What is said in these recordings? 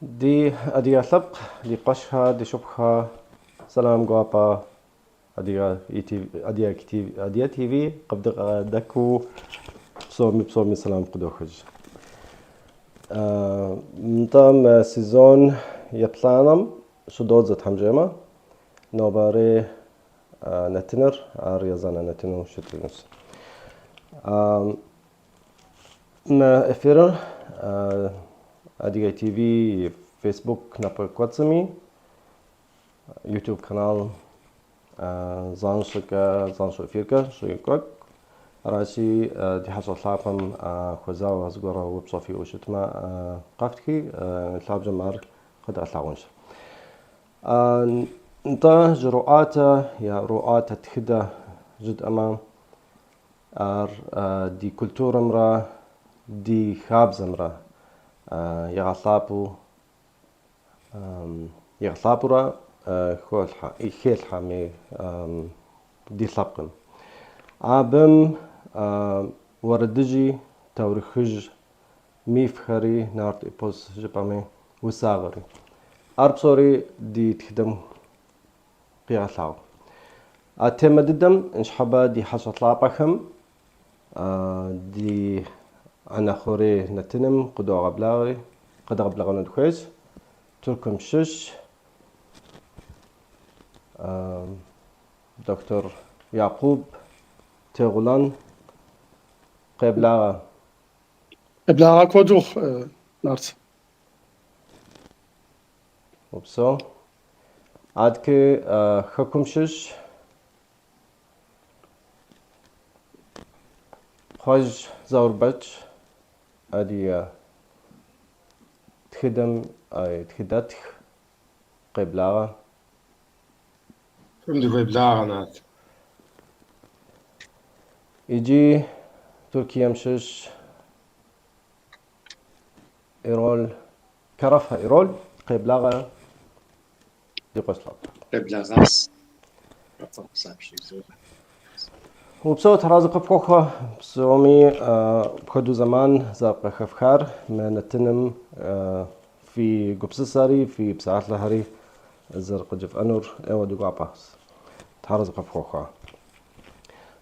Ди адыгэ лъэпкъ, ди къуэшхэ, ди шыпхъухэ, сэлам гуапэ Адыгэ Адыгэ ТВ къыбдыдэкӏыу псоми псоми сэлам къыдохыж. Нтӏэ, мы сезон еплӏанэм щыдодзэ Тхьэм жиӏэмэ, нобэрей нэтыныр ар езанэ нэтыну щытынущ. Мы эфирыр Адыгэ ТВ и Facebook напэкӏуэцӏми, YouTube каналым занщӏэкӏэ, занщӏэу эфиркӏэ щокӏуэкӏ. Аращи, ди хьэщӏэ лъапӏэм хуэзауэ зыгуэрэ упщӏэ фиӏэу щытмэ, къэфтхи, лъабжьэм ар къэдгъэлъагъуэнщ. Нтӏэ, жьэрыӏуатэ е ӏуэрыӏуатэ тхыдэ жытӏэмэ, Ар ди культурэмрэ ди хабзэмрэ игъэлъапӏэу игъэлъапӏэурэ холъхьэ, хелъхьэ мы ди лъэпкъым. Абым уэрэдыжьи, таурыхъыжь, мифхэри, нарт эпос жыпӏэми, усагъэри. Ар псори ди тхыдэм къигъэлъагъу. А темэ дыдэм ныщхьэбэ ди хьэщӏэ лъапӏэхэм ди ӏэнэ хъурей нэтыным къыдогъэблагъэри, къэдгъэблэгъэну дыхуейщ. Тыркум щыщ доктор Якъуб Тегъулан къеблагъэ. Къеблагъэ куэд ухъу, Нарт. Упсэу. Адкӏэ хэкум щыщ Кхъуэжь Заурбэч адыгэ тхыдэм тхыдэтх къеблагъэ. Фӏым дыхуеблагъэ, Нарт. Иджы Туркием щыщ Эрол Кэрэфэ Эрол къеблагъэ ди къуэш лъапӏэ. Къеблэгъас. Упсэу Тхьэразэ къыпхуэхъу псоми апхуэдэу зэман зэрыкъыхэфхар мы нэтыным фи гупсысэри, фи псалъэхэри зэрыкъыджыфӏэнур ӏейуэ ди гуапэщ. Тхьэразэ къыпхуэхъу.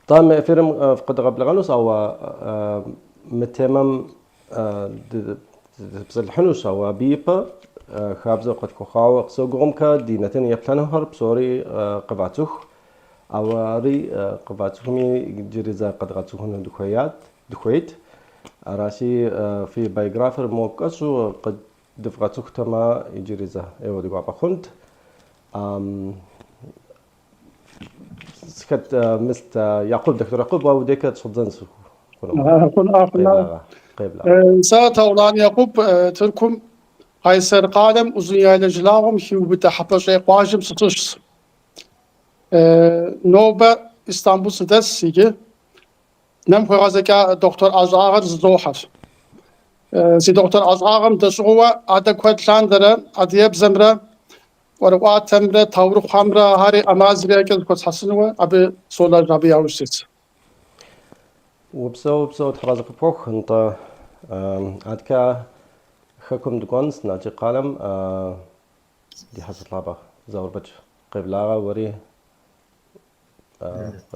Тӏэ мы эфирым фыкъыдгъэблэгъэнущ, ауэ мы темэм дытепсэлъыхьынущ, ауэ абы ипэ хабзэ къытхуэхъуауэ къысогугъумкэ ди нэтын еплъынухэр псори къывацӏыху, ауэ ари къывацӏыхуми иджыри зэ къэдгъэцӏыхуну дыхуеят, дыхуейт. Аращи, фи биографиер мо кӏэщӏу къыдывгъэцӏыхутэмэ, иджыри зэ ӏейуэ ди гуапэ хъунт. Сыхэт мыст Якъуб, доктор Якъуб, уэ удекэ щӏэддзэнщ хъуну. Къеблагъэ. Сэ Таулан Якъуб Тыркум Къайсэр къалэм Узуняйлэ жылагъуэм хиубыдэ Хьэпэщӏей къуажэм сыщыщщ. Нобэ Истамбул сыдэс иджы. Нэм хуегъэзэкӏа дохутыр ӏэщӏагъэр зызохьэр. Си дохутыр ӏэщӏагъэм дэщӏыгъууэ адэ куэд лъандэрэ адыгэбзэмрэ ӏуэрыӏуатэмрэ таурыхъухэмрэ ахэри ӏэмал зэриӏэкӏэ зэхуэсхьэсынуэ абы солэжь, абы яужь сит. Упсэу, упсэу, Тхьэразэ къыпхуэхъу, нтӏэ, адкэ хэкум дыкӏуэнщ, Налшык къалэм ди хьэщӏэ лъапӏэ Заурбэч къеблагъэ уэри.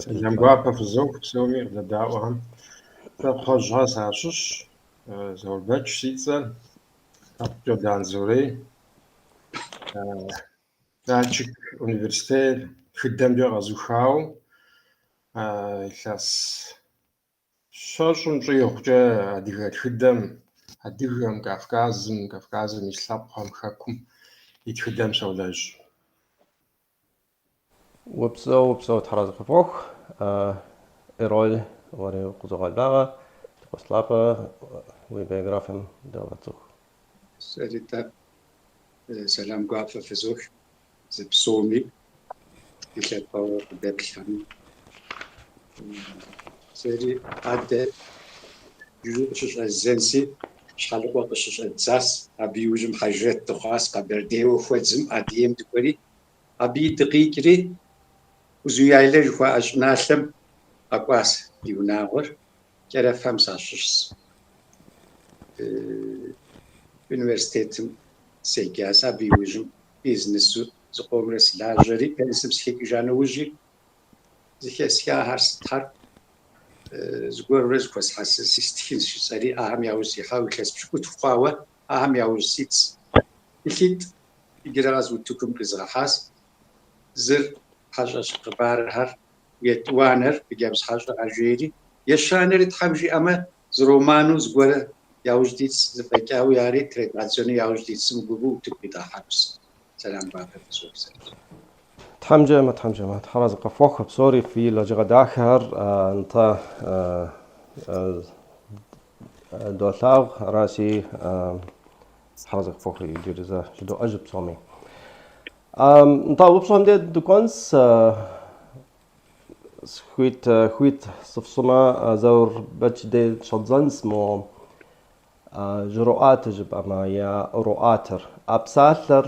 Сэлам гуапэ фызох псоми къыдэдаӏуэхэм. Сэ Кхъуэжьхэ сащыщщ, Заурбэч си цӏэр, лъэпкъкӏэ дыанзорей. Налшык университет тхыдэмкӏэ къэзухауэ илъэс щэщӏым щӏигъукӏэ адыгэ тхыдэм, адыгэм, Кавказым, Кавказым ис лъэпкъхэм, хэкум и тхыдэм солэжь. Упсэу, упсэу, Тхьэразэ къыпхуэхъу. Эрол, уэри къызогъэблагъэ, ди къуэш лъапӏэ, уи биографием дыгъэцӏыху. Сэри тӏэ сэлам гуапэ фызох зэпсоми, ди лъэпкъэгъуу къыдэплъхэми. Сэри адэ жыжьэу къыщыщӏэздзэнси, Щхьэлыкъуэ къыщыщӏэддзас, абы иужьым Хьэжрэт дыхъуас, Къэбэрдейуэ Хуэдзым Адыгейм дыкӏуэри, абыи дыкъикӏри Узуняйлэ жыхуаӏэ щӏыналъэм къэкӏуас ди унагъуэр. Кӏэрэфхэм сащыщщ. Университетым седжас. Абы иужьым бизнесу зыкъомрэ сылажьэри, пенсэм сыхэкӏыжа нэужьи зэхэсхахэр сытхэр зыгуэрурэ зыхуэсхьэсынси стхынщ жысӏэри, ахэм яужь сихьауэ илъэс пщыкӏутху хъуауэ ахэм яужь ситс. Тхылъитӏ иджырэ къэс утыкум къизгъэхьащ. Зыр хьэщӏэщ хъыбархэр, етӏуанэр хъыджэбз хьэщӏэхэр жери, ещанэри Тхьэм жиӏэмэ, зы роману зыгуэрэ яужь дитс, зэфӏэкӏауи ари тредгъэдзэну яужь дитс, мыгувэу утыку къидгъэхьэнущ. Сэлам гуапэ фызох сэ. Тхьэм жиӏэмэ, Тхьэм жиӏэмэ, Тхьэразэ къыфхуэхъу псори фи лэжьыгъэ дахэхэр нтӏэ долъагъу, аращи Тхьэразэ къыфхуэхъу иджыри зэ жыдоӏэж псоми. Нтӏэ упщӏэм де дыкӏуэнс хуит хуит сыфщӏымэ Заурбэч де щӏэдзэнс мо Жьэрыӏуатэ жыпӏэмэ, е ӏуэрыӏуатэр. А псалъэр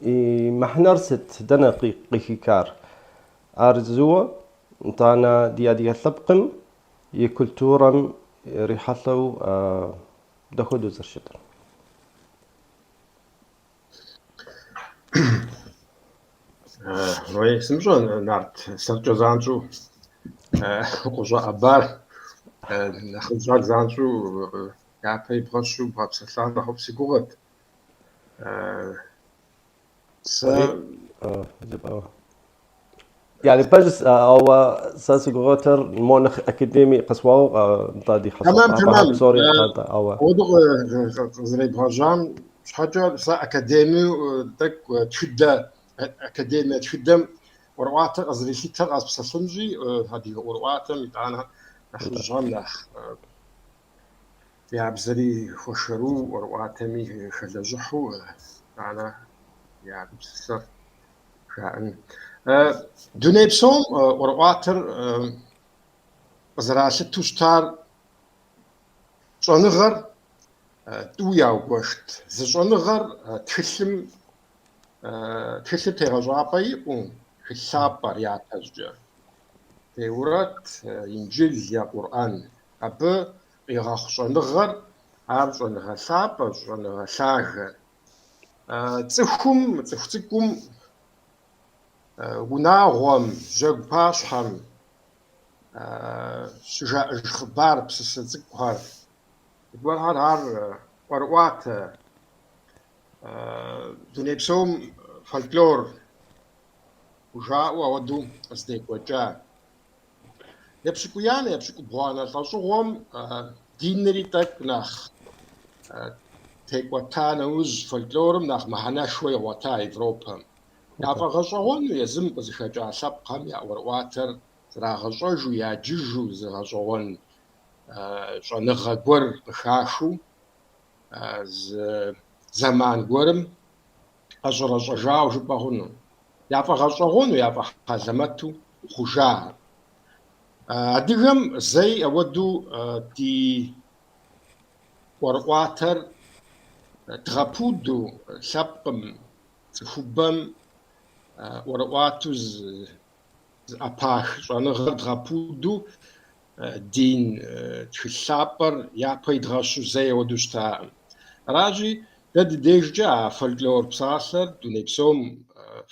и мыхьэнэр сыт, дэнэ къыхикар? Ар зыуэ, итӏанэ ди адыгэ лъэпкъым и культурэм ирихьэлӏэу дапхуэдэу зэрыщытыр? Уей, сымыщӏэ, Нарт, сэркӏэ занщӏэу укъыщӏэӏэбар, нэхъыжьхэр занщӏэу япэ ибгъэщу бгъэпсэлъа нэхъыфӏ си гугъэт. Сэ Yani пэжщ, ауэ сэ си гугъэтэр мо нэхъ академии къысуау, нтӏэ ди хьэщӏэ Тэмэм, лъапӏэхэр тэмэм. псори, нтӏэ, ауэ. Апхуэдэу къызэребгъэжьам щхьэкӏэ сэ академию тӏэкӏу тхыдэ, академие тхыдэм ӏуэрыӏуатэр къызэрилъытэр къэспсэлъынщи, адыгэ ӏуэрыӏуатэм итӏанэ нэхъыжьхэм нэхъ я бзэри хуэшэрыуэу, ӏуэрыӏуатэми хэлэжьыхьу, итӏанэ я гупсысэр жаӏэн. Дуней псом ӏуэрыӏуатэр къызэралъытэу щытар щӏэныгъэр тӏу яугуэшт. Зы щӏэныгъэр тхылъым тхылъыр тегъэщӏапӏэ иӏэу, тхылъ лъапӏэр япэщӏыкӏэ. Теурэт, Инджыл е Къурӏэн. Абы къигъэхъу щӏэныгъэр ар щӏэныгъэ лъапӏэщ, щӏэныгъэ лъагэ. Цӏыхум, цӏыху цӏыкӏум, унагъуэм, жьэгу пащхьэм щыжаӏэж хъыбар, псысэ цӏыкӏухэр, зыгуэрхэр ар ӏуэрыӏуатэ, дуней псом фольклор хужаӏэу ауэдэу къыздекӏуэкӏа. Епщыкӏуиянэ, епщыкӏубгъуанэ лӏэщӏыгъуэм динри тӏэкӏу нэхъ текӏуэта нэужь фольклорым нэхъ мыхьэнэшхуэ игъуэта Европэм. Яфӏэгъэщӏэгъуэну езым къызыхэкӏа лъэпкъхэм я ӏуэрыӏуатэр зрагъэщӏэжу, яджыжу, зы гъэщӏэгъуэн щӏэныгъэ гуэр къыхахыу зы зэман гуэрым къэщӏэрэщӏэжауэ жыпӏэ хъуну. Яфӏэгъэщӏэгъуэну, яфӏэхьэлэмэту хъужа. Адыгэм зэи ауэдэу ди ӏуэрыӏуатэр дгъэпуду лъэпкъым, цӏыхубэм ӏуэрыӏуатэу зыӏэпах щӏэныгъэр дгъэпуду дин тхылъ лъапӏэр япэ идгъэщу зэи ауэдэу щытакъым. Аращи, дэ ди дежкӏэ а фольклор псалъэр дуней псом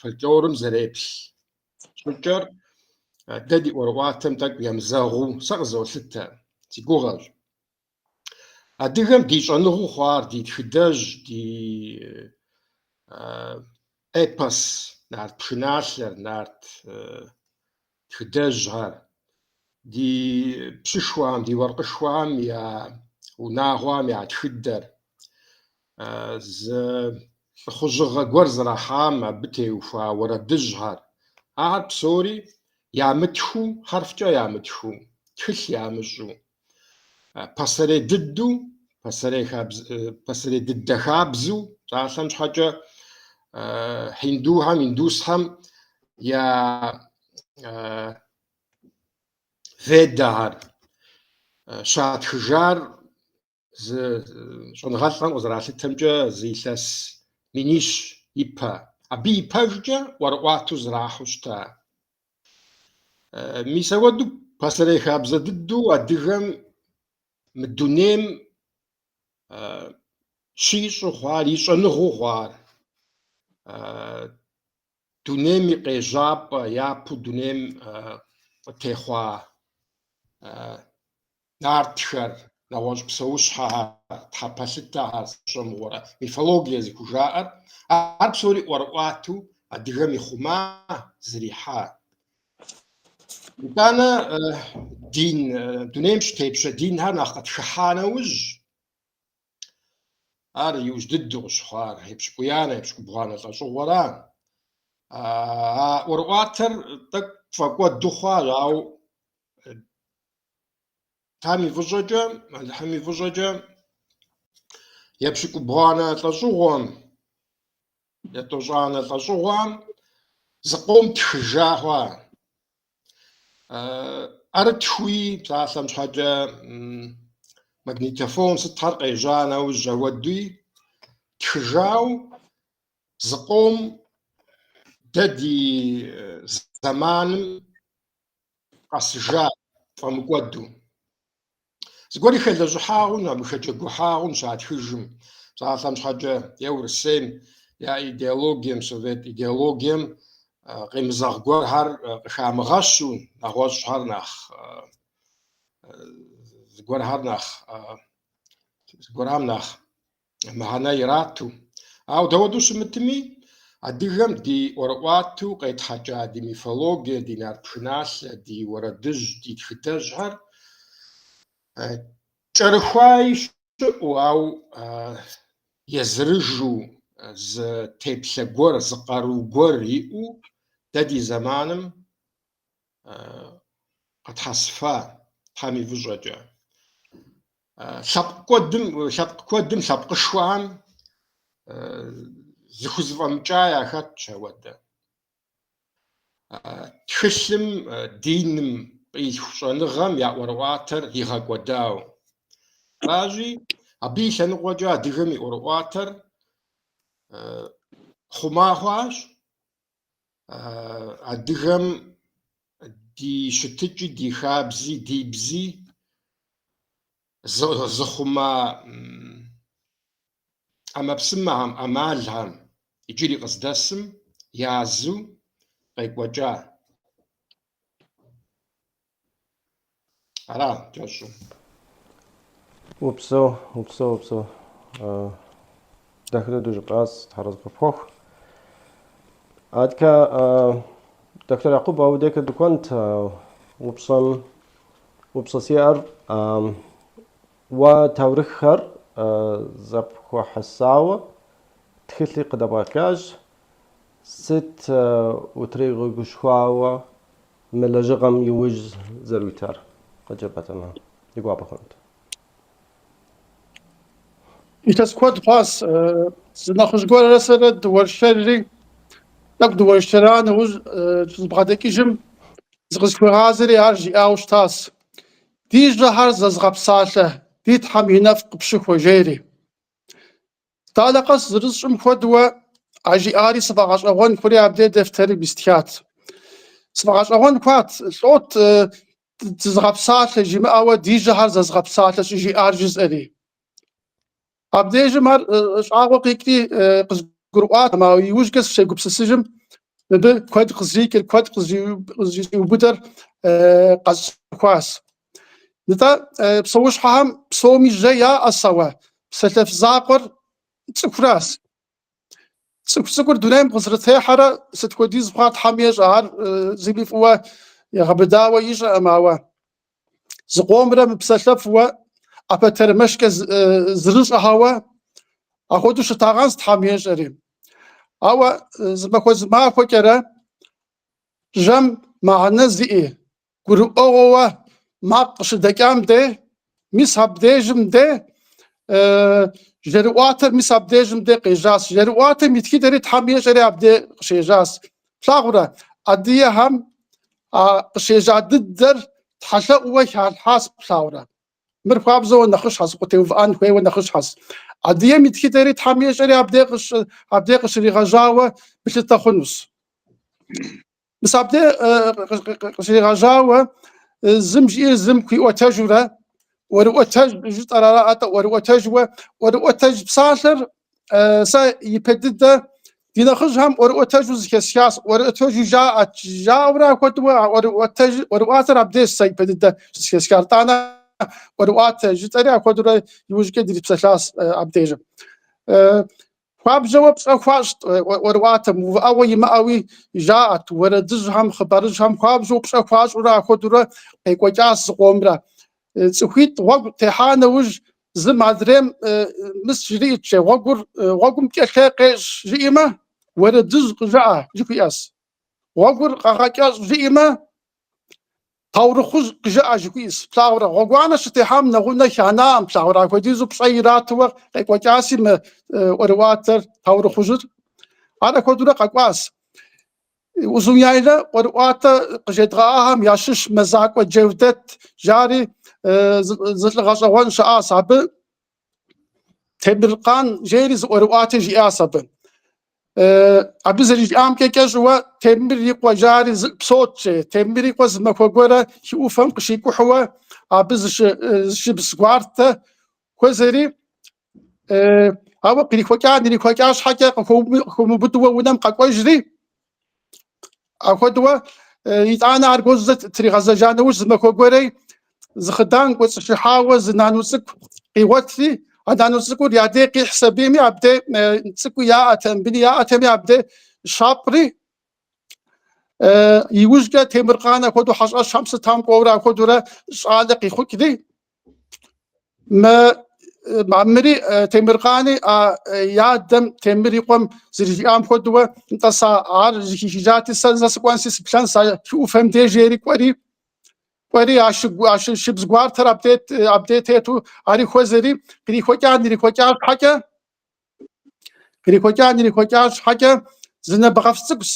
фольклорым зэреплъ щӏыкӏэр дэ ди ӏуэрыӏуатэм тӏэкӏу емызэгъыу сэ къызолъытэ, си гугъэщ. Адыгэм ди щӏэныгъэу хъуар, ди тхыдэжь, ди эпос, нарт пшыналъэр, нарт тхыдэжьхэр, ди пщышхуэхэм, ди уэркъышхуэхэм я унагъуэхэм я тхыдэр, зы лӏыхъужьыгъэ гуэр зэрахьам абы теухуа уэрэдыжьхэр, ахэр псори ямытхыу, хьэрфкӏэ ямытхыу, тхылъ ямыщӏу, Пасэрей дыдэу, пасэрей хабз- пасэрей дыдэ хабзэу, псалъэм щхьэкӏэ, хьиндухэм, индусхэм я ведэхэр щатхыжар зы щӏэныгъэлӏхэм къызэралъытэмкӏэ зы илъэс минищ ипэ. Абы ипэжкӏэ ӏуэрыӏуатэу зэрахьэу щыта. Мис ауэдэу пасэрей хабзэ дыдэу адыгэм мы дунейм. щищӏу хъуар, и щӏэныгъэу хъуар, дунейм и къежьапӏэ, япэу дунейм къытехъуа нартхэр, нэгъуэщӏ псэущхьэхэр, тхьэпэлъытэхэр, сщӏэ мыгъуэрэ, мифологие зыхужаӏэр, ар псори ӏуэрыӏуатэу адыгэм ихъума, зэрихьа. Итӏанэ дин, дунейм щытепщэ динхэр нэхъ къытхыхьа нэужь, Ар иужь дыдэу къыщыхъуар, епщыкӏуиянэ, епщыкӏубгъуанэ лӏэщӏыгъуэра. А ӏуэрыӏуатэр тӏэкӏу тфӏэкӏуэду хъуащ, ауэ Тхьэм и фӏыщӏэкӏэ, Алыхьым и фӏыщӏэкӏэ, епщыкӏубгъуанэ лӏэщӏыгъуэм, етӏощӏанэ лӏэщӏыгъуэм зыкъом тхыжа хъуа. ӏэрытхыуи, псалъэм щхьэкӏэ, магнитофон сытхэр къежьа нэужь ауэдуи тхыжау зыкъом дэ ди зэманым къэсыжа тфӏэмыкӏуэду. Зыгуэри хэлэжьыхьа хъун, абы хэджэгухьа хъун щатхыжым, псалъэм щхьэкӏэ, е Урысейм я идеологием, совет идеологием къемызэгъ гуэрхэр къыхамыгъэщу, нэгъуэщӏхэр нэхъ, зыгуэрхэр нэхъ, зыгуэрхэм нэхъ мыхьэнэ ирату. Ауэ дауэдэу щымытми, адыгэм ди ӏуэрыӏуатэу къетхьэкӏа ди мифологие, ди нарт пшыналъэ, ди уэрэдыжь, ди тхыдэжьхэр кӏэрыхуаи щыӏэу, ауэ езырыжу зы теплъэ гуэр, зы къару гуэр иӏэу дэ ди зэманым къэтхьэсыфа Тхьэм и фӏыщӏэкӏэ. Лъэпкъ куэдым, лъэпкъ куэдым, лъэпкъышхуэхэм зыхузэфӏэмыкӏа яхэтщ ауэдэ. Тхылъым, диным къилъху щӏэныгъэм я ӏуэрыӏуатэр игъэкӏуэдауэ. Аращи, абы и лъэныкъуэкӏэ адыгэм и ӏуэрыӏуатэр хъума хъуащ. Адыгэм ди щытыкӏи, ди хабзи, ди бзи зыхъума ӏэмэпсымэхэм, ӏэмалхэм иджыри къыздэсым язу къекӏуэкӏа. Ара кӏэщӏу. Упсэу, упсэу, упсэу. Дахэ дыдэу жыпӏащ, Тхьэразэ къыпхуэхъу. Адэкӏэ, доктор Якъуб, ауэ декӏэ дыкӏуэнт упщӏэм, упщӏэ сиӏэр. Уэ таурыхъхэр зэпхуэхьэсауэ тхылъи къыдэбгъэкӏащ. Сыт утригъэгушхуауэ Мы лэжьыгъэм и ужь зэрыуитар къыджепӏэтэмэ, ди гуапэ хъунут. Илъэс куэд хъуащ, зы нэхъыжь гуэррэ сэрэ дыуэршэрри, тӏэкӏу дыуэршэра нэужь щызбгъэдэкӏыжым зыкъысхуигъазэри ар жиӏауэ щытащ. Ди жьэхэр зэзыгъэпсалъэ ди Тхьэм и нэфӏ къыпщыхуэ, жери. Далэ къэс зэрысщӏым хуэдэуэ а жиӏари сфӏэгъэщӏэгъуэн хъури абдей дэфтэрым истхат. Сфӏэгъэщӏэгъуэн хъуат, лӏот дызыгъэпсалъэ жимыӏэуэ ди жьэхэр зэзгъэпсалъэ щӏыжиӏар жысӏэри. Абдежым ар щӏагъуэ къикӏри къызгурыӏуат, ауэ иужькӏэ сыщегупсысыжым мыбы куэд къызэрикӏыр, куэд къызэщӏиубыдэр къэсцӏыхуащ. Нтӏэ, псэущхьэхэм псоми жьэ яӏэщ, ауэ псэлъэф закъуэр цӏыхуращ. Цӏыху цӏыкӏур дунейм къызэрытехьэрэ сыт хуэдиз хъуа Тхьэм ещӏэ, ар зыми фӏыуэ егъэбыдауэ ищӏэкъым, ауэ зыкъомрэ мыпсэлъэфуэ ӏэпэтэрмэшкӏэ зэрыщӏэхьэуэ апхуэдэу щытагъэнщ Тхьэм ещӏэри. Ауэ зы махуэ зы махуэкӏэрэ жьэм мыхьэнэ зиӏи, гурыӏуэгъуэуэ макъ къыщыдэкӏам де, мис абдежым де жьэрыӏуатэр мис абдежым де къежьащ. Жьэрыӏуатэм и тхыдэри Тхьэм ещӏэри абде къыщежьащ. Плъагъурэ, адыгэхэм а къыщежьа дыдэр тхьэлъэӏууэ халъхьащ, плъагъурэ. Мыр хуабжьэуэ нэхъыщхьэщ, къытеувыӏэн хуейуэ нэхъыщхьэщ. Адыгэм и тхыдэри Тхьэм ещӏэри абдей къыщригъэжьауэ плъытэ хъунущ. Мис абдей къыщригъэжьауэ зым жиӏэр зым хуиӏуэтэжурэ. ӏуэрыӏуэтэж жытӏэр ара атӏэ ӏуэрыӏуэтэжуэ ӏуэрыӏуэтэж псалъэр сэ ипэ дыдэ ди нэхъыжьхэм ӏуэрыӏуэтэжу зэхэсхащ, ӏуэрыӏуэтэжу жаӏэт, жаӏэурэ апхуэдэу а ӏуэрыӏуэтэж, ӏуэрыӏуатэр абдеж сэ ипэ дыдэ щызэхэсхар. Итӏанэ ӏуэрыӏуатэ жытӏэри апхуэдэурэ иужькӏэ дрипсэлъащ абдежым. Хуабжьэуэ пщӏэ хуащӏт ӏуэрыӏуатэм, увыӏэгъуэ имыӏэуи жаӏэт, уэрэдыжьхэм, хъыбарыжьхэм хуабжьу пщӏэ хуащӏурэ апхуэдэурэ къекӏуэкӏащ зыкъомрэ. Цӏыхуитӏ гъуэгу техьа нэужь, зым адрейм мыс жриӏэт, же, гъуэгур, гъуэгум кӏэлъей къещӏ жиӏэмэ, уэрэдыжь къыжыӏэ жыхуиӏэс. Гъуэгур къэгъэкӏэщӏ жиӏэмэ, Таурыхъужь къыжыӏэ жыхуиӏэс. Плъагъурэ, гъуэгуанэ щытехьам нэгъунэ ханаӏым, плъагъурэ, апхуэдизу пщӏэ иратыуэ къекӏуэкӏаси мы ӏуэрыӏуатэр, таурыхъужьыр. Ар апхуэдэурэ къэкӏуащ. Узун-Яйлэ ӏуэрыӏуатэ къыжедгъэӏахэм ящыщ Мэзакӏуэ Джевдэт жари зы лӏы гъэщӏэгъуэн щыӏащ. Абы Темыркъан жери зы ӏуэрыӏуатэ жиӏащ абы. Абы зэрижиӏамкӏэ кӏэщӏыуэ Темыр и къуэ жари зылӏ псэут же. Темыр и къуэ зы махуэ гуэрэ хы ӏуфэм къыщикӏухьыуэ абы зы шыбз гуартэ хуэзэри, ауэ кърихуэкӏа нрихуэкӏа щхьэкӏэ къыхуэмыубыдыуэ унэм къэкӏуэжри, Апхуэдэуэ итӏанэ аргуэру зэ тригъэзэжа нэужь зы махуэ гуэрей зы хъыдан кӏуэцӏышыхьауэ зы нану цӏыкӏу къигъуэтри, а нану цӏыкӏур я дей къихьс абими, абдей цӏыкӏуи яӏэтэм, быни яӏэтэми абдей щапӏри, иужькӏэ Темыркъан апхуэдэу хьэщӏэщхэм сытам кӏуэурэ апхуэдэурэ щӏалэ къихъукӏри, Мы мыри Темыркъани а и адэм Темыр и къуэм зэрыжиӏам хуэдэуэ, нтӏэ сэ ар зэхихыжати, сэ зэ сыкӏуэнси сыплъэнс а хы ӏуфэм деж жери кӏуэри, кӏуэри а шыгу а шыбз гуартэр абдей абдей тету ари хуэзэри, кърихуэкӏа нрихуэкӏа щхьэкӏэ, Кърихуэкӏа нрихуэкӏа щхьэкӏэ зы нэбгъэф цӏыкӏущ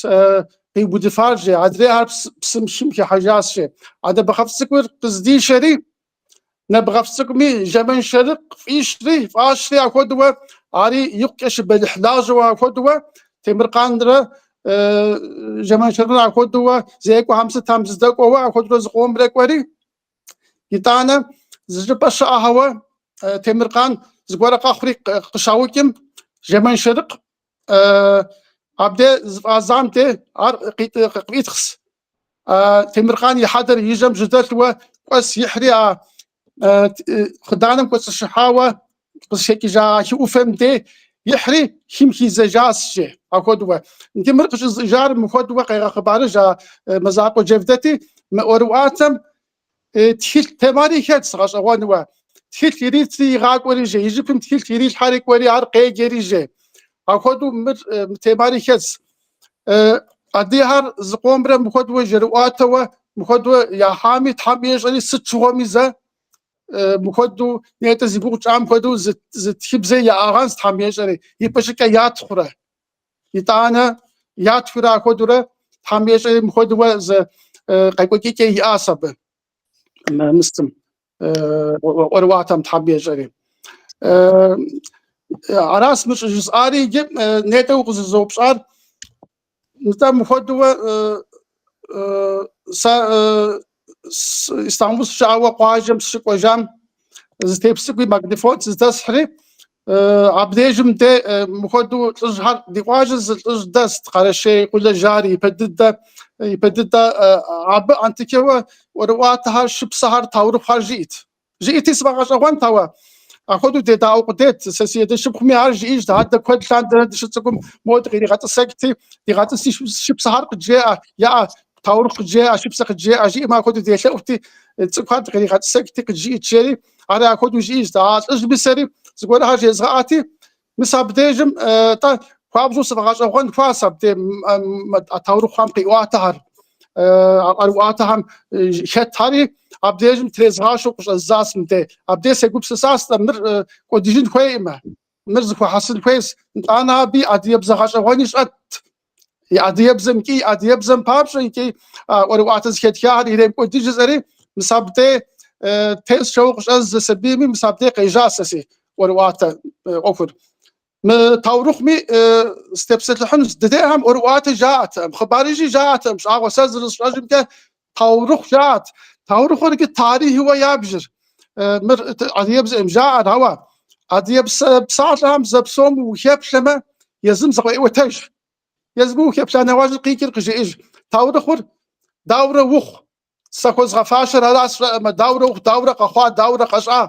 къиубыдыфар же, адрейхэр псым хым хыхьэжащ же. А нэбгъэф цӏыкӏур къыздишэри, нэбгъэф цӏыкӏуми Жэманшэрыкъ фӏищри, фӏащри апхуэдэуэ, ари икъукӏэ щыбэлыхьлажьэуэ апхуэдэуэ, Темыркъанрэ Жэманшэрыкърэ апхуэдэуэ зекӏуэхэм сытам зыдэкӏуэуэ апхуэдэурэ зыкъомрэ кӏуэри, Итӏанэ зы щӏыпӏэ щыӏэхэуэ Темыркъан зыгуэрэ къэхъури къыщаукӏым, Жэманшэрыкъ абдей зыфӏадзам де ар къыфӏитхъс. Темыркъан и хьэдэр и жьэм жьэдэлъуэ кӏуэс ихьри а хъыданым кӏуэцӏышыхьауэ къызыхэкӏыжа хы ӏуфэм де ихьри хым хидзэжащ же апхуэдэуэ. Иджы мыр къыщӏызыӏыжар мыхуэдэуэ къегъэхъыбарыж а Мэзакъуэ Джевдэти, мы ӏуэрыӏуатэм тхылъ темари хэтщ гъэщӏэгъуэнуэ. Тхылъ иритри игъакӏуэри же, и жыпым тхылъ ирилъхьэри кӏуэри ар къеджэри же. Апхуэдэу мыр мы темари хэтщ. Адыгэхэр зыкъомрэ мыхуэдэуэ жьэрыӏуатэуэ мыхуэдэуэ яхьами, Тхьэм ещӏэри сыт щыгъуэми зэ мыхуэдэу нетӏэ зи гугъу тщӏам хуэдэу зы тхыбзэ яӏагъэнщ Тхьэм ещӏэри, ипэ щӏыкӏэ ятхъурэ. Итӏанэ ятхурэ апхуэдэурэ Тхьэм ещӏэри мыхуэдэуэ зы къекӏуэкӏыкӏэ иӏащ абы мыстым ӏуэрыӏуатэм Тхьэм ещӏэри. Аращ мы щӏыжысӏари иджы нетӏэ укъызызэупщӏар Нтӏэ мыхуэдэуэ сэ Истамбул сыщыӏауэ къуажэм сыщыкӏуэжам зы тейп цӏыкӏуи магнитофон зыдэсхьри, абдежым де мыхуэдэу лӏыжьхэр ди къуажэ зы лӏыжь дэст Къэрэшей Къулэ жари ипэ дыдэ ипэ дыдэ абы антикэуэ ӏуэрыӏуатэхэр, шыпсэхэр, таурыхъухэр жиӏэт. Жиӏэти сфӏэгъэщӏэгъуэнт, ауэ апхуэдэу дедаӏуэ къудейт. Сэ си адэ шыпхъуми ар жиӏэжт, адэ куэд лъандэрэ дыщыцӏыкӏум моуэ дыкъиригъэтӏысэкӏти, дигъэтӏыси шыпсэхэр къыджеӏэ, яӏэ таурыхъ къыджеӏэ, шыпсэ къыджеӏэ, жиӏэмэ апхуэдэу делъэӏути, цӏыкӏухэр дыкъригъэтӏысэкӏти къыджиӏэт жери, ари апхуэдэу жиӏэжт. А лӏыжьми сэри зыгуэрхэр жезгъэӏэти, Мис абдежым тӏэ хуабжьу сфӏэгъэщӏэгъуэн хуащ абдей а таурыхъухэм къиӏуатэхэр, а ӏуэрыӏуатэхэм хэтхэри абдежым трезгъашэу къыщӏэздзащ мыдей. Абдей сегупсысащ, тӏэ мыр кӏуэдыжын хуейӏымэ, мыр зыхуэхьэсын хуейщ. Нтӏанэ абы адыгэбзэ гъэщӏэгъуэни щӏэтт. И адыгэбзэм икӏи адыгэбзэм папщӏэ икӏи ӏуэрыӏуатэ зыхэтхахэр иремыкӏуэдыж жысӏэри, мис абдей тесшэу къыщӏэздзэ сабийми, мис абдей къежьащ сэ си ӏуэрыӏуатэ ӏуэхур. Мы таурыхъуми сытепсэлъыхьынущ. Дыдейхэм ӏуэрыӏуатэ жаӏэтэкъым, хъыбарыжьи жаӏэтэкъым щӏагъуэ. Сэ зэрысщӏэжымкӏэ таурыхъу жаӏэт. Таурыхъур иджы тарихъыуэ ябжыр. Мыр адыгэбзэӏым жаӏэр, ауэ адыгэ псалъэхэм зэпсом ухэплъэмэ, езым зыкъеӏуэтэж. Езым ухэплъа нэужь къикӏыр къыжеӏэж. Таурыхъур даурэ ухъу? Сэ хуэзгъэфащэр ара сщӏэӏымэ, даурэ ухъу, даурэ къэхъуа, даурэ къэщӏа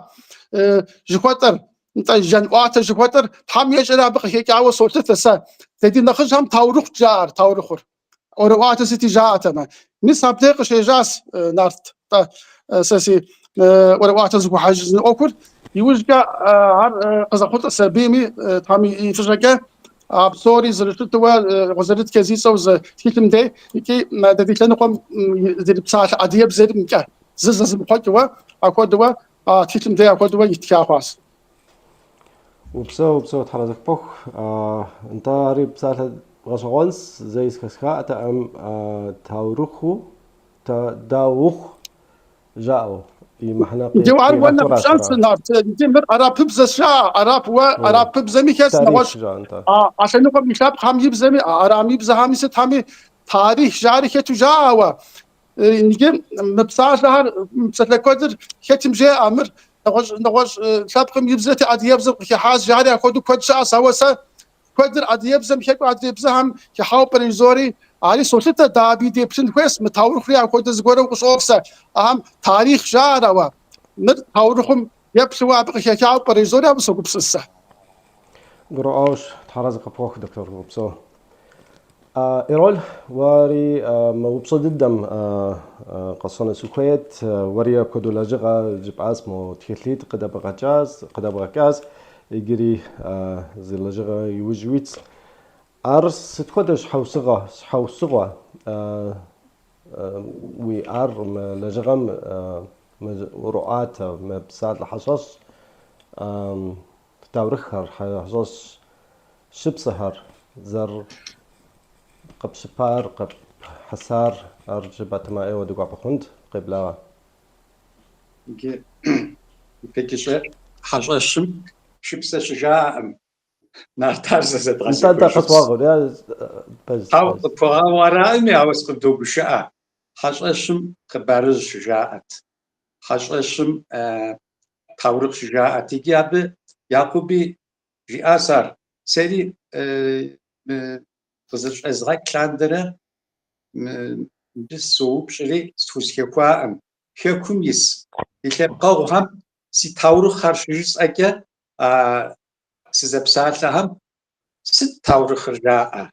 жыхуэтӏэр, нтӏэ жэнӏуатэ жыхуэтӏэр Тхьэм ещӏэри абы къыхэкӏауэ солъытэ сэ. Дэ ди нэхъыжьхэм таурыхъут жаӏэр, таурыхъур. ӏуэрыӏуатэ сыти жаӏэтэмэ. Мис абдей къыщежьащ нарт тӏэ сэ си ӏуэрыӏуатэ зыхуэхьэжыжын ӏуэхур. Иужькӏэ ар къызэхъулӏэ сабийми Тхьэм и фӏыщӏэкӏэ а псори зэрыщытуэ Гъуазэрытхэ зи цӏэу зы тхылъым дей икӏи дэ ди лъэныкъуэм зэрыпсалъэ адыгэбзэмкӏэ зы зэзымыхъуэкӏыуэ апхуэдэуэ а тхылъым дей апхуэдэуэ итха хъуащ. Упсэу, упсэу, Тхьэразэ къыпхуэхъу. Нтӏэ, ари псалъэ гъэщӏэгъуэнщ, зэи зэхэсхатэкъым таурыхъуу, даухъу жаӏэу и мыхьэнэ Иджы ар уэ нэхъ пщӏэнщ, Нарт. Иджы мыр арапыбзэщ жаӏэ, арап уэ арапыбзэми хэс нэгъуэщӏ а лъэныкъуэм и лъэпкъхэм и бзэми, арамыбзэхэми сытхэми тарих жари хэту жаӏэ ауэ. Иджы мы псалъэхэр, мы псалъэ куэдыр хэтым жеӏэ, мыр нэгъуэщӏ нэгъуэщӏ лъэпкъым и бзэти адыгэбзэм къыхыхьащ жари апхуэдэу куэд щыӏэщ, ауэ сэ куэдыр адыгэбзэм хэкӏуэ адрей бзэхэм хыхьауэ пӏэрэ жызори, ари солъытэ, дэ абы деплъын хуейщ, мы таурыхъури апхуэдэ зыгуэру къыщӏокӏ сэ. Ахэм тарихъ жаӏэр, ауэ мыр таурыхъум еплъыуэ абы къыхэкӏауэ пӏэрэ жызори абы согупсыс сэ. Гурыӏуэгъуэщ, Тхьэразэ къыпхуэхъу, доктор, упсэу. Эрол, уэри мы упщӏэ дыдэм къэсщӏэну сыхуейт. Уэри апхуэдэу лэжьыгъэ жыпӏащ, мо тхылъитӏ къыдэбгъэкӏащ, къыдэбгъэкӏащ, иджыри зы лэжьыгъэ иужь уитщ. Ар сыт хуэдэ щхьэусыгъуэ, щхьэусыгъуэ уиӏар мы лэжьыгъэм мы ӏуэрыӏуатэ, мы псалъэ хьэщӏэщ таурыхъхэр, хьэщӏэщ шыпсэхэр зэрыкъэпщыпар, къэпхьэсар, ар жыпӏатэмэ ӏейуэ ди гуапэ хъунт, къеблагъэ. Иджы ипэкӏэ хьэщӏэщым шыпсэ щыжаӏэкъым. Нарт ар зэ Нтӏэ, нтӏэ, къысхуэгъэгъу, я, пэжщ, Хьэуэ, пэжщ. къыпхуэгъэгъу араӏыми, ауэ сыкъыбдогушыӏэ. Хьэщӏэщым хъыбарыжь щыжаӏэт. Хьэщӏэщым таурыхъ щыжаӏэт. Иджы абы Якъуби жиӏащ ар. Сэри мы къызэрыщӏэзгъэкӏ лъандэрэ мыбы соупщӏри схузэхэхуаӏым. Хэкум ис ди лъэпкъэгъухэм си таурыхъхэр щыжысӏэкӏэ а сызэпсалъэхэм сыт таурыхъыр жаӏэ?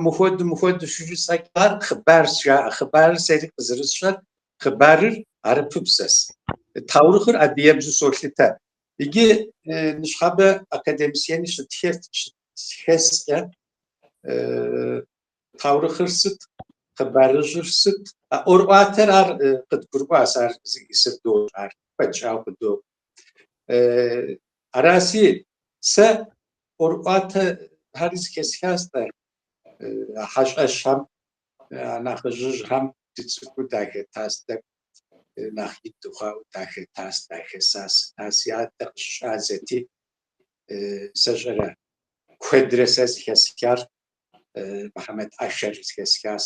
Мыхуэду мыхуэду щыжысӏэкӏэ ар хъыбарщ жаӏэ. Хъыбарыр сэри къызэрысщӏэр хъыбарыр арыпыбзэщ. Таурыхъыр адыгэбзэу солъытэ. Иджы ныщхьэбэ академисиени щытхэскӏэ таурыхъыр сыт, хъыбарыжьыр сыт? А ӏуэрыӏуатэр ар къыдгурыӏуащ, ар зыӏисыр дощӏ, ар куэд щӏауэ къыдокӏу. Араси, сэ ӏуэрыӏуатэхэри зэхэсхащ-тӏэ, а хьэщӏэщхэм, а нэхъыжьыжьхэм дыцӏыкӏуу дахэтащ, тӏэкӏу нэхъ ин дыхъуауэ дахэтащ, дахэсащ. А си адэ къыщыщӏадзэти, сэ щӏэрэ куэдрэ сэ зэхэсхар Мыхьэмэт ӏэшэр зэхэсхащ,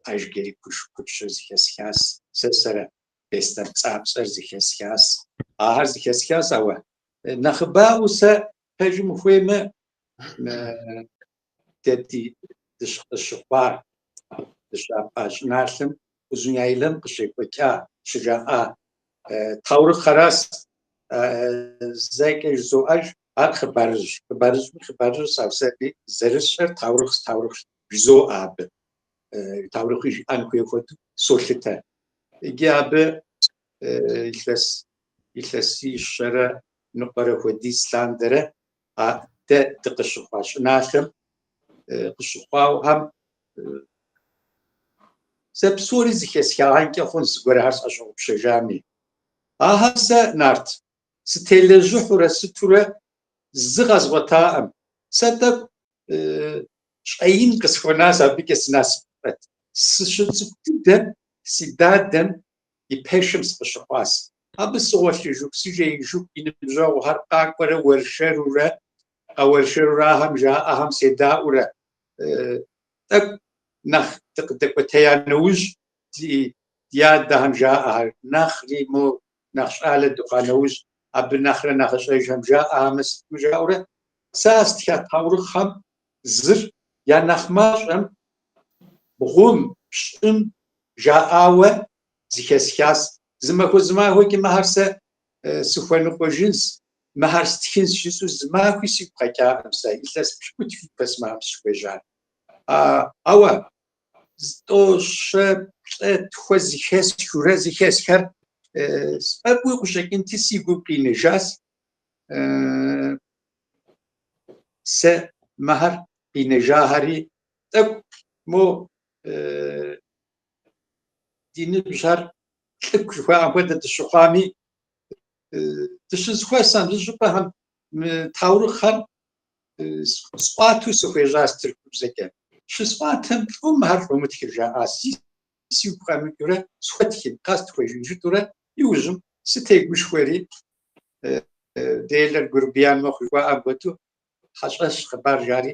Ажджэрий Кушыкупщыр зэхэсхащ, сэ сэрэ Беслъэн Пцӏапцӏэр зэхэсхащ. Ахэр зэхэсхащ, ауэ нэхъыбэӏуэу сэ пэжым ухуеймэ, дэ ди дыщыкъыщыхъуа, дыщапӏа щӏыналъэм Узуняйлэм къыщекӏуэкӏа, щыжаӏа таурыхъхэращ зэкӏэ жызоӏэж, ар хъыбарыжь. Хъыбарыжьми хъыбарыжьщ, ауэ сэри зэрысщӏэр таурыхъ таурыхъ жызоӏэ абы. Таурыхъи жыӏэн хуей хуэдэу солъытэ. Иджы абы илъэс илъэсищэрэ ныкъуэрэ хуэдиз лъандэрэ а дэ дыкъыщыхъуа щӏыналъэм къыщыхъуаухэм сэ псори зэхэсхагъэнкӏэ хъунщ, зыгуэрхэр сӏэщӏэгъупщэжами. Ахэр сэ, Нарт, сытелэжьыхьурэ сытурэ зы къэзгъуэтаӏым. Сэ тӏэкӏу щӏэин къысхуэнащ, абыкӏэ сынасыпыфӏэт. Сыщыцӏыкӏу дыдэм си дадэм и пэшым сыкъыщыхъуащ. Абы сыгъуэлъыжыху, сыжеижыху, и ныбжьэгъухэр къакӏуэрэ уэршэрурэ, къэуэршэрурэ ахэм жаӏэхэм седаӏуэрэ. Тӏэкӏу нэхъ дыкъыдэкӏуэтея нэужь ди адэхэм жаӏэхэр нэхъри мо. Нэхъ щӏалэ дыхъуа нэужь, абы нэхърэ нэхъыщӏэжхэм жаӏамэ сытми жаӏэурэ, сэ а стха таурыхъхэм зыр я нэхъ мащӏэм бгъум, пщӏым жаӏауэ зыхэсхащ. Зы махуэ зы махуэкӏи мыхэр сэ сыхуэныкъуэжынщ, мыхэр стхынщ жысӏэу зы махуи сигу къэкӏакъым сэ, илъэс пщыкӏутху ипэ мыхэм сыщыхуежьар. Ауэ зытӏо-щэ плӏэ-тхуэ зыхэсхыурэ зыхэсхэр сфӏэфӏуи къыщӏэкӏынти си гум къинэжащ. Сэ мыхэр къинэжахэри тӏэкӏу мо ди ныбжьхэр лӏыку жыхуаӏэм хуэдэ дыщыхъуами, дыщызэхуэсам зыщӏыпӏэхэм мы таурыхъхэр сӏуатэу сыхуежьащ тыркубзэкӏэ. Щысӏуатэм лӏо мыхэр щӏомытхыр жаӏащ. Сигу къэмыкӏыурэ схуэтхын, къэстхуэжын жытӏэурэ иужьым сытегушхуэри, делэр гурбиян мэхъу жыхуаӏэм хуэдэу хьэщӏэщ хъыбар жари,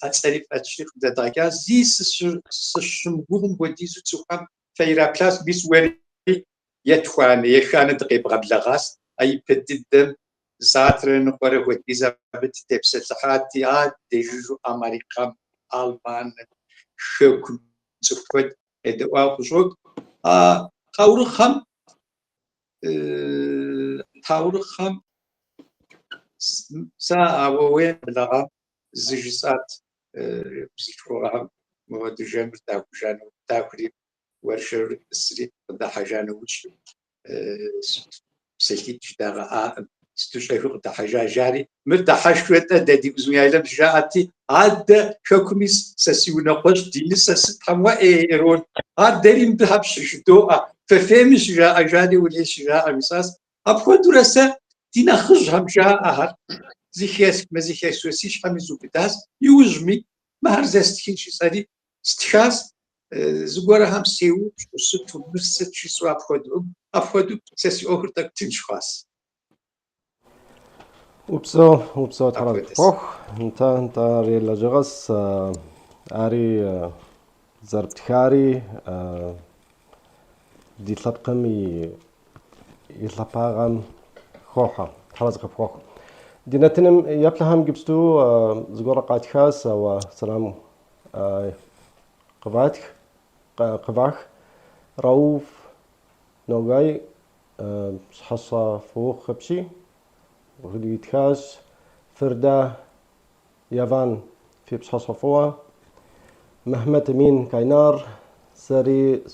а цӏэри фӏэтщри къыдэдгъэкӏащ. Зи сыщымыгугъым хуэдизу цӏыхухэм фэ ираплъащ, мис уэри етхуанэ, еханэ дыкъебгъэблэгъащ. А ипэ дыдэм сыхьэтрэ ныкъуэрэ хуэдиз абы дытепсэлъыхьати, адэ жыжьэу Америкэм, Алманым, Хэкум цӏыху куэд къедэӏуауэ къыщӏокӏ. А таурыхъхэм таурыхъхэм сэ а уэуейм блэгъам зы жысӏат бзылъхугъэхэм мыуэду жэмыр дахужа дахури уэршэру тӏысри къыдыхьэжа нэужь псалъитӏ жыдагъэӏакъым, сыту щӏэхыу къыдыхьэжа жари, мыр дыхьэшхрэ-тӏэ дэ ди Узуняйлэм щыжаӏати, адэ хэкум ис сэ си унэкъуэщ, ди нысэ сытхэм уэ ӏей, Эрол, ар дэри мыбыхэм щыжыдоӏэ, фэфейми щыжаӏэ жари уэлей щыжаӏэ жысӏащ. Апхуэдэурэ сэ ди нэхъыжьхэм жаӏэхэр зыхэсхмэ, зыхэсхыурэ си щхьэм изубыдащ, иужьми мыхэр зэстхын жысӏэри стхащ, зыгуэрхэм сеупщӏу, сыту, мыр сыт жысӏэу апхуэдэу, апхуэдэу сэ си ӏуэхур тӏэкӏу тынш хъуащ. Упсэу, упсэу Тхьэр къыпхуэхъу. Нтӏэ, нтӏэ, ари лэжьыгъэс, ари зэрыптхари ди лъэпкъым и и лъапӏагъэм хохьэ. Тхьэр къыпхуэхъу. Ди нэтыным еплъхэм иджыпсту зыгуэр къатхащ, ауэ сэлам къыватх, къывах. Рауф Ногай пщыхьэщхьэ фӏы ухъу апщий итхащ. Фырда Яван фи пщыхьэщхьэ фӏыуэ. Мехмет Эмин Кайнар сэри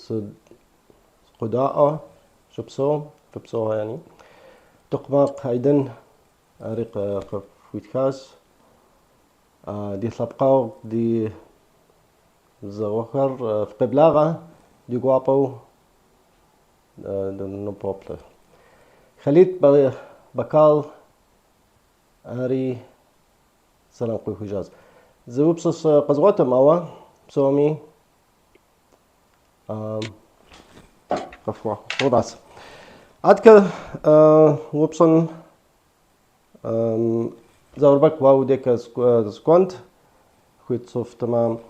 сыкъодаӏуэ щыпсэу, фыпсэу яни. Токъмакъ Айдын ари къыфхуитхащ. Ди лъэпкъэгъу, ди зэгъуэхэр фыкъеблагъэ, ди гуапэу дыныпоплъэ. Халит Бакал ари сэлам къыхуихыжащ. Зы упщӏэ къэзгъуэтым, ауэ псоми къыфхуэхъуращ. Адэкӏэ упщӏэм Заурбэк уэ удекӏэ сыкӏуэнт, хуит сыфтымэ.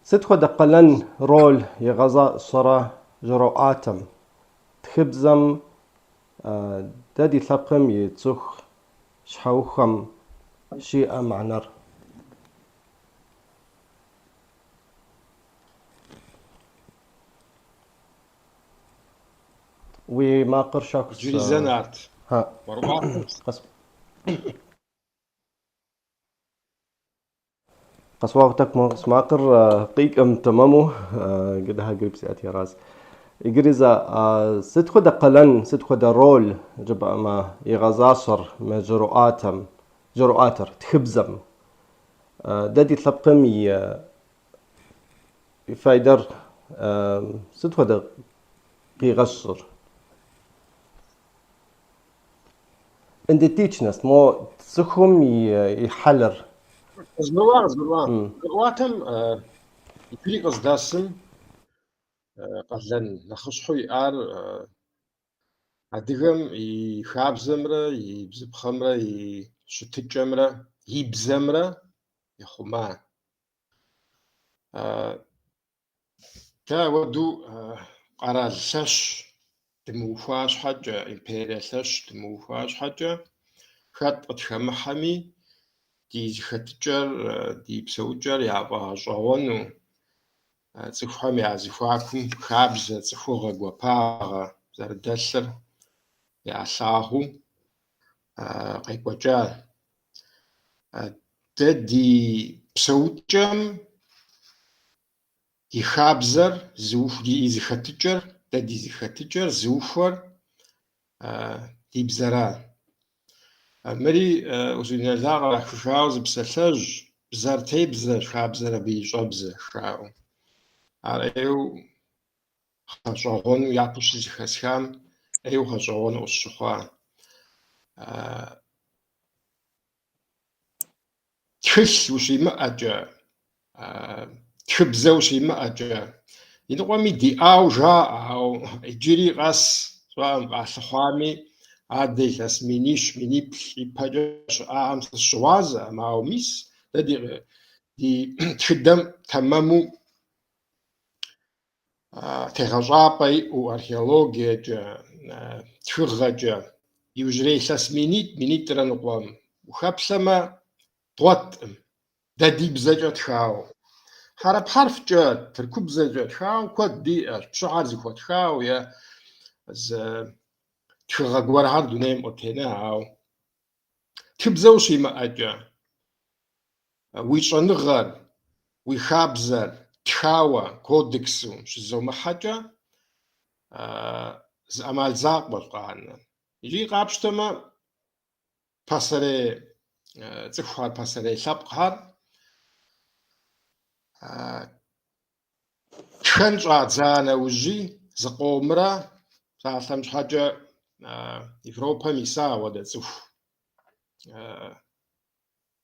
Сыт хуэдэ къалэн роль игъэзащӏэрэ жьэрыӏуатэм, тхыбзэм дэ ди лъэпкъым и цӏыху щхьэхуэм щиӏэ мыхьэнэр? Уи макъыр щэхущ. Иджыри зэ Нарт. Ха. ӏуэрыӏуатэм. Къэсуагътэк макъыр къикӏым тэмэму гыдэхьэ грипп сиӏэти аращ. Иджыри зэ сыт хуэдэ къалэн, сыт хуэдэ роль жыпӏэмэ игъэзащӏэр мы жьэрыӏуатэм, жьэрыӏуатэр, тхыбзэм. Дэ ди лъэпкъым и файдэр сыт хуэдэ къигъэщӏыр? Идентичность, мо цӏыхум и хьэлыр. Къызгурыӏуа, къызгурыӏуа. ӏуэрыӏуатэм иджыри къыздэсым къалэн нэхъыщхьэу иӏар адыгэм и хабзэмрэ и бзыпхъэмрэ и щытыкӏэмрэ и бзэмрэ ихъума. Дэ ауэдэу къэрал лъэщ. дымыухуа щхьэкӏэ, империе лъэщ дымыухуа щхьэкӏэ, хэт къытхэмыхьэми, ди зэхэтыкӏэр, ди псэукӏэр яфӏэгъэщӏэгъуэну, цӏыхухэм я зэхуакум хабзэ, цӏыхугъэ, гуапагъэ зэрыдэлъыр ялъагъуу къекӏуэкӏа. Дэ ди псэукӏэм и хабзэр зыуху, ди зэхэтыкӏэр, дэ ди зэхэтыкӏэр зыухуэр ди бзэра. Мыри Узун-Яйла кърахыжауэ зы псалъэжь, бзэр тебзэщ, хабзэр абы и щӏэбзэщ, жаӏэу. Ар ӏейуэ гъэщӏэгъуэну япэу щызэхэсхам, ӏейуэ гъэщӏэгъуэну къысщыхъуа. Тхылъ ущимыӏэкӏэ, тхыбзэ ущимыӏэкӏэ, иныкъуэми диӏауэ жаӏэ, ауэ иджыри къэс щӏэӏым къалъыхъуами, адэ илъэс минищ, миниплӏ ипэкӏэ щыӏахэм сыщыгъуазэкъым, ауэ мис дэ ди тхыдэм тэмэму тегъэщӏапӏэ иӏэу археологиекӏэ, тхыгъэкӏэ, иужьрей илъэс минитӏ, минитӏрэ ныкъуэм ухэплъэмэ, дгъуэткъым, дэ ди бзэкӏэ тхауэ. Хьэрып хьэрфкӏэ, тыркубзэкӏэ тхауэ куэд диӏэщ, пщыхэр зыхуэтхауэ е зы тхыгъэ гуэрхэр дунейм къытена, ауэ тхыбзэ ущимыӏэкӏэ, Уи щӏэныгъэр, уи хабзэр тхауэ, кодексу щызомыхьэкӏэ, зы ӏэмал закъуэщ къанэр. Икӏи къапщтэмэ, пасэрей цӏыхухэр, пасэрей лъэпкъхэр тхэн щӏадза нэужьи зыкъомрэ, псалъэм щхьэкӏэ, Европэм иса ауэдэ цӏыху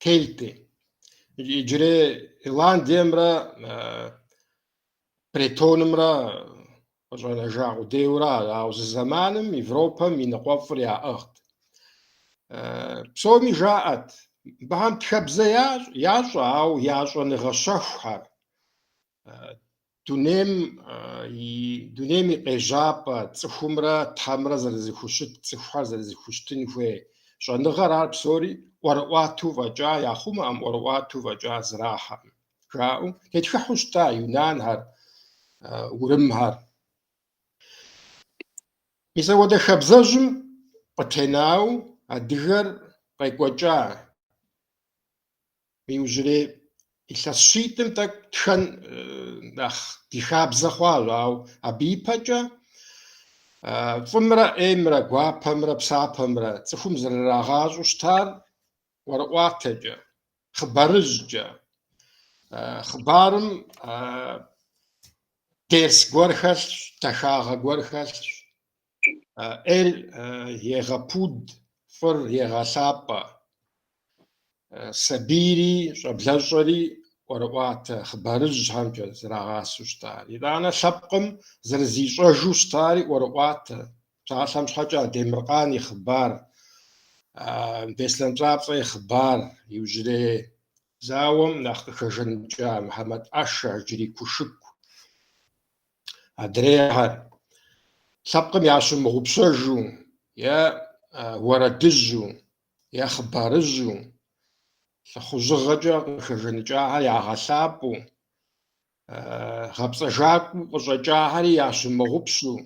Кельты. Иджырей Ирландиемрэ Бретонымрэ къыщӏэнэжа къудейуэра, ауэ зы зэманым Европэм и ныкъуэфӏыр яӏыгът. Псоми жаӏэт, мыбыхэм тхэбзэ ящӏэ, ауэ я щӏэныгъэ щэхухэр, Дунейм и дунейм и къежьапӏэ, цӏыхумрэ Тхьэмрэ зэрызэхущыт, цӏыхухэр зэрызэхущытын хуей щӏэныгъэр ар псори ӏуэрыӏуатэу фӏэкӏа яхъумэкъым, ӏуэрыӏуатэу фӏэкӏа зэрахьэкъым, жаӏэу тетхыхьу щыта юнанхэр, урымхэр. Мис апхуэдэ хабзэжьым къытенауэ адыгэр къекӏуэкӏа. Иужьрей илъэс щитӏым тӏэкӏу тхэн нэхъ ди хабзэ хъуащ, ауэ абы ипэкӏэ фӏымрэ ӏеймрэ, гуапэмрэ псапэмрэ цӏыхум зэрырагъащӏэу щытар ӏуэрыӏуатэкӏэ, хъыбарыжькӏэ. Хъыбарым дерс гуэр хэлъщ, дахагъэ гуэр хэлъщ. ӏейр егъэпуд, фӏыр егъэлъапӏэ. Сабийри щӏэблэщӏэри ӏуэрыӏуатэ хъыбарыжьхэмкӏэ зэрагъасэу щытар. Итӏанэ лъэпкъым зэрызищӏэжу щытари ӏуэрыӏуатэ. Псалъэм щхьэкӏэ Андемыркъан и хъыбар, Беслъэн Пцӏапцӏэ и хъыбар, иужьрей зауэм нэхъ къыхэжаныкӏа Мыхьэмэт ӏэшэ, Ажджэрий Кушыку. Адрейхэр лъэпкъым ящымыгъупщэжу е уэрэдыжьу е хъыбарыжьу, лӏыхъужьыгъэкӏэ къыхэжаныкӏахэр ягъэлъапӏэу, гъэпцӏэжакӏуэу къыщӏэкӏахэри ящымыгъупщэу,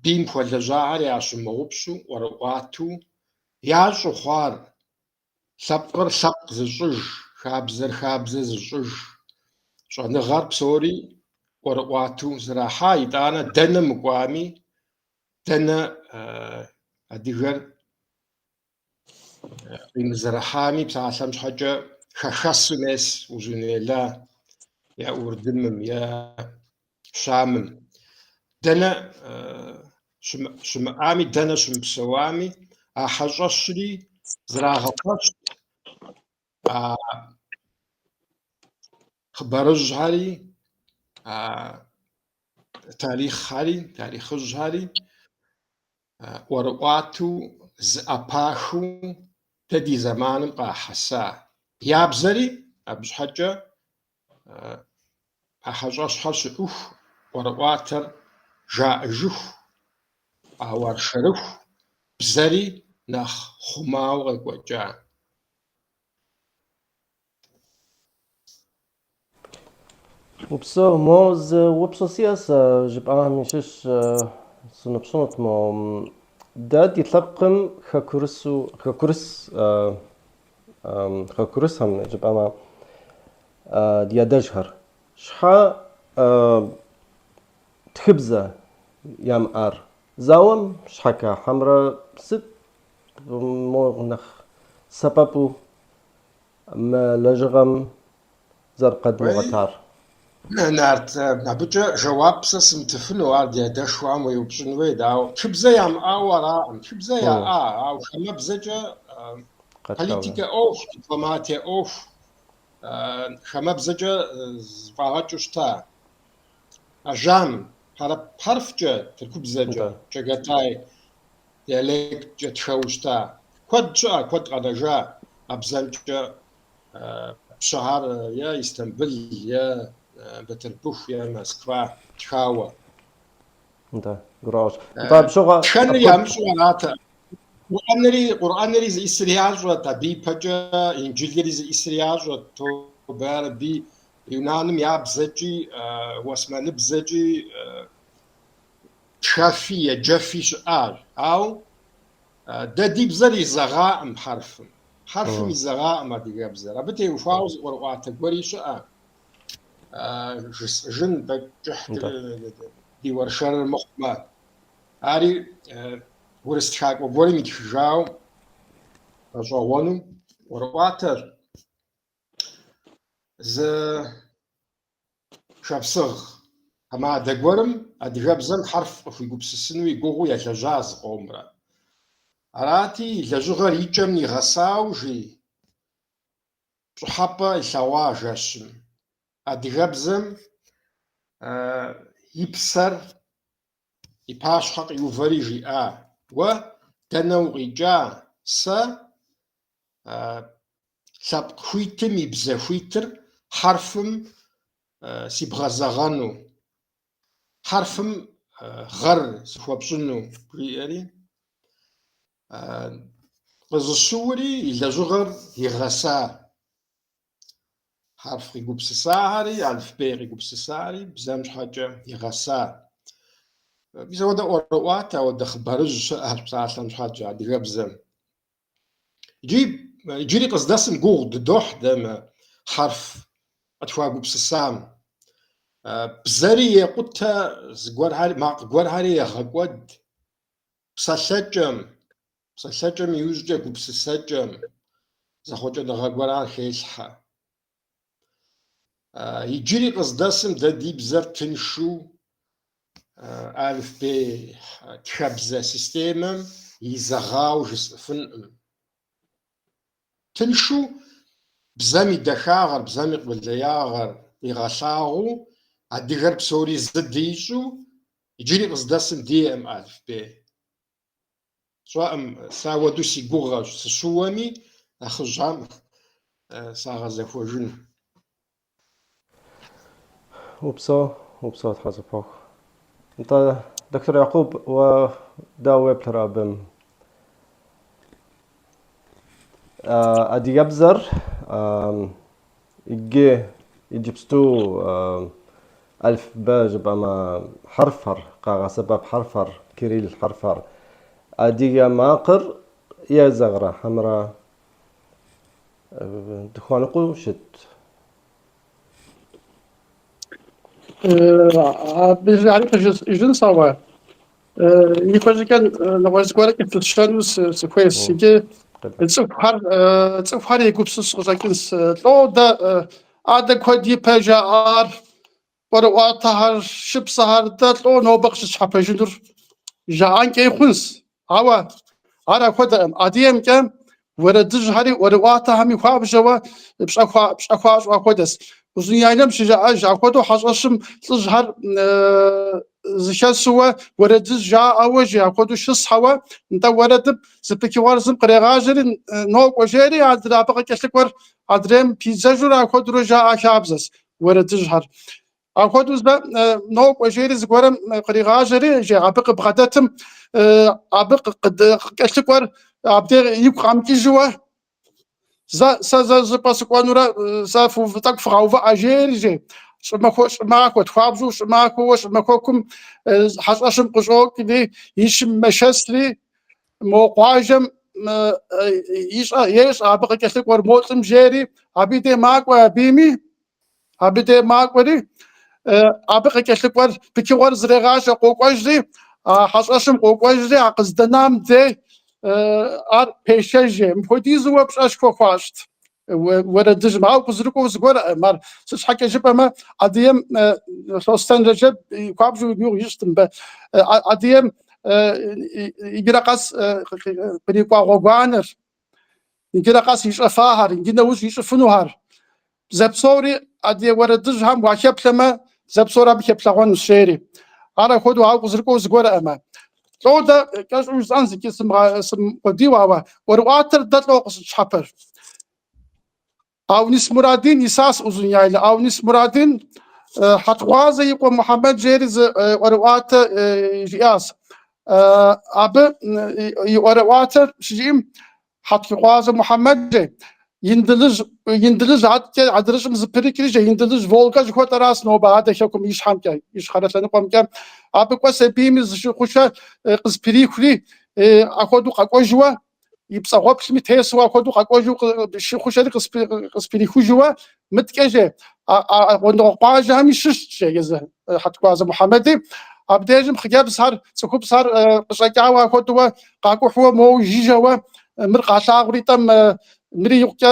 бийм хуэлэжьахэр ящымыгъупщэу ӏуэрыӏуатэу ящӏу хъуар Лъэпкъыр лъэпкъ зыщӏыж, хабзэр хабзэ зыщӏыж, щӏэныгъэр псори ӏуэрыӏуатэу зэрахьа, итӏанэ дэнэ мыкӏуами, дэнэ адыгэр къимызэрыхьами, псалъэм щхьэкӏэ хэхэсу мес Узун-Яйла е Урдымым е Щамым. Дэнэ щымыӏами, дэнэ щымыпсэуами, а хьэщӏэщри зэрагъэпэщт, а хъыбарыжьхэри, а тарихъхэри, тарихъыжьхэри ӏуэрыӏуатэу зэӏэпахыу дэ ди зэманым къахьэса. Я бзэри абы щхьэкӏэ А хьэщӏэщхэр щыӏэху, ӏуэрыӏуатэр жаӏэжыху. Къауэршэрыху бзэри нэхъ хъумауэ къекӏуэкӏа. Упсэу, мо зы упщӏэ сиӏэ сэ жыпӏахэм ящыщ сыноупщӏынут мо дэ ди лъэпкъым хэкурысу, хэкурыс, хэкурысхэм жыпӏэмэ, ди адэжьхэр щхьэ тхыбзэ ямыӏар? Зауэм щхьэкӏэ хьэмэрэ сыт мо нэхъ сэбэпу мы лэжьыгъэм зэрыкъэдмыгъуэтар? Нарт, абыкӏэ жэуап сэ сымытыфыну, ар ди адэшхуэхэм уеупщӏын хуейт, ауэ тхыбзэ ямыӏауэ араӏым. Тхыбзэ яӏа, ауэ хамэбзэкӏэ политикэ ӏуэху, дипломатие ӏуэху, хамэбзэкӏэ зэфӏагъэкӏыу щыта. Ажам, хьэрып хьэрфкӏэ, тыркубзэкӏэ, чагатай диалекткӏэ тхэуэ щыта. Куэд щыӏэ, куэд къэнэжа а бзэмкӏэ пщыхэр е Истамбыл, е Бытырбыху, е Москва тхауэ. Нтӏэ, гурыӏуэгъуэщ. Нтӏэ, абы щыгъуэ Тхэныр ямыщӏэу аратэкъым. Къурӏэнри, Къурӏэнри зиӏысыр ящӏэт, абы ипэкӏэ Инджылри зиӏысыр ящӏэт, тобэ ярэби, Юнаным я бзэкӏи, уэсмэныбзэкӏи тхэфи, еджэфи щыӏащ. Ауэ дэ ди бзэр изэгъаӏым хьэрфым. Хьэрфым изэгъаӏым адыгэбзэр. Абы теухуауэ зы ӏуэрыӏуатэ гуэри щыӏэ. Жысӏэжын тӏэкӏу кӏыхь ди уэршэрыр мыхъумэ. Ари урыс тхакӏуэ гуэрым итхыжауэ гъэщӏэгъуэну ӏуэрыӏуатэщ. Зы шапсыгъ тхьэмадэ гуэрым адыгэбзэм хьэрф къыхуигупсысыну и гугъуу елэжьа зыкъомрэ. Арати, и лэжьыгъэр и кӏэм нигъэсауэ, жи, пщӏыхьэпӏэ илъэгъуа жэщым. Адыгэбзэм и псэр и пащхьэ къиувэри жиӏа, Уэ дэнэ укъикӏа, сэ лъэпкъ хуитым и бзэ хуитыр хьэрфым сибгъэзэгъэну, хьэрфым гъэр сыхуэпщӏыну, жиӏэри къызыщыури и лэжьыгъэр игъэса. Хьэрф къигупсысахэри, алыфбей къигупсысари бзэм щхьэкӏэ игъэса. Мис ауэдэ ӏуэрыӏуатэ, ауэдэ хъыбарыжь щыӏэщ псалъэм щхьэкӏэ адыгэбзэм. Иджы, иджыри къыздэсым гугъу дыдохь дэ мы хьэрф къытхуагупсысам. Бзэри екъутэ, зыгуэрхэри, макъ гуэрхэри егъэкӏуэд. Псэлъэкӏэм, псэлъэкӏэм иужькӏэ гупсысэкӏэм зэхъуэкӏыныгъэ гуэрхэр хелъхьэ. Иджыри къыздэсым дэ ди бзэр тыншу алыфбей тхэбзэ системэм изэгъауэ жысӏэфынкъым. Тыншу бзэм и дахагъэр, бзэм и къулеягъэр къигъэлъагъуэу, адыгэр псори зы дищӏу, иджыри къыздэсым диӏэкъым алыфбей. Сщӏэкъым, сэ ауэдэу си гугъэщ, сыщыуэми, нэхъыжьхэм сагъэзэхуэжын. Упсэу, упсэу, Тхьэ зыпоху. Нтӏэ, доктор Якъуб, уэ дауэ уеплърэ абым? Адыгэбзэр иджы иджыпсту алыфбе жыпӏэмэ хьэрфхэр, къагъэсэбэп хьэрфхэр, кирилл хьэрфхэр. Адыгэ макъыр езэгърэ хьэмэрэ дыхуэныкъуэу щыт? Абы ари къыжысӏэжынщ, ауэ ипэщӏыкӏэ нэгъуэщӏ зыгуэркӏэ пысщэну сыхуейщ. Иджы цӏыхухэр цӏыхухэр егупсыс къыщӏэкӏынщ. Лӏо дэ адэ куэд ипэ жаӏар, ӏуэрыӏуатэхэр, шыпсэхэр дэ лӏо нобэ къыщытщхьэпэжынур жаӏэнкӏэи хъунщ. Ауэ ар апхуэдэкъым. Адыгэмкӏэ уэрэдыжьхэри ӏуэрыӏуатэхэми хуабжьэуэ пщӏэ хуащӏу апхуэдэщ. Узун-Яйлэм щыжаӏэж, апхуэдэу хьэщӏэщым лӏыжьхэр зэхэсууэ уэрэдыжь жаӏэуэ жи, апхуэдэу щысхьэуэ, нтӏэ уэрэдым зы пычыгъуэр зым кърегъажьэри нокӏуэ жери, адрей абы къыкӏэлъыкӏуэр адрейм пидзэжурэ апхуэдэурэ жаӏэ хабзэщ уэрэдыжьхэр. Апхуэдэу зэ нокӏуэ жери зыгуэрым къригъажьэри, же абы къыбгъэдэтым абы къыкӏэлъыкӏуэр абдей игу къэмыкӏыжуэ, зэ сэ зэ щӏыпӏэ сыкӏуэнурэ сэ тӏэкӏу фыгъэувыӏэ жери, же щӏымахуэ щӏымахуэт, хуабжьу щӏымахуэуэ щӏымахуэкум хьэщӏэщым къыщӏокӏри, и шым мэшэсри, мо къуажэм ищӏэ ещӏэ абы къыкӏэлъыкӏуэр мо лӏым жери, абы и дей макӏуэ абыми, Абы дей макӏуэри, абы къыкӏэлъыкӏуэр пычыгъуэр зрегъащӏэ къокӏуэжри, а хьэщӏэщым къокӏуэжри, а къыздэнам дей ар пешэж. Мыпхуэдизу пщӏэшхуэ хуащӏт уэрэдыжьым. Ауэ къызэрыкӏуэу зыгуэркъым ар. Сыт щхьэкӏэ жыпӏэмэ, Адыгэм Лъостэн Рэджэб хуабжьу и гугъу ищӏт мыбы. Адыгэм иджырэ къэс кърикӏуа гъуэгуанэр, иджырэ къэс ищӏэфахэр, иджы нэужь ищӏыфынухэр. Зэпсори адыгэ уэрэдыжьхэм уахэплъэмэ, зэпсори абы хэплъэгъуэнущ, жери. Ар апхуэдэу ауэ къызэрыкӏуэу зыгуэркъымэ. Лӏо дэ кӏэщӏу жысӏэн зыкӏи сымыкъуэдийуэ, ауэ ӏуэрыӏуатэр дэ лӏо къыщытщхьэпэр. Аунис Мурадин исас Узуняйлэ. Аунис Мурадин Хьэтгъуазэ и къуэ Мухьэмэд жери зы ӏуэрыӏуатэ жиӏащ. Абы и ӏуэрыӏуатэр щыжиӏэм Хьэтгъуазэ Мухьэмэд же Индылыжь, Индылыжь адэкӏэ адрыщӏым зэпрыкӏри же Индылыжь Волгэ жыхуэтӏэращ нобэ адэ хэкум ищхьэмкӏэ, ищхъэрэ лъэныкъуэмкӏэ. Абы кӏуэс абыми зы шы хъушэ къызэприхури, апхуэдэу къэкӏуэжуэ, и пцӏэгъуэплъми тесу апхуэдэу къэкӏуэжу шы хъушэри къызэприхужуэ, мыткӏэ же а гъунэгъу къуажэхэми щыщт же езы Хьэтгъуазэ Мухьэмэди. Абдежым хъыджэбзхэр, цӏыхубзхэр къыщӏэкӏауэ апхуэдэуэ къакӏухьуэ моуэ жыжьэуэ мыр къалъагъури-тӏэ мыри икъукӏэ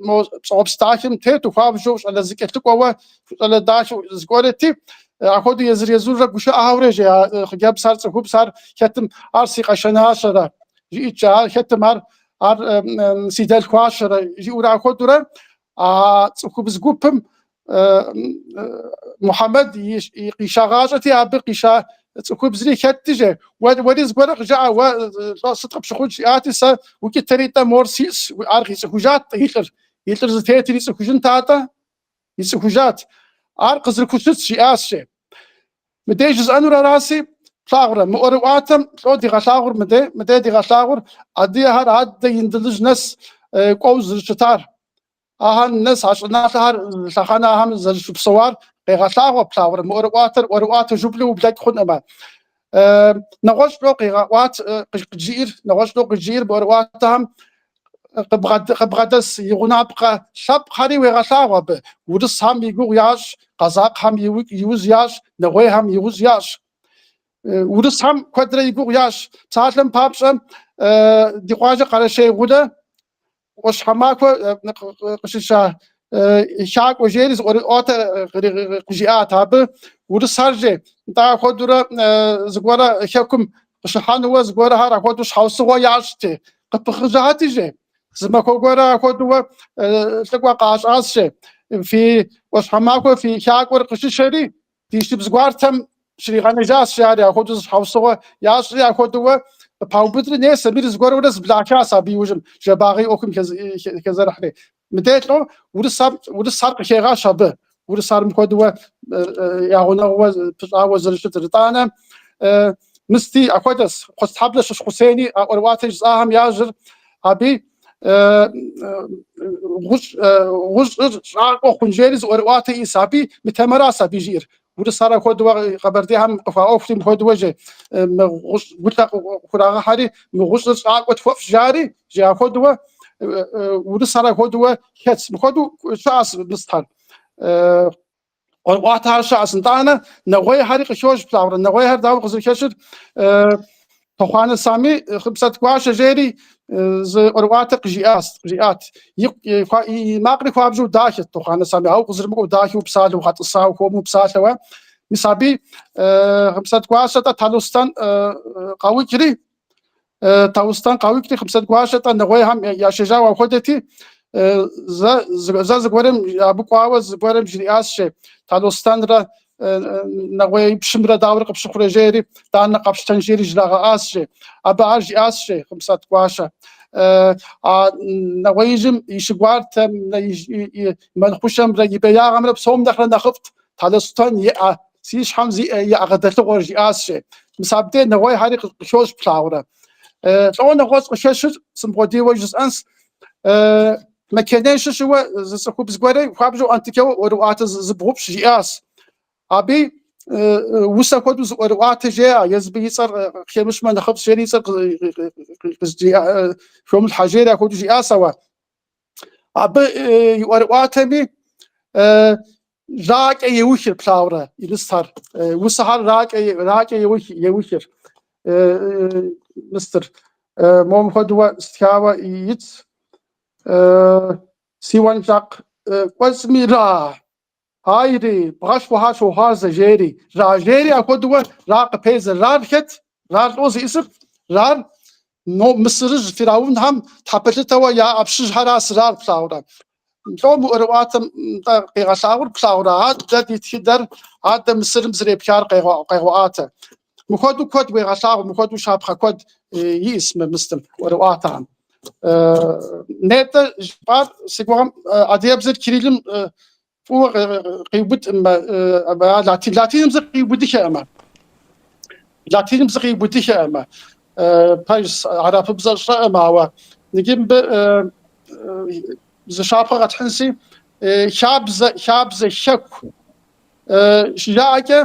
мо пцӏэгъуэплъ дахэм тету хуабжьу щӏалэ зэкӏэлъыкӏуэуэ щӏалэ дахэу зыгуэрэти, апхуэдэу езыр-езырурэ гушыӏэхэурэ же а хъыджэбзхэр, цӏыхубзхэр хэтым ар си къэшэнащэрэ жиӏэкӏэ, ар хэтым ар ар си дэлъхуащэрэ жиӏэурэ апхуэдэурэ а цӏыхубз гупым Мухьэмэд и къишагъащӏэти, абы къиша цӏыхубзри хэтти, же, уэри зыгуэрэ къыжыӏэ, уэ сыт къыпщыхъун жиӏати, сэ укӏытэри-тӏэ мор сиӏс, ар къицӏыхужат и лӏыр. И лӏыр зытетыр ицӏыхужынт атӏэ? Ицӏыхужат. Ар къызэрыхущытщ, жиӏащ, же. Мыдей жысӏэнур араси, плъагъурэ, мы ӏуэрыӏуатэм лӏо дигъэлъагъур мыдей, мыдей дигъэлъагъур адыгэхэр аддэ Индылыжь нэс кӏуэу зэрыщытар. Ахэр нэс а щӏыналъэхэр лъэхъэнэ ахэм зэрыщыпсэуар къегъэлъагъуэ, плъагъурэ, мы ӏуэрыӏуатэр ӏуэрыӏуатэ жыплӏэу ублэкӏ хъункъымэ. Нэгъуэщӏ лӏо къигъэӏуат къыджиӏэр, нэгъуэщӏ лӏо къыджиӏэр мы ӏуэрыӏуатэхэм къыбгъэдэс и гъунапкъэ лъэпкъхэри уегъэлъагъу абы. Урысхэм и гугъу ящӏ, къэзакъхэм иужь ящӏ, нэгъуейхэм иужь ящӏ. Урысхэм куэдрэ и гугъу ящӏ. Псалъэм папщӏэ, ди къуажэ Къэрэшей гъунэ ӏуащхьэмахуэ къыщыща хакӏуэ жери зы ӏуэрыӏуатэ къыжиӏат абы. Урысхэр же, нтӏэ апхуэдэурэ зыгуэрэ хэкум къыщыхьэнууэ зыгуэрэхэр апхуэдэу щхьэусыгъуэ ящӏти, къыпыхъыжьати же. Зы махуэ гуэрэ апхуэдэуэ лӏыкӏуэ къащӏащ же. Фи ӏуащхьэмахуэ фи хакӏуэр къыщышэри, Ди шыбз гуартэм щригъэнэжащ жари, апхуэдэу зы щхьэусыгъуэ ящӏри, апхуэдэуэ къыпаубыдри, нес, мир зыгуэрурэ зэблахащ абы иужьым, Жэбагъы и ӏуэхум хэзэрыхьри. Мыдей лӏо, урысхэр къыхегъэщ абы, урысхэр мыпхуэдэуэ я гъунэгъууэ пыщӏауэ зэрыщытыр. Итӏанэ Мысти апхуэдэщ, Хъуэстхьэблэ щыщ Хъусени а ӏуэрыӏуатэ жысӏахэм яжьыр аби гъущӏыр щӏакӏуэ хъун жери зы ӏуэрыӏуатэ иӏэс аби мы темэращ абы жиӏэр. Урысхэр апхуэдэуэ къэбэрдейхэм къыхуаӏуэхури мыпхуэдэуэ же мы гъущӏ гулъэ къыхурагъэхьэри мы гъущӏыр щӏакӏуэ тхуэфщӏ жари, же апхуэдэуэ урысхэр апхуэдэуэ хэтс. Мыпхуэдэу щыӏэщ мыстхэр. ӏуэрыӏуатэхэр щыӏэщ. Нтӏанэ нэгъуейхэри къыхощ, плъагъурэ? Нэгъуейхэр дауэ къызэрыхэщыр? Тэхъуанэ Сами Хъымсэт Гуащэ жери зы ӏуэрыӏуатэ къыжиӏащ, къыжиӏат. И макъри хуабжьу дахэт Тэхъуанэ Сами, ауэ къызэрымыкӏуэу дахэу псалъэу, гъэтӏысауэ, хуэму псалъэуэ. Мис абы Хъымсэт Гуащэ-тӏэ Талустэн къаукӏри, Таустэн къаукӏри Хъымсэт Гуащэ-тӏэ нэгъуейхэм яшэжауэ апхуэдэти, зэ зэ зыгуэрым абы кӏуауэ зыгуэрым жриӏащ, же, Талустэнрэ нэгъуеипщымрэ дауэрэ къыпщыхъурэ жери, данэ къэпщтэн жери жрагъэӏащ, же. Абы ар жиӏащ, же, Хъымсэт Гуащэ. А нэгъуеижьым и шы гуартэмрэ и мэл хъушэмрэ и беягъэмрэ псом нэхърэ нэхъыфӏт. Талъостэн и ӏэ, си щхьэм зи ӏэ и ӏэ гъэдэлъыгъуэр жиӏащ, жи. Мис абдей нэгъуейхэри къыхощ плъагъурэ. Лӏо нэгъуэщӏ къыхэщыр сымыпхуэдейуэ жысӏэнс. Мекеней щыщыуэ зы цӏыхубз гуэри хуабжьу антикэуэ ӏуэрыӏуатэ зыбгъупщӏ жиӏащ. Абы усэ хуэдэу зы ӏуэрыӏуатэ жеӏэ, езыбы и цӏэр къыхемыщмэ нэхъыфӏщ жери и цӏэр хомылъхьэ жери апхуэдэу жиӏащ, ауэ абы и ӏуэрыӏуатэми ракӏэ еухыр плъагъурэ и мыстэр, усэхэр ракӏэ ракӏэ еухыр мыстыр. Мом хуэдэу стхауэ итщ. Си уэнжакъ кӏуэцӏми ра. Айри, бгъэшхуэхэр щохуарзэ жери, ра жери апхуэдэуэ ра къыпедзэ. Рар хэт? Рар лӏо зиӏысыр? Рар но Мысырыжь фираунхэм тхьэпэлъытэуэ яӏэ пщыжьхэращ рар плъагъурэ. Лӏо мы ӏуэрыӏуатэм нтӏэ къигъэлъагъур плъагъурэ, адэ ди тхыдэр адэ Мысырым зэрепхар къегъуэӏуатэ. Мыхуэдэу куэд уегъэлъагъу, мыхуэдэу щапхъэ куэд иӏэс мы мыстым ӏуэрыӏуатэхэм. Нетӏэ жыпӏар си гугъэм адыгэбзэр кириллым фӏыуэ къиубыдӏым, латин латиным зы къиубыдыхэӏымэ. Латиным зы къиубыдыхэӏымэ. Пэжщ, арапыбзэр щӏэӏым, ауэ иджы мыбы зы щапхъэ къэтхьынси, хабзэ, хабзэ хэку щыжаӏэкӏэ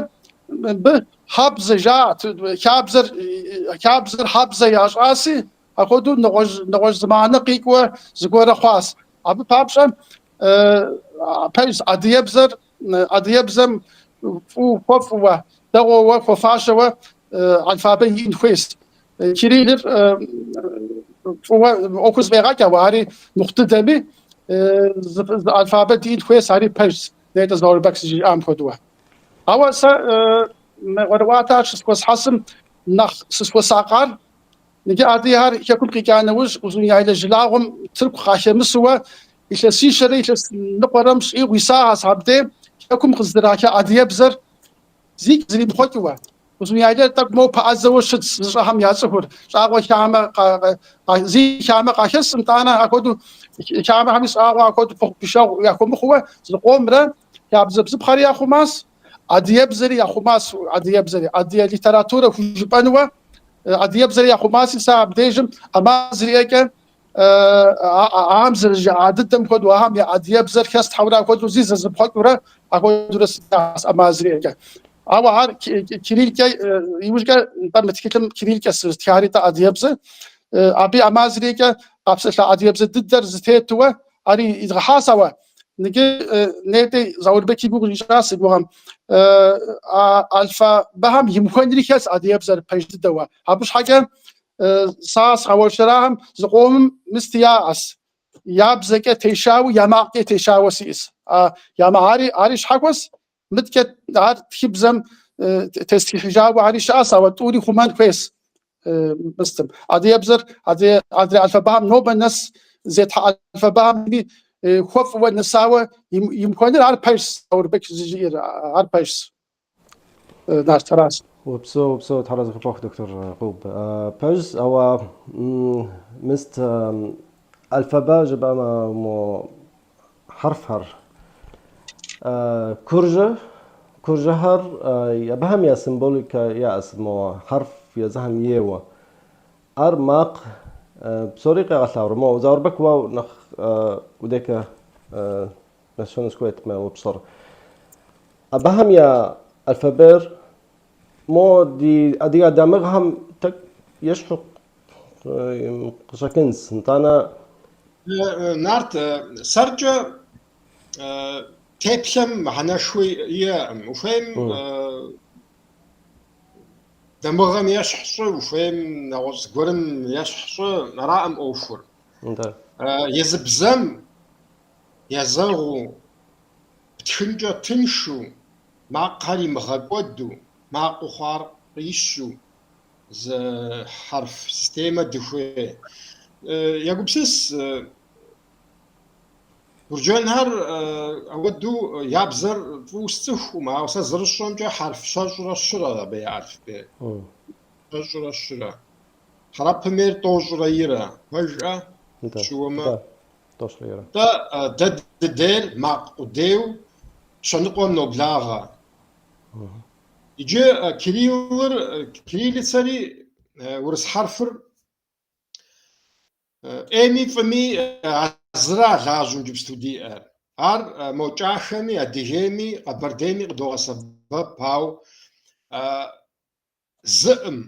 мыбы хьэбзэ жаӏэ, хабзэр, хабзэр хьэбзэ ящӏаси, апхуэдэу нэгъуэщӏ, нэгъуэщӏ зэманыр къикӏуэ зыгуэрэ хъуащ. Абы папщӏэ пэжщ, адыгэбзэр, адыгэбзэм фӏыуэ хуэфӏыуэ, дэгъуэуэ хуэфащэуэ алфабэ иӏэн хуейщ. Кириллыр фӏыуэ ӏуэхур зэфӏегъэкӏ, ауэ ари мыхъу дыдэми, зы алфабэ диӏэн хуейщ, ари пэжщ. Нетӏэ Заурбек жиӏам хуэдэуэ. Ауэ сэ мы ӏуэрыӏуатэр щызэхуэсхьэсым нэхъ сызыхуэсакъар, иджы адыгэхэр хэкум къикӏа нэужь Узун-Яйлэ жылагъуэм тырку къахэмысуэ илъэсищэрэ илъэс ныкъуэрэм щӏигъу исагъэс абдей хэкум къыздыраха адыгэбзэр зикӏ зэримыхъуэкӏыуэ. Узун-Яйлэр тӏэкӏу моуэ пэӏэдзэуэ щытщ зыщӏэхэм я цӏыхур. Щӏагъуэ хамэ зи хамэ къахэсым, тӏанэ апхуэдэу хамэхэми щӏагъуэ апхуэдэу пыхъу-пышэгъу яхуэмыхъууэ зыкъомрэ хабзэ бзыпхъэри яхъумащ, адыгэбзэри яхъумащ, адыгэбзэри, адыгэ литературэ хужыпӏэнуэ адыгэбзэри яхъумащи, сэ абдежым ӏэмал зэриӏэкӏэ ахэм зэрыжаӏа дыдэм хуэдэу, ахэм я адыгэбзэр хэслъхьэурэ апхуэдэу зи зэзымхъуэкӏыурэ апхуэдэурэ сытхащ ӏэмал зэриӏэкӏэ. Ауэ ар кириллкӏэ иужькӏэ нтӏэ мы тхылъым кириллкӏэ сызытхари тӏэ адыгэбзэ. Абы ӏэмал зэриӏэкӏэ къапсэлъа адыгэбзэ дыдэр зытетуэ ари идгъэхьащ, ауэ иджы нетӏи Заурбек и гугъу ищӏащ си гугъэм. А алфабэхэм имыхуэнри хэлъщ адыгэбзэр пэж дыдэуэ. Абы щхьэкӏэ Сэ сгъэуэршэрахэм зыкъомым мысти яӏэс. Я бзэкӏэ тешауэ, я макъкӏэ тешауэ сиӏэс. Я макъ ари, ари щхьэхуэс, мыткӏэ ар тхыбзэм тестхыхьыжауэ ари щыӏэс, ауэ тӏури хъумэн хуейс мыстым. Адыгэбзэр адрей адрей алфабэхэм нобэ нэс зетхьэ алфабэхэми хуэфӏыуэ нэсауэ имыхуэныр ар пэжщ, Заурбек зыжиӏэр ар пэжщ. Нарт аращ. Упсэу, упсэу, Тхьэр къыпхухъу, доктор Къуб. Пэжщ, ауэ мыст алфабэ жыпӏэмэ мо хьэрфхэр. Куржы, куржыхэр абыхэм я символикэ яӏэс, мо хьэрф езыхэм ейуэ. Ар макъ псори къегъэлъагъур. Мо Заурбек уэ нэхъ удекэ нэсщэну сыхуейт мы упщӏэр. Абыхэм я алфабер мо ди адыгэ дамыгъэхэм тӏэкӏу ещхьу къыщӏэкӏынщ. Нтӏанэ. Нарт, сэркӏэ теплъэм мыхьэнэшхуэ иӏэкъым. Ухуейм дамыгъэм ещхь щӏы, ухуейм нэгъуэщӏ зыгуэрым ещхь щӏы, араӏым ӏуэхур. Езы бзэм езэгъыу Птхынкӏэ тыншу, макъхэр имыгъэкӏуэду, макъыу хъуар къищу зы хьэрф системэ дыхуей. Егупсыс, Гурджэнхэр ауэдэу я бзэр фӏыуэ сцӏыхукъым, ауэ сэ зэрысщӏэмкӏэ хьэрф щэщӏрэ щырэ абы я алфбет. Щэщӏрэ щырэ. Хьэрэпым ейр тӏощӏрэ ирэ. Пэжӏэ? Щыуэмэ. Тӏощӏрэ ирэ. Тӏэ, дэ дыдейр макъ къудейу. Щэныкъуэм ноблагъэ. Иджы кириллыр, кириллицэри урыс хьэрфыр ӏейми фӏыми а зыра лажьэу иджыпсту диӏэр. Ар мо кӏахэми, Адыгейми, Къэбэрдейми къыдогъэсэбэп, ауэ зыӏым.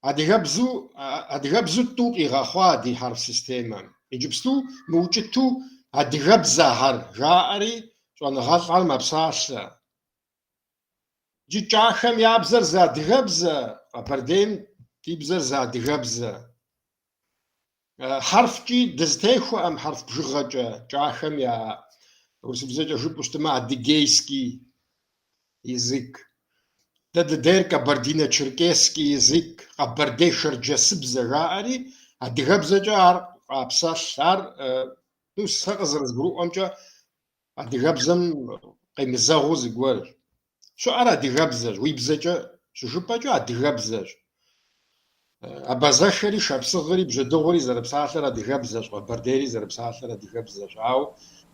Адыгэбзу, адыгэбзу тӏу къигъэхъуа ди хьэрф системэм. Иджыпсту мыукӏыту адыгэбзэхэр жаӏэри щӏэныгъэлӏхэр мэпсалъэ. Иджы кӏахэм я бзэр зы адыгэбзэ, Къэбэрдейм ди бзэр зы адыгэбзэ. Хьэрфкӏи дызэтехуэӏым хьэрф бжыгъэкӏэ, кӏахэм я урысыбзэкӏэ жыпӏэу щытмэ, адыгейский язык. Дэ дыдейр кабардино-черкесский язык, къэбэрдей-шэрджэсыбзэ жаӏэри, адыгэбзэкӏэ ар къапсэлъ. Ар, ну, сэ къызэрызгурыӏуэмкӏэ, адыгэбзэм къемызэгъыу зыгуэрщ. Щыӏэр адыгэбзэщ, уи бзэкӏэ щыжыпӏэкӏэ адыгэбзэщ. Абазэхэри, шапсыгъри, бжьэдыгъури зэрыпсалъэр адыгэбзэщ, къэбэрдейри зэрыпсалъэр адыгэбзэщ. Ауэ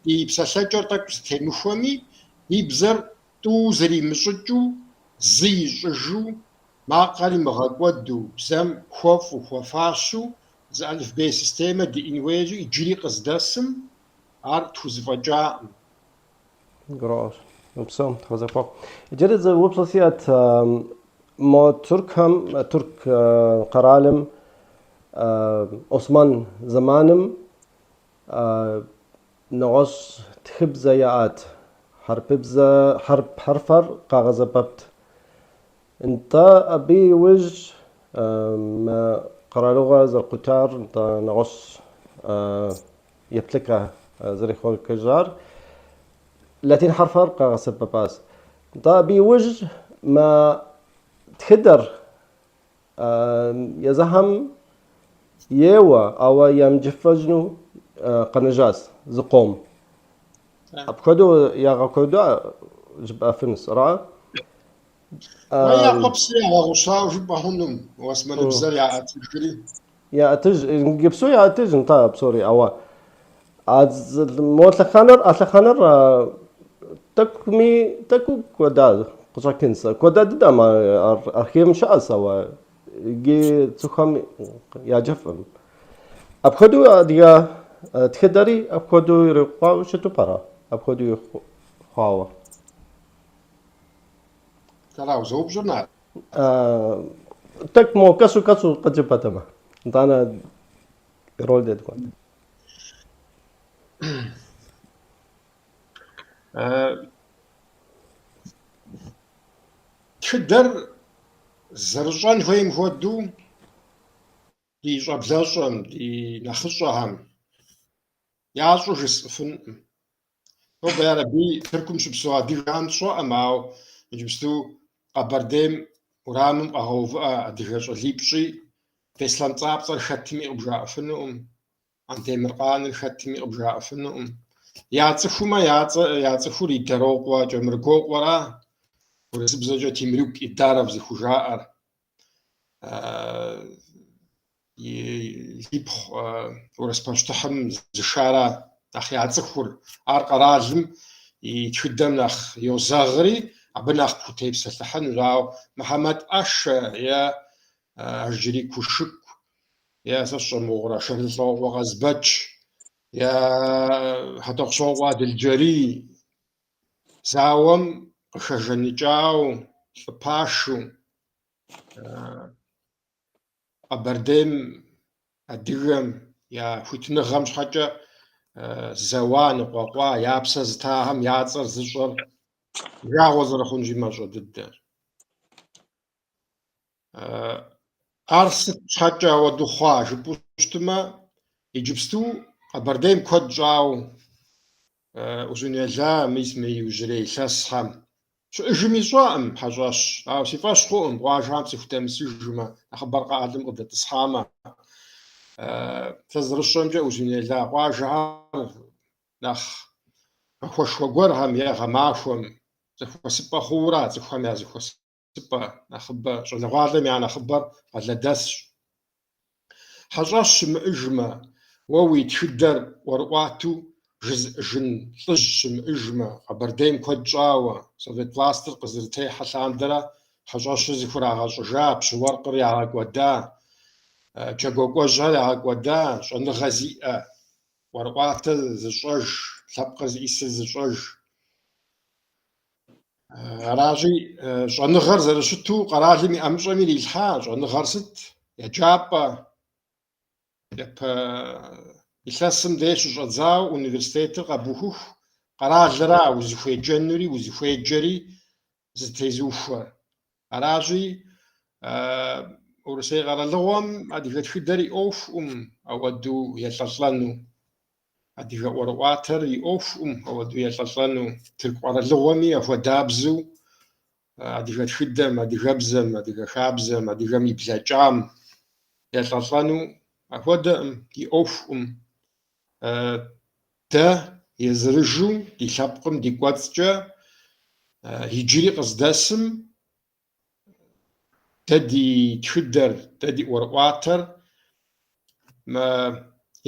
ди псэлъэкӏэр тӏэкӏу зэтемыхуэми, ди бзэр тӏу зэримыщӏыкӏыу, зы ищӏыжу, макъхэр имыгъэкӏуэду, бзэм хуэфӏу, хуэфащэу зы алыфбей системэ диӏэн хуейщи, иджыри къыздэсым ар тхузэфӏэкӏакъым. Гурыӏуэгъуэщ. Упсэу, Тхьэ зэхуэхъу. Иджыри зы упщӏэ сиӏэт, мо тюркхэм, тюрк къэралым Осман зэманым нэгъуэщӏ тхыбзэ яӏат, хьэрыпыбзэ, хьэрып хьэрфхэр къагъэсэбэпт. Нтӏэ, абы иужь мы къэралыгъуэр зэрыкъутар, нтӏэ, нэгъуэщӏ еплъыкӏэ зэрихъуэкӏыжар латин хьэрфхэр къагъэсэбэпащ. Нтӏэ, абы иужь мы тхыдэр езыхэм ейуэ, ауэ ямыджыфэжыну къэнэжащ зыкъом. Апхуэдэу ягъэкӏуэда жыпӏэфынущ, ара? Я къуэпсыр ягъэгъущауэ жыпӏэ хъунум, уэсмэныбзэр яӏэтыжри. Яӏэтыж, иджыпсту яӏэтыж, нтӏэ, псори, ауэ а мо лъэхъэнэр, а лъэхъэнэр тӏэкӏуми, тӏэкӏу кӏуэда къыщӏэкӏынщ. Кӏуэда дыдэм ар архивым щыӏэщ, ауэ иджы цӏыхухэм яджыфӏым. Апхуэдэу адыгэ тхыдэри апхуэдэу ирикъуауэ щыту пӏэрэ? Апхуэдэу хъуауэ. Ара узэупщӏыр, Нарт? Тӏэкӏу мо кӏэщӏу кӏэщӏу къыджепӏэтэмэ. Итӏанэ роль дедгуэт. Тхыдэр зэрыщӏэн хуейм хуэдэу ди щӏэблэщӏэм, ди нэхъыщӏэхэм ящӏэу жысӏэфынкъым. Нобэ ярэби Тыркум щыпсэу адыгэхэм сщӏэкъым, ауэ иджыпсту Къэбэрдейм урамым къэгъэувыӏэ адыгэ щӏалипщӏи Беслъэн Пцӏапцӏэр хэтми къыбжаӏэфынукъым, Андемыркъаныр хэтми къыбжаӏэфынукъым. Яцӏыхумэ, я цӏэ, яцӏыхур Идарокъуэ Кӏэмыргуокъуэра, урысыбзэкӏэ Темрюк Идаров зыхужаӏэр. Ипхъу урыс пащтыхьым зышара нэхъ яцӏыхур, ар къэралым и тхыдэм нэхъ йозэгъри, абы нэхъ пхутепсэлъыхьынущ. Ауэ Мыхьэмэт ӏэшэ е Ажджэрий Кушыку е сэ сщӏэ мыгъуэрэ Шэрэлӏокъуэ Къазбэч е Хьэтӏохъущокъуэ Адылджэрий зауэм къыхэжаныкӏауэ, лӏы пашэу, Къэбэрдейм, адыгэм я хуитыныгъэм щхьэкӏэ зэуа, ныкъуэкъуа, я псэ зытахэм я цӏэр зыщӏэр жагъуэ зэрыхъунщи мащӏэ дыдэщ. Ар сыт щхьэкӏэ ауэдэу хъуа жыпӏэу щытмэ, иджыпсту Къэбэрдейм куэд щӏауэ Узун-Яйла мис мы иужьрей илъэсхэм щыӏэжми сщӏэкъым хьэщӏэщ, ауэ си фӏэщ хъуӏым къуажэхэм цӏыху дэмысыжмэ, нэхъыбэр къалэм къыдэтӏысхьамэ. Сэ зэрысщӏэмкӏэ Узун-Яйла къуажэхэр нэхъ махуэшхуэ гуэрхэм е гъэмахуэм зэхуэсыпӏэ хъуура цӏыхухэм я зэхуэсыпӏэ нэхъыбэ, щӏалэгъуалэм я нэхъыбэр къалэдэсщ. Хьэщӏэщ щымыӏэжмэ, уэ уи тхыдэр ӏуэрыӏуатэу. Жызыӏэжын лӏыжь щымыӏэжмэ, Къэбэрдейм куэд щӏауэ, совет властыр къызэрытехьэ лъандэрэ хьэщӏэщыр зыхурагъэщӏыжа, пщы-уэркъыр ягъэкӏуэда, джэгуакӏуэжьхэр ягъэкӏуэда, щӏэныгъэ зиӏэ, ӏуэрыӏуатэ зыщӏэж, лъэпкъыр зиӏысыр зыщӏэж. Аращи, щӏэныгъэр зэрыщыту къэралым и ӏэмыщӏэм ирилъхьа, щӏэныгъэр сыт? Еджапӏэ, Япэ илъэсым деж щыщӏэдзауэ университетыр къэбухыху, къэралыра узыхуеджэнури узыхуеджэри зытезыухуэр. Аращи, Урысей къэралыгъуэм адыгэ тхыдэр и ӏуэхукъым ауэдэу елӏэлӏэну, адыгэ ӏуэрыӏуатэр и ӏуэхукъым ауэдэу елӏэлӏэну, Тырку къэралыгъуэми апхуэдабзэу адыгэ тхыдэм, адыгэбзэм, адыгэ хабзэм, адыгэм и блэкӏам елӏэлӏэну апхуэдэкъым, и ӏуэхукъым. Дэ езырыжу ди лъэпкъым ди кӏуэцӏкӏэ иджыри къыздэсым дэ ди тхыдэр, дэ ди ӏуэрыӏуатэр мы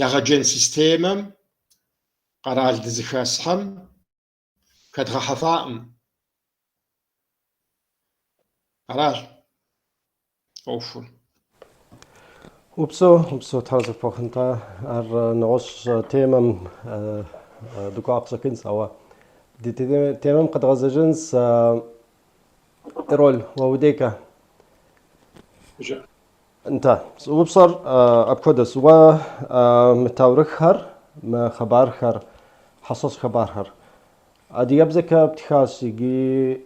егъэджэн системэм къэрал дызыхэсхэм хэдгъэхьэфакъым. Аращ ӏуэхур. Упсэу, упсэу, Тхьэр зыхуэхъун, нтӏэ, ар нэгъуэщӏ темэм дыкӏуа къыщӏэкӏынщ, ауэ ди темэм къэдгъэзэжынщ Эрол, уэ удейкэ. Нтӏэ, упщӏэр апхуэдэщ. Уэ мы таурыхъхэр, мы хъыбархэр, хьэщӏэщ хъыбархэр адыгэбзэкӏэ птхащ икӏи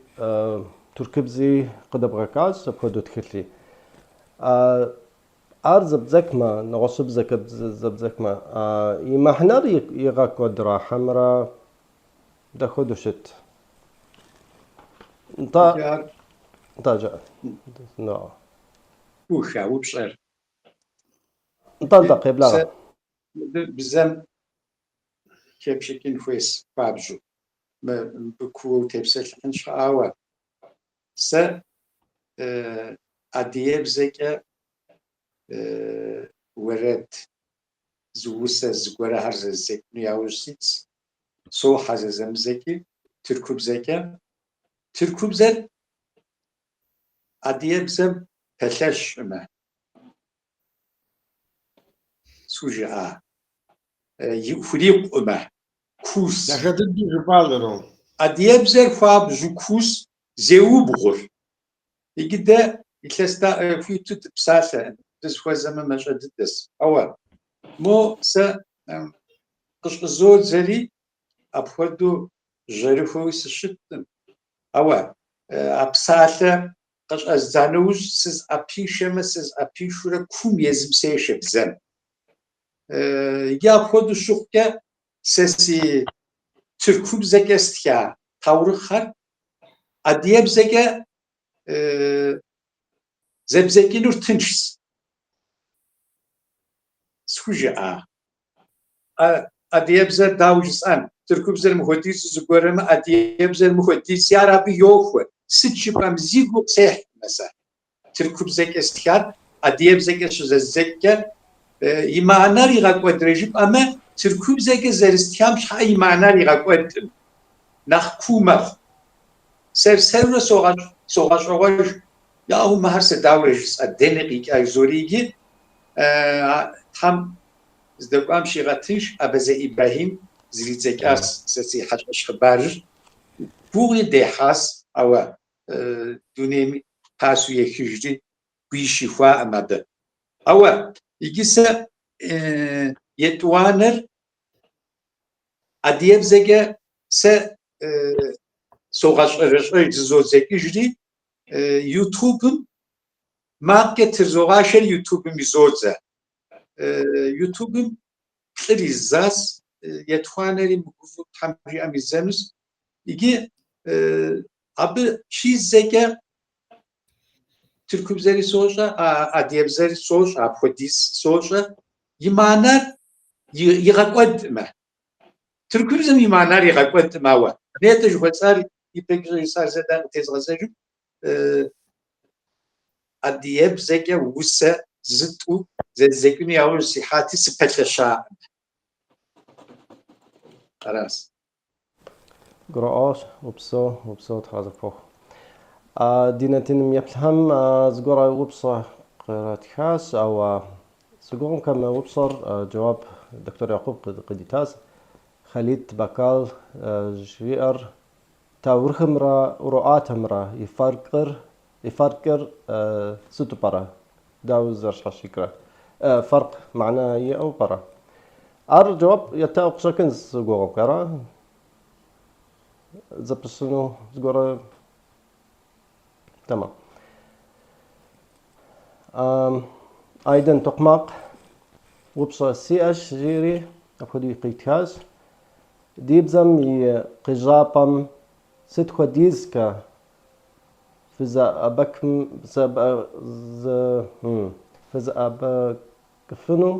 туркыбзи къыдэбгъэкӏащ апхуэдэу тхылъи. Ар зэбдзэкӏмэ, нэгъуэщӏыбзэкӏэ зэбдзэкӏмэ, и мыхьэнэр игъэкӏуэдрэ хьэмэрэ дапхуэдэу щыт? Нтӏэ, нтӏэ, жыӏэ. Уха упщӏэр. Нтӏэ, нтӏэ, къеблагъэ. Сэ мыбы бзэм хепщӏыкӏын хуейс хуабжьу. Мыбы кууэ утепсэлъыхьын щхьэ, ауэ сэ адыгэбзэкӏэ уэрэд, зы усэ зыгуэрхэр зэздзэкӏыну яужь ситс, сохьэ зэзэмызэкӏи тыркубзэкӏэ. Тыркубзэр адыгэбзэм пэлъэщӏымэ, схужыӏа, хурикъумэ, куус. Дахэ дыдэу жыпӏащ, Эрол. Адыгэбзэр хуабжьу куус, зеубгъур. Иджы дэ илъэс хуиту дыпсалъэкъым, дызыхуэзэмэ мащӏэ дыдэс. Ауэ мо сэ къыщӏызодзэри апхуэдэу жьэрыхуэуи сыщыткъым. Ауэ а псалъэ къыщӏэздза нэужь сызӏэпишэмэ, сызӏэпишурэ кум езым сешэ бзэм. Иджы апхуэдэу щыхъукӏэ сэ си тыркубзэкӏэ стха таурыхъхэр адыгэбзэкӏэ зэбдзэкӏынур тыншщ. Схужыӏа? Адыгэбзэр дауэ жысӏэн? Тыркубзэр мыхуэдизу зыгуэрымэ, адыгэбзэр мыхуэдизи, ар абы йохуэ. Сыт жыпӏэм, зи гугъу сехькъымэ сэ. Тыркубзэкӏэ стхар адыгэбзэкӏэ щызэздзэкӏкӏэ и мыхьэнэр игъэкӏуэдрэ жыпӏэмэ, тыркубзэкӏэ зэрыстхам щхьэ и мыхьэнэр игъэкӏуэдкъым. Нэхъ куу мэхъу. Сэр-сэрурэ согъэщӏэгъуэж, яӏэу мыхэр сэ дауэрэ жысӏа, дэнэ къикӏа жызори иджы Тхьэм здэкӏуам щигъэтынш Абазэ Ибрахьим зридзэкӏащ сэ си хьэщӏэщ хъыбарыр. Гугъуи дехьащ, ауэ дунейм пасэу ехыжри гуи щихуаӏым абы. Ауэ иджы сэ етӏуанэр адыгэбзэкӏэ сэ согъэщӏэрэщӏэж, зызодзэкӏыжри, Ютубым макъкӏэ тырзогъашэри Ютубым изодзэ. Ютубым плӏыр издзащ, етхуанэри мыгувэу Тхьэм жиӏэм издзэнущ. Иджы абы щиздзэкӏэ тыркубзэри сощӏэ, адыгэбзэри сощӏэ, апхуэдиз сощӏэ. И мыхьэнэр игъэкӏуэдӏымэ. Тыркубзэм и мыхьэнэр игъэкӏуэдӏым, ауэ нетӏэ жыхуэсӏар ипэкӏэ жысӏар зэ дэ къытезгъэзэжым, адыгэбзэкӏэ усэ зытӏу зэздзэкӏыну яужь сихьати, сыпэлъэщаӏым. Аращ. Гурыӏуащ, упсэу, упсэу, Тхьэ арэзы пхухъу. Ди нэтыным еплъхэм зыгуэр упщӏэ къратхащ, ауэ си гугъэмкэ мы упщӏэр джэуап доктор Якъуб къыдитащ. Халит Бакал жиӏэр таурыхъымрэ ӏуэрыӏуатэмрэ и фэркъыр и фэркъыр сыту пӏэрэ? Дауэ зэрыщхьэщыкӏрэ? Фэркъ мыхьэнэ иӏэу пӏэрэ? Ар джэуап еттауэ къыщӏэкӏынщ си гугъэмкэ, ара? Зэпыщыну зыгуэрэ? Тэмэм. Айдын Токъмакъ упщӏэ сиӏэщ, жиӏэри апхуэдэу къитхащ. Ди бзэм и къежьапӏэм сыт хуэдизкэ фызэӏэбэкӏыфыну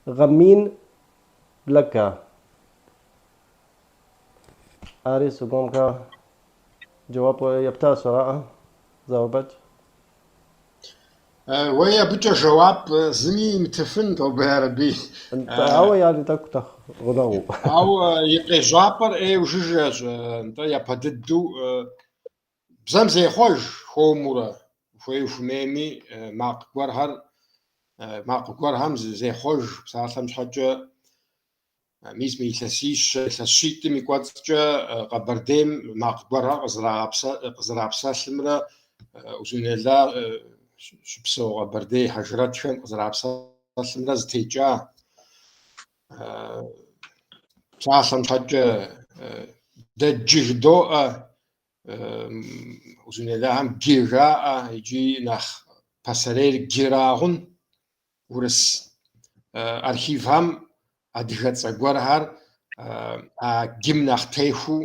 гъэ мин блэкӏа? Ари си гугъэмкэ джэуап ептащ, араӏэ, Заурбэч? Уей, абыкӏэ жэуап зыми имытыфын, тобэ ярэби. Нтӏэ, ауэ яри тӏэкӏу нэхъ гъунэгъуу. Ауэ и къежьапӏэр ӏейуэ жыжьэщ, нтӏэ, япэ дыдэу бзэм зехъуэж хуэмурэ, ухуей ухуэмейми, макъ гуэрхэр, макъ гуэрхэм зехъуэж, псалъэм щхьэкӏэ, Мис мы илъэсищэ, илъэс щитӏым и кӏуэцӏкӏэ Къэбэрдейм макъ гуэрхэр къызэрапсэлъымрэ Узун-Яйла щыпсэу къэбэрдей хьэжрэтхэм къызэрапсэлъымрэ зэтекӏа. Псалъэм щхьэкӏэ дэ джы жыдоӏэ, Узун-Яйлахэм гы жаӏэ, икӏи нэхъ пасэрейр гырагъун. Урыс архивхэм адыгэцӏэ гуэрхэр а гым нэхъ техуу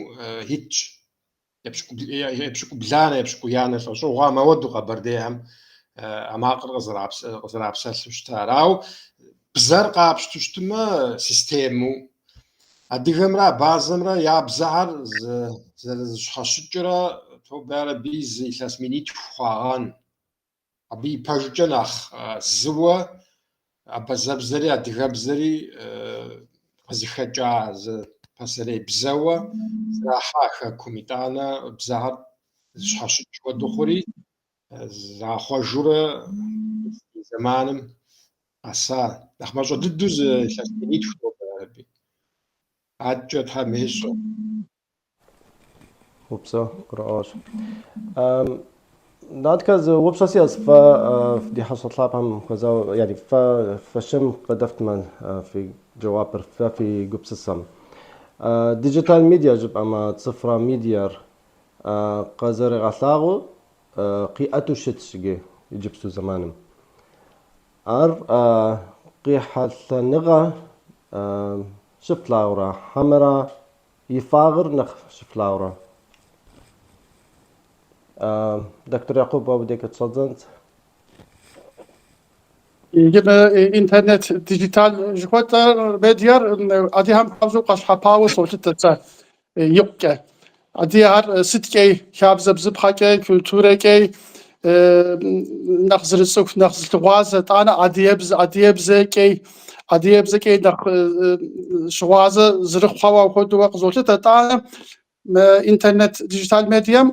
итщ. Епщыкӏубланэ, епщыкӏуиянэ лӏэщӏыгъуэм ауэдэу къэбэрдейхэм а макъыр къызэрапсэлъу щытар. Ауэ бзэр къапщту щытмэ, систему адыгэмрэ абазэмрэ я бзэхэр зэрызэщхьэщыкӏрэ, тобэ ярэби, зы илъэс минитху хъуагъэн. Абы и пэжкӏэ нэхъ зыуэ абазэбзэри адыгэбзэри къызыхэкӏа зы пасэрей бзэуэ зэрахьа хэкум. Итӏанэ бзэхэр зыщхьэщыкӏ хуэдэу хъури, захъуэжурэ ди зэманым къэса. Нэхъ мащӏэ дыдэу зы илъэс минитху тобэ ярэби. Адэкӏэ Тхьэм ещӏэ. Упсэу, гурыӏуащ. Адэкӏэ зы упщӏэ сиӏэщ фэ ди хьэщӏэ лъапӏэм хуэзауэ, яни фэ фэ щым къыдэфтмэ фи джэуапыр, фэ фи гупсысэм. Диджитал медиа жыпӏэмэ, цифрэ медиар къызэригъэлъагъуэу къиӏэту щытщ иджы иджыпсту зэманым. Ар къехьэлъэныгъэ щыфлъагъурэ, хьэмэрэ и фӏагъыр нэхъ щыфлъагъурэ? Доктор Якъуб, уэ абы къытщӏэдзэнт. Иджы мы интернет диджитал жыхуэтӏэр медиар адыгэхэм хуабжьу къащхьэпауэ солъытэ сэ икъукӏэ. Адыгэхэр сыткӏэй, хабзэ бзыпхъэкӏэй, культурэкӏэй, нэхъ зэрыцӏыху, нэхъ зылъыгъуазэ, тӏанэ адыгэбзэ, адыгэбзэкӏэй, адыгэбзэкӏэй нэхъ щыгъуазэ зэрыхъуауэ апхуэдэу къызолъытэ. Тӏанэ мы интернет диджитал медиам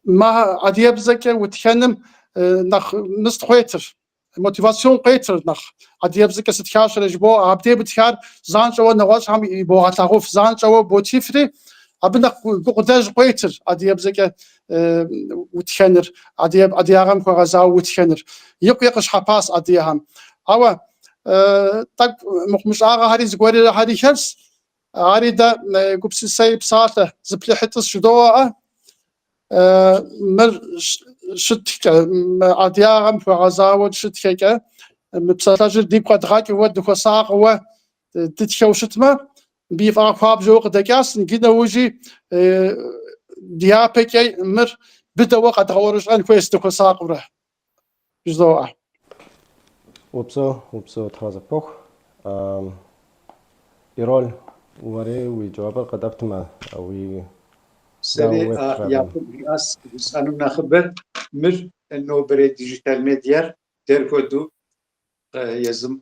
ма адыгэбзэкӏэ утхэным нэхъ мыст къуетыр. Мотивацион къуетыр нэхъ адыгэбзэкӏэ сытхащэрэ жыбоӏэ, абдей бытхар занщӏэуэ нэгъуэщӏхэм ибогъэлъагъуф, занщӏэуэ ботхыфри, абы нэхъ гукъыдэж къуетыр адыгэбзэкӏэ утхэныр, адыгагъэм хуэгъэзауэ утхэныр. Икъукӏэ къыщхьэпащ адыгэхэм. Ауэ тӏэкӏу мыхъумыщӏагъэхэри зыгуэрхэри хэлъщ, ари дэ гупсысэи псалъэ зыплъыхьи тӏыс жыдоӏэ. Мыр щыткӏэ, адыгагъэм хуэгъэзауэ щытхэкӏэ, мы псалъэжьыр дигу къэдгъэкӏыуэ, дыхуэсакъыуэ дытхэу щытмэ, мыбы и фӏагъ хуабжьу къыдэкӏащ, иджы нэужьи дяпэкӏэ мыр быдэуэ къэдгъэӏурыщӏэн хуейщ дыхуэсакъыурэ, жызоӏэ. Упсэу, упсэу, Тхьэ арэзы пхухъу. Ирол, уэри уи джэуапыр къыдэптмэ, уи Сэри Якъуб жиӏащ жысӏэнум нэхъыбэр мыр нобэрей диджитал медиар дэр хуэдэу езым.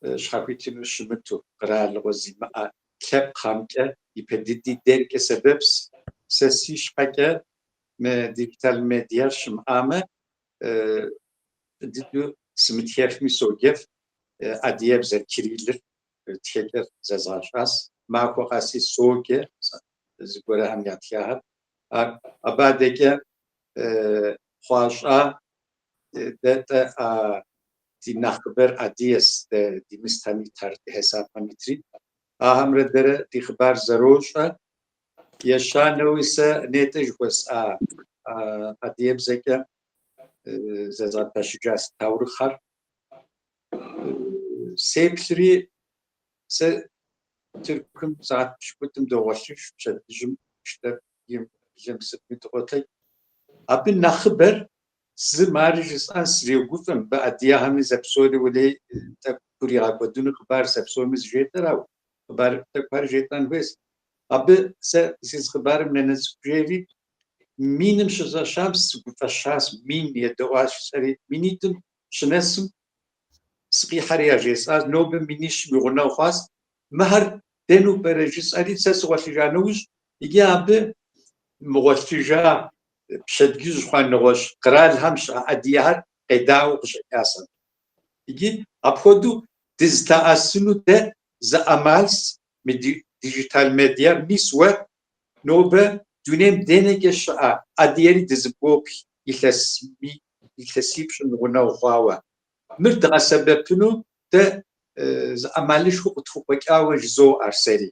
щхьэхуитыну щымыту, къэралыгъуэ зимыӏэ лъэпкъхэмкӏэ ипэ дыди дэркӏэ сэбэпс. Сэ си щхьэкӏэ мы диджитал медиар щымыӏамэ, фӏы дыдэу сымытхэфми соджэф, адыгэбзэр, кириллыр тхэкӏэр зэзгъэщӏас. Махуэ къэси соджэ зыгуэрхэм ятхахэр. Ар абы адэкӏэ хъуащӏа дэ-тӏэ а ди нэхъыбэр адыгэс, дэ ди мыстэм итхэр, ди хьисапхэм итри. Ахэмрэ дэрэ ди хъыбар зэрощӏэ. Ещанэуи сэ нетӏэ жыхуэсӏа адыгэбзэкӏэ зэзгъэпэщыжа си таурыхъхэр сеплъри, сэ Тыркум сыхьэт пщыкӏутӏым догъуэлъыж, пщэдджыжьым штэ, им, блым сытми дыкъотэдж. Абы нэхъыбэр зым ари жысӏэн срегуфӏэ, мыбы адыгэхэми зэпсори уэлей тӏэкӏу гуригъэкӏуэдыну хъыбар зэпсоми зыжетӏэр, ауэ хъыбар тӏэкӏухэр жетӏэн хуейщ. Абы сэ си зы хъыбарым нанэ цӏыкӏу жери, миным щызэщам сыгуфӏэщащ, мин едэӏуащ жысӏэри, минитӏым щынэсым сыкъихьэри яжесӏащ, нобэ минищым и гъунэгъу хъуащ, мыхэр дэну пӏэрэ жысӏэри, сэ сыгъуэлъыжа нэужь, иджы абы мыгъуэлъыжа пщэдджыжь хъуа нэгъуэщӏ къэралхэм щыӏэ адыгэхэр къедаӏуэу къыщӏэкӏащ абы. Иджы апхуэдэу дызылъэӏэсыну дэ зы ӏэмалщ мы диджитал медиар. Мис уэ нобэ дунейм дэнэкӏэ щыӏэ адыгэри дызэбгоплъ илъэс илъэсипщӏым и гъунэгъу хъуауэ. Мыр дгъэсэбэпыну дэ зы ӏэмалышхуэ къытхукъуэкӏауэ жызоӏэр сэри.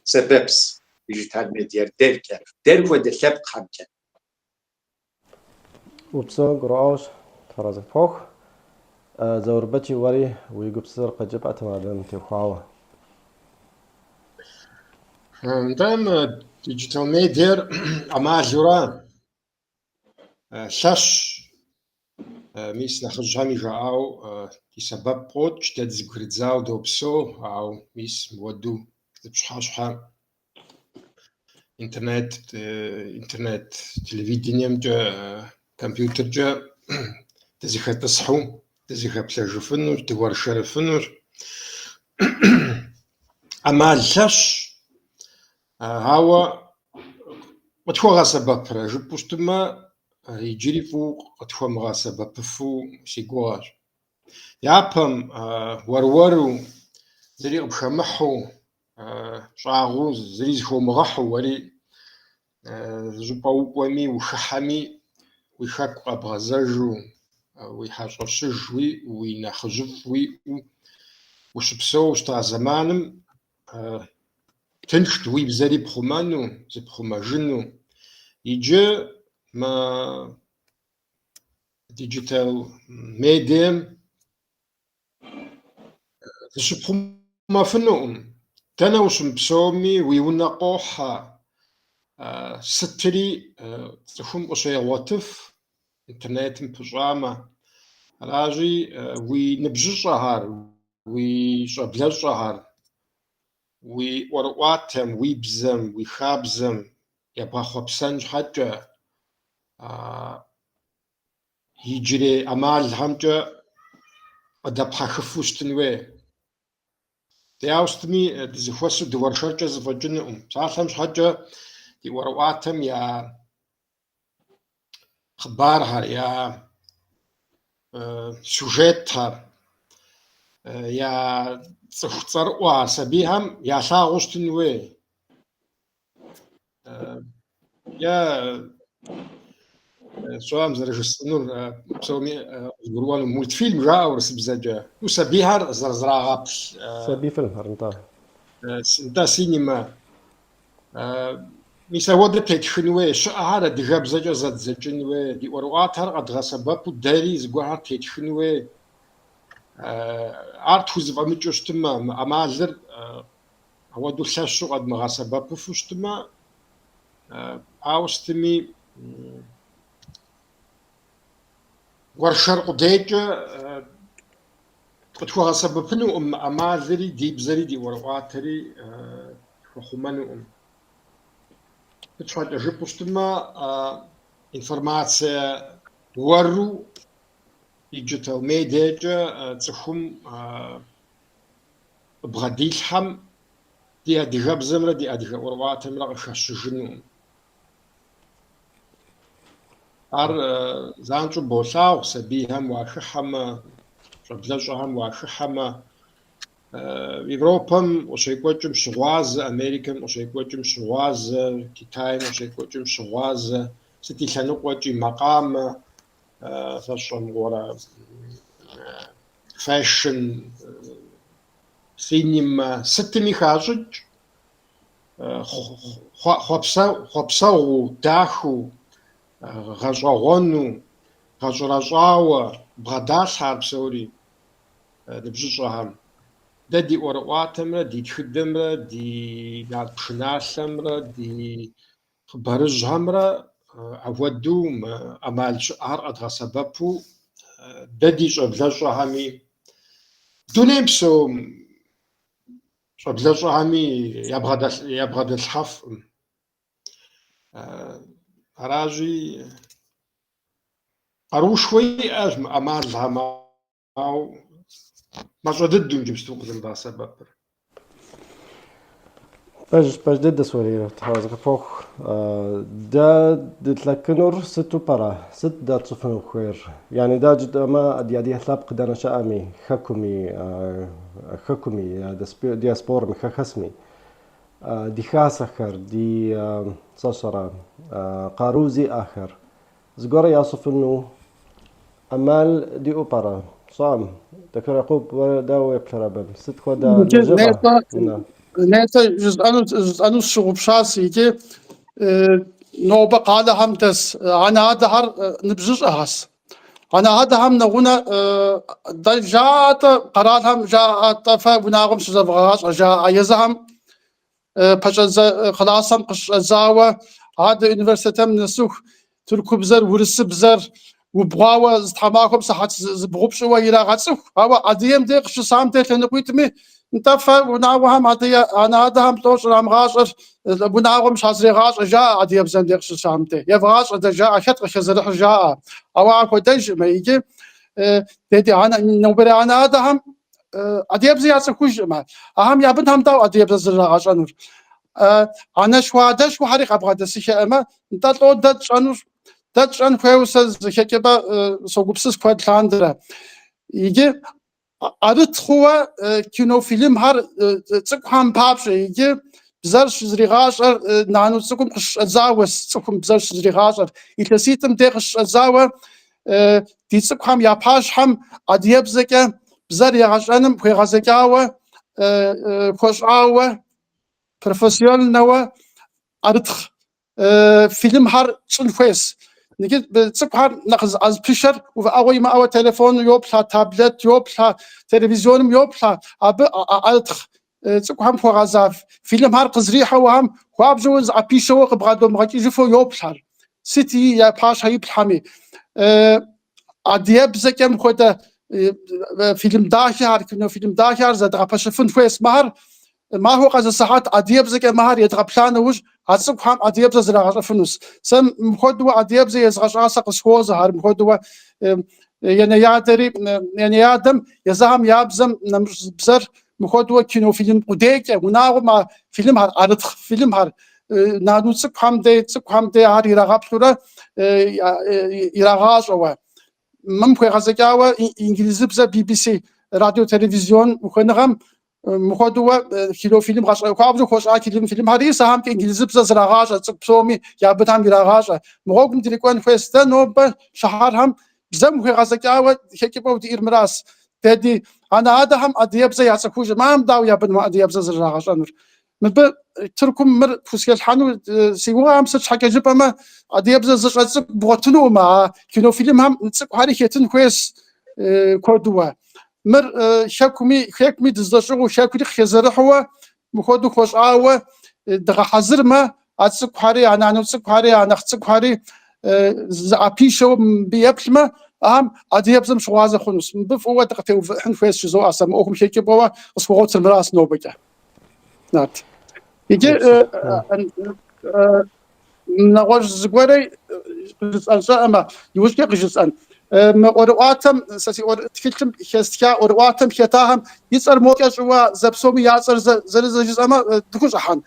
Сэбэпс диджитал медиар дэркӏэ, дэр хуэдэ лъэпкъхэмкӏэ. Упсэу гурыӏуэгъуэщ, Тхьэразэ пхуохъу. Заурбэчи уэри уи гупсысэр къыджепӏэтэм абым теухуауэ. Нтӏэ, мы диджитал медиар ӏэмалура лъэщ. Мис нэхъыжьхэми жаӏау ди сэбэп къокӏ, дэ дызэбгрыдзауэ допсэу, ауэ мис мыуэду зы пщыхьэщхьэ интернет, интернет телевидениемкӏэ, компьютеркӏэ дызэхэтӏысхьэу дызэхэплъэжыфынущ, дыуэршэрыфынущ. ӏэмал лъэщ, ауэ къытхуэгъэсэбэпрэ жыпӏэу щытмэ, иджыри фӏыуэ къытхуэмыгъэсэбэпыфу си гугъэщ. Япэм уэр-уэру, зыри къыпхэмыхьэу, щӏагъуэу зыри зыхомыгъэхьэу, уэри зыщӏыпӏэ укӏуэми, ухыхьэми, уи хэку къэбгъэзэжу, уи хьэщӏэщыж уиӏэу, уи нэхъыжьыфӏ уиӏэу ущыпсэу щыта зэманым тыншт уи бзэри пхъумэну, зыпхъумэжыну. Иджы мы диджитал медием зыщыпхъумэфынукъым. Дэнэ ущымыпсэуми, уи унэ къохьэ, сытри цӏыхум къыщегъуэтыф, интернетым пыщӏамэ. Аращи, уи ныбжьыщӏэхэр, уи щӏэблэщӏэхэр, уи ӏуэрыӏуатэм, уи бзэм, уи хабзэм ебгъэхъуэпсэн щхьэкӏэ, иджырей ӏэмалхэмкӏэ къыдэпхьэхыфу щытын хуей. Дэ ауэ сытми дызэхуэсу дыуэршэркӏэ зэфӏэкӏынукъым. Псалъэм щхьэкӏэ, ди ӏуэрыӏуатэм я хъыбархэр, я сюжетхэр, я цӏыху цӏэрыӏуэхэр сабийхэм ялъагъуу щытын хуей. Е сщӏэкъым зэрыжысӏэнур псоми къызгурыӏуэну. Мультфильм жаӏэ урысыбзэкӏэ. Ну, сабийхэр зэрызрагъэплъ. Сабий фильмхэр, нтӏэ. Нтӏэ, синема. Мис ауэдэ тетхын хуей, щыӏэхэр адыгэбзэкӏэ зэддзэкӏын хуей, ди ӏуэрыӏуатэр къэдгъэсэбэпу дэри зыгуэрхэр тетхын хуей. Ар тхузэфӏэмыкӏыу щытмэ, мы ӏэмалыр Ауэдэу лъэщу къэдмыгъэсэбэпыфу щытмэ, ауэ сытми уэршэр къудейкӏэ къытхуэгъэсэбэпынукъым мы ӏэмалри, ди бзэри, ди ӏуэрыӏуатэри тхуэхъумэнукъым. Сыт щхьэкӏэ жыпӏэу щытмэ, информацие уэру. Digital медиакӏэ цӏыхум къыбгъэдилъхьэм ди адыгэбзэмрэ ди адыгэ ӏуэрыӏуатэмрэ къыхэщыжынукъым. Ар занщӏэу болъагъу, сабийхэм уахыхьэмэ, щӏэблэщӏэхэм уахыхьэмэ. Европэм къыщекӏуэкӏым щыгъуазэ, Америкэм къыщекӏуэкӏым щыгъуазэ, Китайм къыщекӏуэкӏым щыгъуазэ, сыт и лъэныкъуэкӏи макъамэ, сэ сщӏэ мыгъуэрэ, fashion, cinema, сытми хащӏыкӏ, хъуэпсэгъуу, дахэу, гъэщӏэгъуэну, гъэщӏэрэщӏауэ бгъэдалъхьэ ар псори ныбжьыщӏэхэм. Дэ ди ӏуэрыӏуатэмрэ ди тхыдэмрэ ди нарт пшыналъэмрэ ди хъыбарыжьхэмрэ апхуэдэу мы ӏэмал щыӏэхэр къэдгъэсэбэпу дэ ди щӏэблэщӏэхэми, дунейм псом щӏэблэщӏэхэми ябгъэдэлъхьэфкъым. Аращи, къаруушхуэ иӏэщ мы ӏэмалхэм, ауэ мащӏэ дыдэу иджыпсту къызэрыдгъэсэбэпыр. Пэж, пэж дыдэ Сури, Тхьэ къыпхуэхъу. Дэ дылъэкӏынур сыту пӏэрэ? Сыт дэ тщӏыфыну хуейр? Яни дэ жытӏэмэ, ди адыгэ лъэпкъ дэнэ щыӏэми, хэкуми, хэкуми, диаспорами, хэхэсми, ди хасэхэр, ди сэ сщӏэрэ, къару зиӏэхэр Зыгуэрэ ящӏыфыну ӏэмал диӏэу пӏэрэ? Сщӏэкъым. Доктор Якъуб, уэ дауэ уеплърэ абы? Сыт хуэдэ Иджы лэжьыгъэ? нетӏэ, нетӏэ жысӏэну, жысӏэну сщыгъупщащ икӏи нобэ къалэхэм дэс анэ-адэхэр ныбжьыщӏэхэщ. Анэ-адэхэм нэгъунэ дэ жаӏэ-тӏэ, къэралхэм жаӏэ-тӏэ, фэ унагъуэм щызэвгъэгъащӏэ жаӏэ. Езыхэм Пэщӏэдзэ классым къыщыщӏэдзауэ адэ университетым нэсыху тыркубзэр, урысыбзэр убгъуауэ зы тхьэмахуэм сыхьэт зыбгъупщӏыуэ ирагъэцӏыху. Ауэ адыгэм дей къыщысам дей лъэныкъуитӏми, нтӏэ фэ унагъуэхэм адыгэ анэ-адэхэм лӏо щӏрамыгъащӏэр унагъуэм щазрегъащӏэ жаӏэ адыгэбзэм дей къыщысам дей. Евгъащӏэ дэ жаӏэ, хэт къыхэзэрыхьыр жаӏэ. Ауэ апхуэдэжкъым иджы дэ ди анэ нобэрей анэ-адэхэм Адыгэбзэ яцӏыхужкъым. Ахэм я бынхэм дауэ адыгэбзэ зэрырагъэщӏэнур? Анэшхуэ адэшхуэхэри къабгъэдэсыхэӏымэ, нтӏэ лӏо дэ тщӏэнур? Дэ тщӏэн хуейуэ сэ зы хэкӏыпӏэ согупсыс куэд лъандэрэ. Иджы ӏэрыт хъууэ кинофильмхэр цӏыкӏухэм папщӏэ, иджы бзэр щызригъащӏэр нану цӏыкӏум къыщыщӏэдзауэ цӏыхум бзэр щызригъащӏэр. Илъэситӏым дей къыщыщӏэдзауэ ди цӏыкӏухэм я пащхьэм адыгэбзэкӏэ бзэр егъэщӏэным хуегъэзэкӏауэ, хуэщӏауэ, профессиональнэуэ ӏэрытхъ фильмхэр тщӏын хуейщ. Иджы цӏыкӏухэр нэхъ зыӏэзыпышэр увыӏэгъуэ имыӏэуэ телефоным йоплъэ, таблет йоплъэ, телевизионым йоплъэ, абы ӏэрытхъ цӏыкӏухэм хуэгъэза фильмхэр къызрихьэу ахэм хуабжьу зыӏэпишэуэ къыбгъэдомыгъэкӏыжыфу йоплъхэр. Сыт и я пащхьэ иплъхьэми. Адыгэбзэкӏэ мыхуэдэ фильм дахэхэр, кинофильм дахэхэр зэдгъэпэщыфын хуейщ. Мыхэр махуэ къэс зы сыхьэт адыгэбзэкӏэ мыхэр едгъэплъа нэужь, а цӏыкӏухэм адыгэбзэ зрагъэщӏэфынущ. Сэ мыхуэдэуэ адыгэбзэ езгъэщӏа сэ къысхуозэхэр, мыхуэдэуэ енэ-ядэри, енэ-ядэм езыхэм я бзэм нэмыщӏ бзэр Мыхуэдэуэ кинофильм къудейкӏэ, унагъуэм а фильмхэр, ӏэрытхъ фильмхэр, нану цӏыкӏухэм дей, цӏыкӏухэм дей ар ирагъэплъурэ ирагъащӏэуэ. Мым хуегъэзэкӏауэ инглызыбзэ BBC радио-телевизион ухуэныгъэм мыхуэдэуэ кинофильм хуабжьу хуэщӏа кинофильмхэр ис, ахэмкӏэ инглызыбзэ зрагъащӏэ цӏыкӏу псоми я бынхэм ирагъащӏэ. Мы гъуэгум дрикӏуэн хуейщ. Дэ нобэ щыхьэрхэм бзэм хуегъэзэкӏауэ хэкӏыпӏэу диӏэр мыращ. Дэ ди анэ-адэхэм адыгэбзэ яцӏыхужым, ахэм дауэ я бынхэм адыгэбзэ зэрырагъэщӏэнур? Мыбы Тыркум мыр пхузэхэлъхьэну си гугъэкъым, сыт щхьэкӏэ жыпӏэмэ, адыгэбзэ зыщӏэ цӏыкӏу бгъуэтынукъым, а кинофильмхэм цӏыкӏухэри хетын хуейщ куэдууэ. Мыр хэкуми, хэкуми дыздэщӏыгъуу, хэкури къыхэзэрыхьууэ, мыхуэдэу хуэщӏауэ дгъэхьэзырмэ, а цӏыкӏухэри, а нану цӏыкӏухэри, а нэхъ цӏыкӏухэри зыӏэпишэу мыбы еплъмэ, ахэм адыгэбзэм щыгъуазэ хъунущ. Мыбы фӏыуэ дыкъытеувыӏыхьын хуейщ, жызоӏэ сэ мы ӏуэхум хэкӏыпӏэуэ къысхуэгъуэтыр мыращ нобэкӏэ. Нарт. Иджы нэгъуэщӏ зыгуэрэ къыжысӏэн щыӏэмэ, иужькӏэ къыжысӏэн. Мы ӏуэрыӏуатэм, сэ си тхылъым хэстха ӏуэрыӏуатэм хэтахэм и цӏэр мокӏэ щӏыуэ зэпсоми я цӏэр зэрызэ жысӏэмэ дыхущӏыхьэн.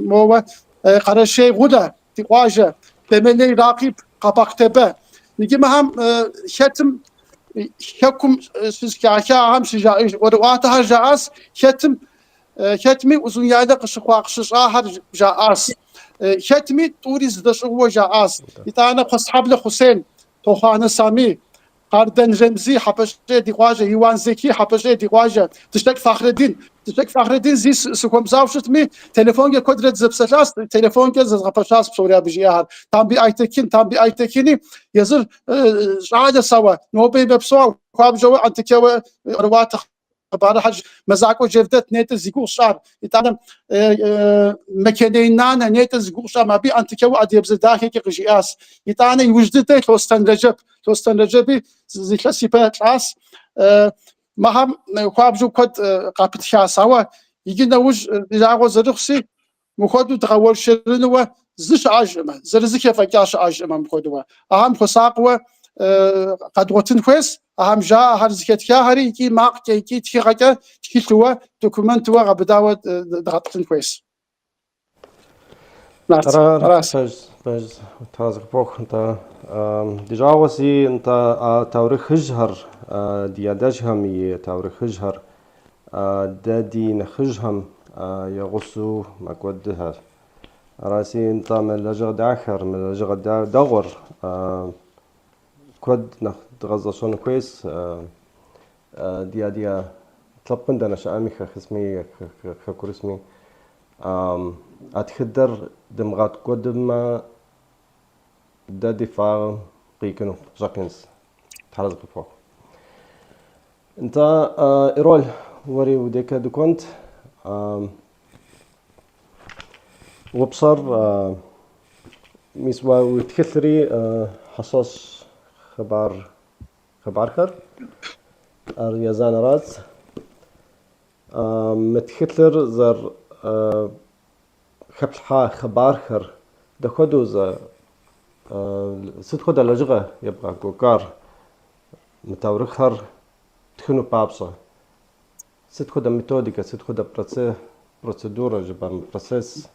Моуэ Къэрэшей Гъулэ, ди къуажэ, Беменей Ракъиб, Къэбакътебэ. Иджы мыхэм хэтым хэкум щызэхахахэм щыжаӏэж ӏуэрыӏуатэхэр жаӏащ, хэтым хэтми Узун-Яйлэ къыщыхъуа къыщыщӏахэр жаӏащ. Хэтми тӏури зэдэщӏыгъууэ жаӏащ. Итӏанэ Кхъуэсхьэблэ Хъусен, Тохъуанэ Сами, Къардэн Ремзи, Хьэпэщӏей ди къуажэ, Иуан Зеки, Хьэпэщӏей ди къуажэ, Дыщэкӏ Фахъредин. Дыщэкӏ Фахъредин зи сыхуэмызауэ щытми, телефонкӏэ куэдрэ дызэпсэлъащ, телефонкӏэ зэзгъэпэщащ псори абы жиӏахэр. Тамби Айтекин, Тамби Айтекини езыр щӏалэс, ауэ нобэи мэпсэу, хуабжьэуэ антикэуэ ӏуэрыӏуатэ хъыбарыхэр Мэзакӏуэ Джевдэт нетӏэ зи гугъу сщӏар, итӏанэ Мэкэней Нанэ нетӏэ зи гугъу сщӏам, абы антикэуэ адыгэбзэ дахэкӏэ къыжиӏащ. Итӏанэ иужь дыдэ Лъостэн Рэджэб, Лъостэн Рэджэби зы илъэс ипэ лӏащ. Мыхэм хуабжьу куэд къапытхащ, ауэ иджы нэужь ди жагъуэ зэрыхъуси, Мыхуэдэу дгъэуэршэрынууэ зы щыӏэжӏымэ, зырызыхэ фӏэкӏа щыӏэжӏымэ мыхуэдэуэ. Ахэм хуэсакъыуэ къэдгъуэтын хуейщ, ахэм жаӏэхэр зыхэтхахэри икӏи макъкӏэ икӏи тхыгъэкӏэ тхылъыуэ, документыуэ гъэбыдауэ дгъэтӏылъын хуейщ. Аращ. Пэж, тхьэ къыпхуэхъу, нтӏэ. Ди жагъуэси, нтӏэ, а таурыхъыжьхэр, ди адэжьхэм и таурыхъыжьхэр Дэ ди нэхъыжьхэм я гъусэу мэкӏуэдхэр. Араси, нтӏэ, мы лэжьыгъэ дахэр, мы лэжьыгъэ дэгъуэр куэд нэхъ дгъэзэщӏэн хуейщ ди адыгэ лъэпкъым дэнэ щыӏэми, хэхэсми, хэкурысми. А тхыдэр дымыгъэкӏуэдмэ, дэ ди фӏагъым къикӏыну къыщӏэкӏынщ. Тхьэразэ къыпхуэхъу. Нтӏэ, Эрол, уэри уи декэ дыкӏуэнт. Упщӏэр, мис уэ уи тхылъри хьэщӏэщ хъыбар, хъыбархэр. Ар езанэрац. Мы тхылъыр зэр хэплъхьа хъыбархэр дапхуэдэу зэ сыт хуэдэ лэжьыгъэ ебгъэкӏуэкӏар мы таурыхъхэр тхыну папщӏэ? Сыт хуэдэ методикэ, сыт хуэдэ процедурэ жыпӏэм, процесс?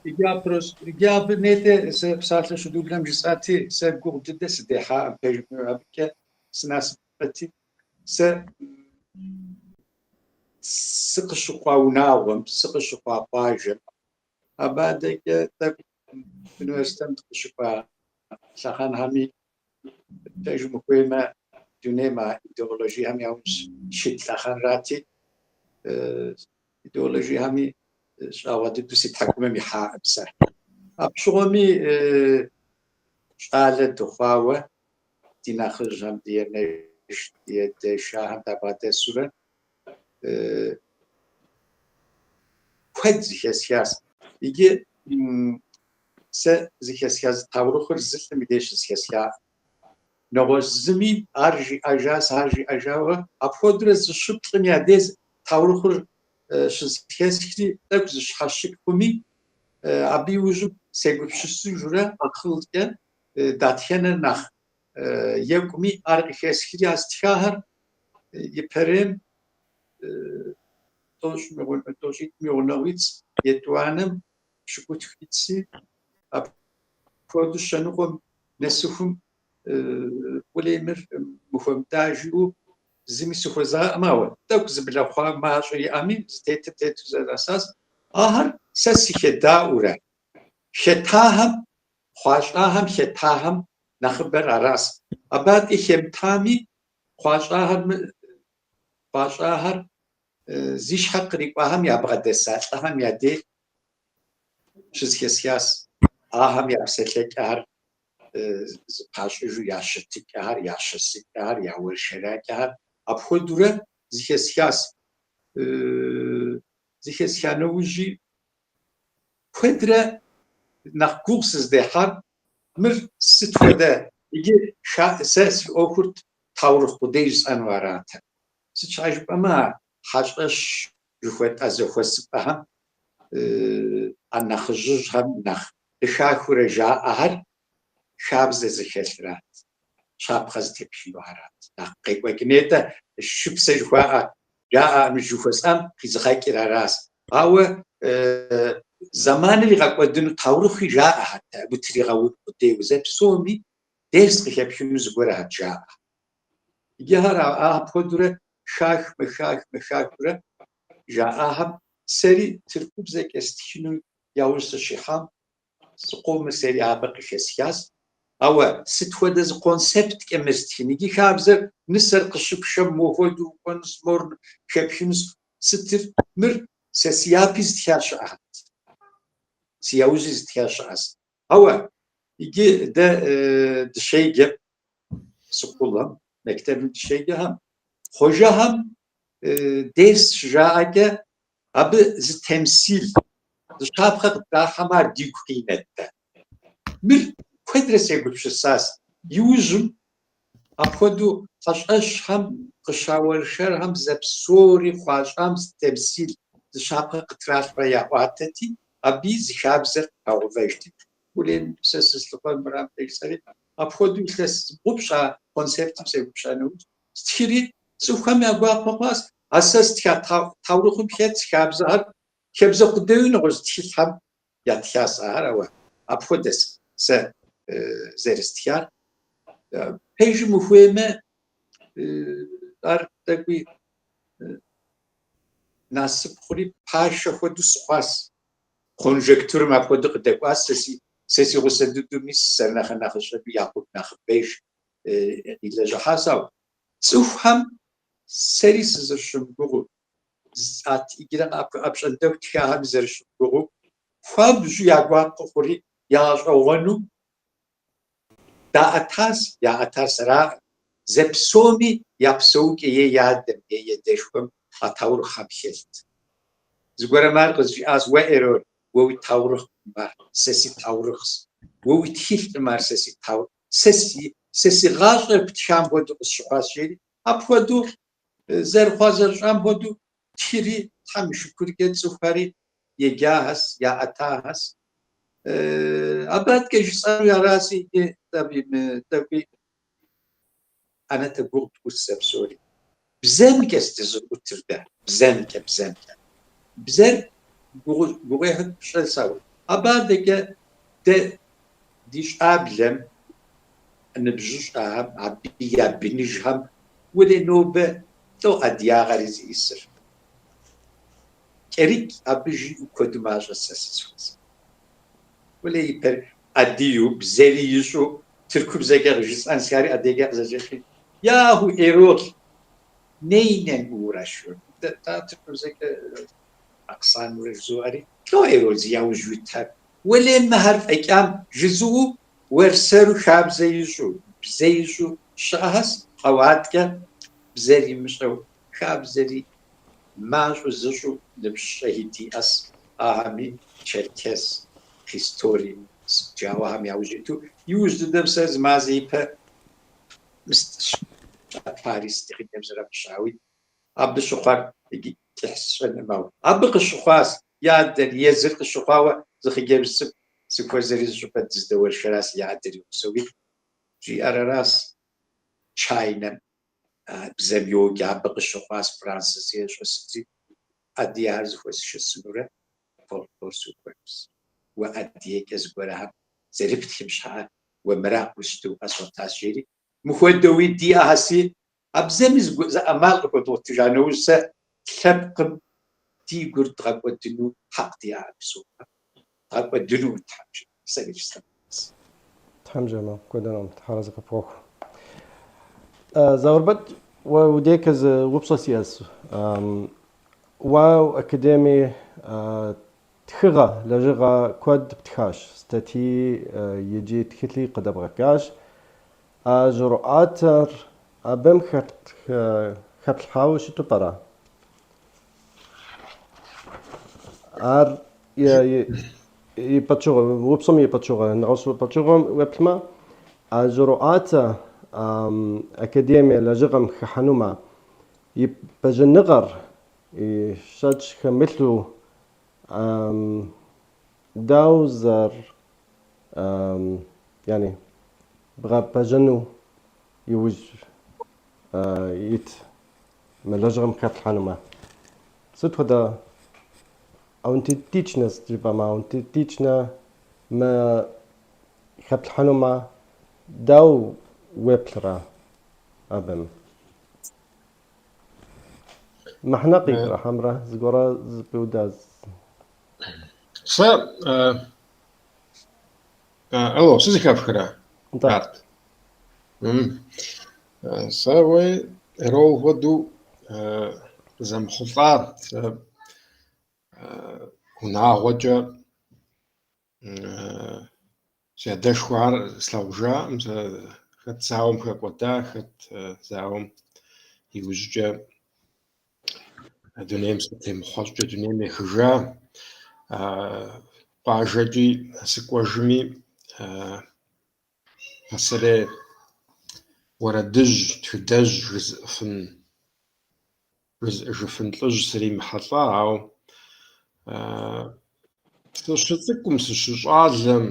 Иджы абы нетӏэ сэ псалъэ щыдублэм жысӏати, сэ гугъу дыдэ сыдехьаӏым, пэжым абыкӏэ сынасыпфӏэти, сэ сыкъыщыхъуа унагъуэм, сыкъыщыхъуа къуажэм, абы адэкӏэ тӏэкӏу университетым дыкъыщыкӏуа лъэхъэнхэми, пэжым ухуеймэ, дунейм а идеологиехэм яужь щит лъэхъэнрати, идеологиехэми щӏагъуэ дыдэу си тхьэкӏумэм ихьаӏым сэ. Апщыгъуэми щӏалэ дыхъуауэ ди нэхъыжьхэм, ди анэш, ди адэшахэм дабгъэдэсурэ куэд зыхэсхащ. Иджы сэ зыхэсха зы таурыхъыр зы лӏым и деж щызэхэсха. Нэгъуэщӏ зыми ар жиӏэжащ, ар жиӏэжауэ, апхуэдэурэ зыщыплӏым я деж таурыхъыр щызэхэсхри, тӏэкӏу зыщхьэщыкӏ хъуми, абы иужьым сегупсысыжурэ акъылкӏэ дэтхэнэр нэхъ екӏуми ар къыхэсхри, а стхахэр ипэрейм тӏощӏитӏым и гъунэгъу итщ, етӏуанэм пщыкӏутху итщи, апхуэдэу щэныкъуэм нэсыхум уэлей мыр мыхуэмыда жиӏэу зыми сыхуэзаӏым, ауэ тӏэкӏу зыблэхъуа мащӏэ иӏэми, зытетыр тету зэрасащ. Ахэр сэ сыхедаӏуэрэ, хетахэм, хъуа-щӏахэм хетахэм нэхъыбэр аращ. Абы адэкӏэ хемытами, хъуа-щӏахэр хъуа-щӏахэр зи щхьэ кърикӏуахэм ябгъэдэса лӏыхэм я дей щызэхэсхащ. Ахэм я псэлъэкӏэхэр зыпащӏыжу, я щытыкӏэхэр, я щысыкӏэхэр, я уэршэракӏэхэр апхуэдэурэ зэхэсхащ. Зэхэсха нэужьи куэдрэ нэхъ гугъу сыздехьар мыр сыт хуэдэ иджы сэ си ӏуэхур таурыхъ къудей жысӏэну аратэм. Сыт щхьэ жыпӏэмэ, а хьэщӏэщ жыхуэтӏэ зэхуэсыпӏэхэм а нэхъыжьыжьхэм нэхъ къыхахыурэ жаӏэхэр хабзэ зыхэлърат. щапхъэ зытепхыну арат. Нэхъ къекӏуэкӏынетӏэ шыпсэ жыхуаӏэ жаӏэм жыхуэсӏам къизыгъэкӏыр аращ. Ауэ зэманыр игъэкӏуэдыну таурыхъуи жаӏэхэт, утригъэун къудейуэ. Зэпсоми дерс къыхэпхыну зыгуэрхэт жаӏэ. Иджы ар апхуэдэурэ хахмэ, хахмэ, хахыурэ жаӏахэм сэри тыркубзэкӏэ стхыну яужь сыщихьам, зыкъомыр сэри абы къыхэсхащ. Ауэ сыт хуэдэ зы концепткӏэ мыр стхын? Иджы хабзэр нысэр къыщыпшэм мохуэдэу укӏуэнущ, мор хэпхынущ. Сытыр мыр сэ си япи зытха щыӏэт, си яужьи зытха щыӏэщ. Ауэ иджы дэ дыщеджэм, школым, мектебым дыщеджэхэм, хъуэжэхэм дерс щыжаӏэкӏэ абы зы темсил, зы щапхъэ къытрахьэмэ ар дигу къинэт дэ. Мыр куэдрэ сегупсысащ. Иужьым апхуэдэу хьэщӏэщхэм къыщауэршэрхэм зэпсори хуащӏам зы темсил, зы щапхъэ къытралъхьурэ яӏуатэти, абыи зы хабзэр къыпагъэувэжти. Урем сэ сызылъыхъуэр мырам жысӏэри, апхуэдэу илъэс зыбгъупщӏ а концептым сегупсыса нэужь, стхыри цӏыхухэм я гуапэ хъуащ. А сэ стха таурыхъым хэтщ хабзэхэр, хабзэ къудейуи нэгъуэщӏ тхылъхэм ятхащ ахэр, ауэ апхуэдэщ сэ зэрыстхар. Пэжым ухуеймэ, ар тӏэкӏуи насып хъури пашэ хуэдэу сыхъуащ. Конъюнктурым апхуэдэу къыдэкӏуащ, сэ си сэ си гъусэ дыдэу мис сэр нэхъ нэхъыщӏэми Якъуб нэхъыбэж къилэжьыхьащ, ауэ цӏыхухэм сэри сызэрыщымыгугъыу, иджырэ апщӏондэху тхахэм зэрыщымыгугъыу, хуабжьу я гуапэ хъури ягъэщӏэгъуэну даӏэтащ, яӏэтар сэраӏым. Зэпсоми я псэукӏэ е я адэм, е едэшхуэм а таурыхъхэм хэлът. Зыгуэрым ар къызжиӏащ, Уэ, Эрол, уэ уи таурыхъкъым ар, сэ си таурыхъщ. Уэ уи тхылъкъым ар, сэ си таурыхъ. Сэ си, сэ си гъащӏэр птхам хуэдэу къысщыхъуащ, жери. Апхуэдэу зэрыхъуа зэрыщӏам хуэдэу тхыри, Тхьэм и шыкуркӏэ цӏыхухэри еджахэщ, яӏэтахэщ. Абы аткӏэ жысӏэну аращи, иджы тӏэкӏуи ӏэнатӏэ гугъу дыӏутщ зэпсори. Бзэмкӏэщ дызыӏутыр дэ, бзэмкӏэ, бзэмкӏэ. Бзэр гугъуехьыр пщӏэс, ауэ абы адэкӏэ дэ ди щӏаблэм, ныбжьыщӏэхэм, абы я быныжхэм уэлей нобэ лӏо адыгагъэри зиӏисыр. Кӏэрыкӏ абы жиӏэу куэду мащӏэ сэ сызыхуэзэр. Уэлей ипэр адыгэу бзэри ищӏэу тыркубзэкӏэ къыжысӏэн сиӏари адыгэкӏэ къызэджэкӏри, Yahu Erol, neyle uğraşıyor? Тыркубзэкӏэ аксанурэ жызоӏэри, лӏо Эрол зи яужь уитар? Уэлей мыхэр фӏэкӏам жызыӏэу уэрсэру хабзэ ищӏу, бзэ ищӏу щыӏэхэс, ауэ аткӏэ бзэр имыщӏэу хабзэри мащӏэу зыщӏу ныбжьыщӏэхи диӏэс, ахэми черкес истории жаӏэхэм яужь иту. Иужь дыдэм сэ зы мазэ ипэ Парис ди хъыджэбзыр абы щыӏэуи, абы щыхъуар иджы кӏыхь сщӏыным, ауэ абы къыщыхъуащ и адэр, езыр къыщыхъуауэ зы хъыджэбз цӏыкӏу сыхуэзэри зыщӏыпӏэ дыздэуэршэращ и адэр и гъусэуи, жиӏэр аращ чайнэм бзэм йоджэ, абы къыщыхъуащ францыз ещӏэ сытри, адыгэр зыхуэсшэсынурэ фольклор сухуэнущ. Уэ адыгэкӏэ зыгуэрхэм зэрыптхым щхьэӏэ уэ мыра ущыту къэзгъуэтащ, жери. Мыхуэдэуи диӏэхэси, а бзэми зы ӏэмал къыхуэдгъуэтыжа нэужь сэ лъэпкъым ди гур дгъэкӏуэдыну хьэкъ диӏэкъым жызоӏэ. Дгъэкӏуэдынукъым Тхьэм жиӏэмэ, сэри жысӏэнущ. Тхьэм жиӏэмэ, кӏуэдынукъым, Тхьэр арэзы къыпхуэхъу. Заурбэч, уэ удейкэ зы упщӏэ сиӏэс. Уэ академие тхыгъэ, лэжьыгъэ куэд птхащ, статьи иджы тхылъи къыдэбгъэкӏащ. А жьэрыӏуатэр абым хэплъхьауэ щыту пӏэрэ? Ар и пычыгъуэ, упщӏэм и пычыгъуэ, нэгъуэщӏ пычыгъуэм уеплъмэ, а жьэрыӏуатэ академие лэжьыгъэм хыхьэнумэ, и пэжыныгъэр и шэч хэмылъу дауэ зэр, яни, бгъэпэжыну? иужь ит мы лэжьыгъэм хэплъхьэнумэ? Сыт хуэдэ аутентичность жыпӏэмэ, аутентичнэ мы хэплъхьэнумэ, дауэ уеплърэ абым? Мыхьэнэ къикӏрэ хьэмрэ зыгуэрэ зыпиуда? Сэ алло, сызэхэфхрэ? Нтӏэ. Арт. Сэ уей Эрол хуэдэу къызэмыхъулӏа, сэ унагъуэкӏэ Си адэшхуэхэр слъагъужакъым, сэ хэт зауэм хэкӏуэда, хэт зауэм иужькӏэ дунейм сыкъытемыхъуэ щӏыкӏэ дунейм ехыжа. Къуажэкӏи сыкӏуэжми, пасэрей уэрэдыжь, тхыдэжь жызыӏэфын жызыӏэжыфын лӏыжь сримыхьэлӏа, ауэ сыщыцӏыкӏум, сыщыщӏалэм,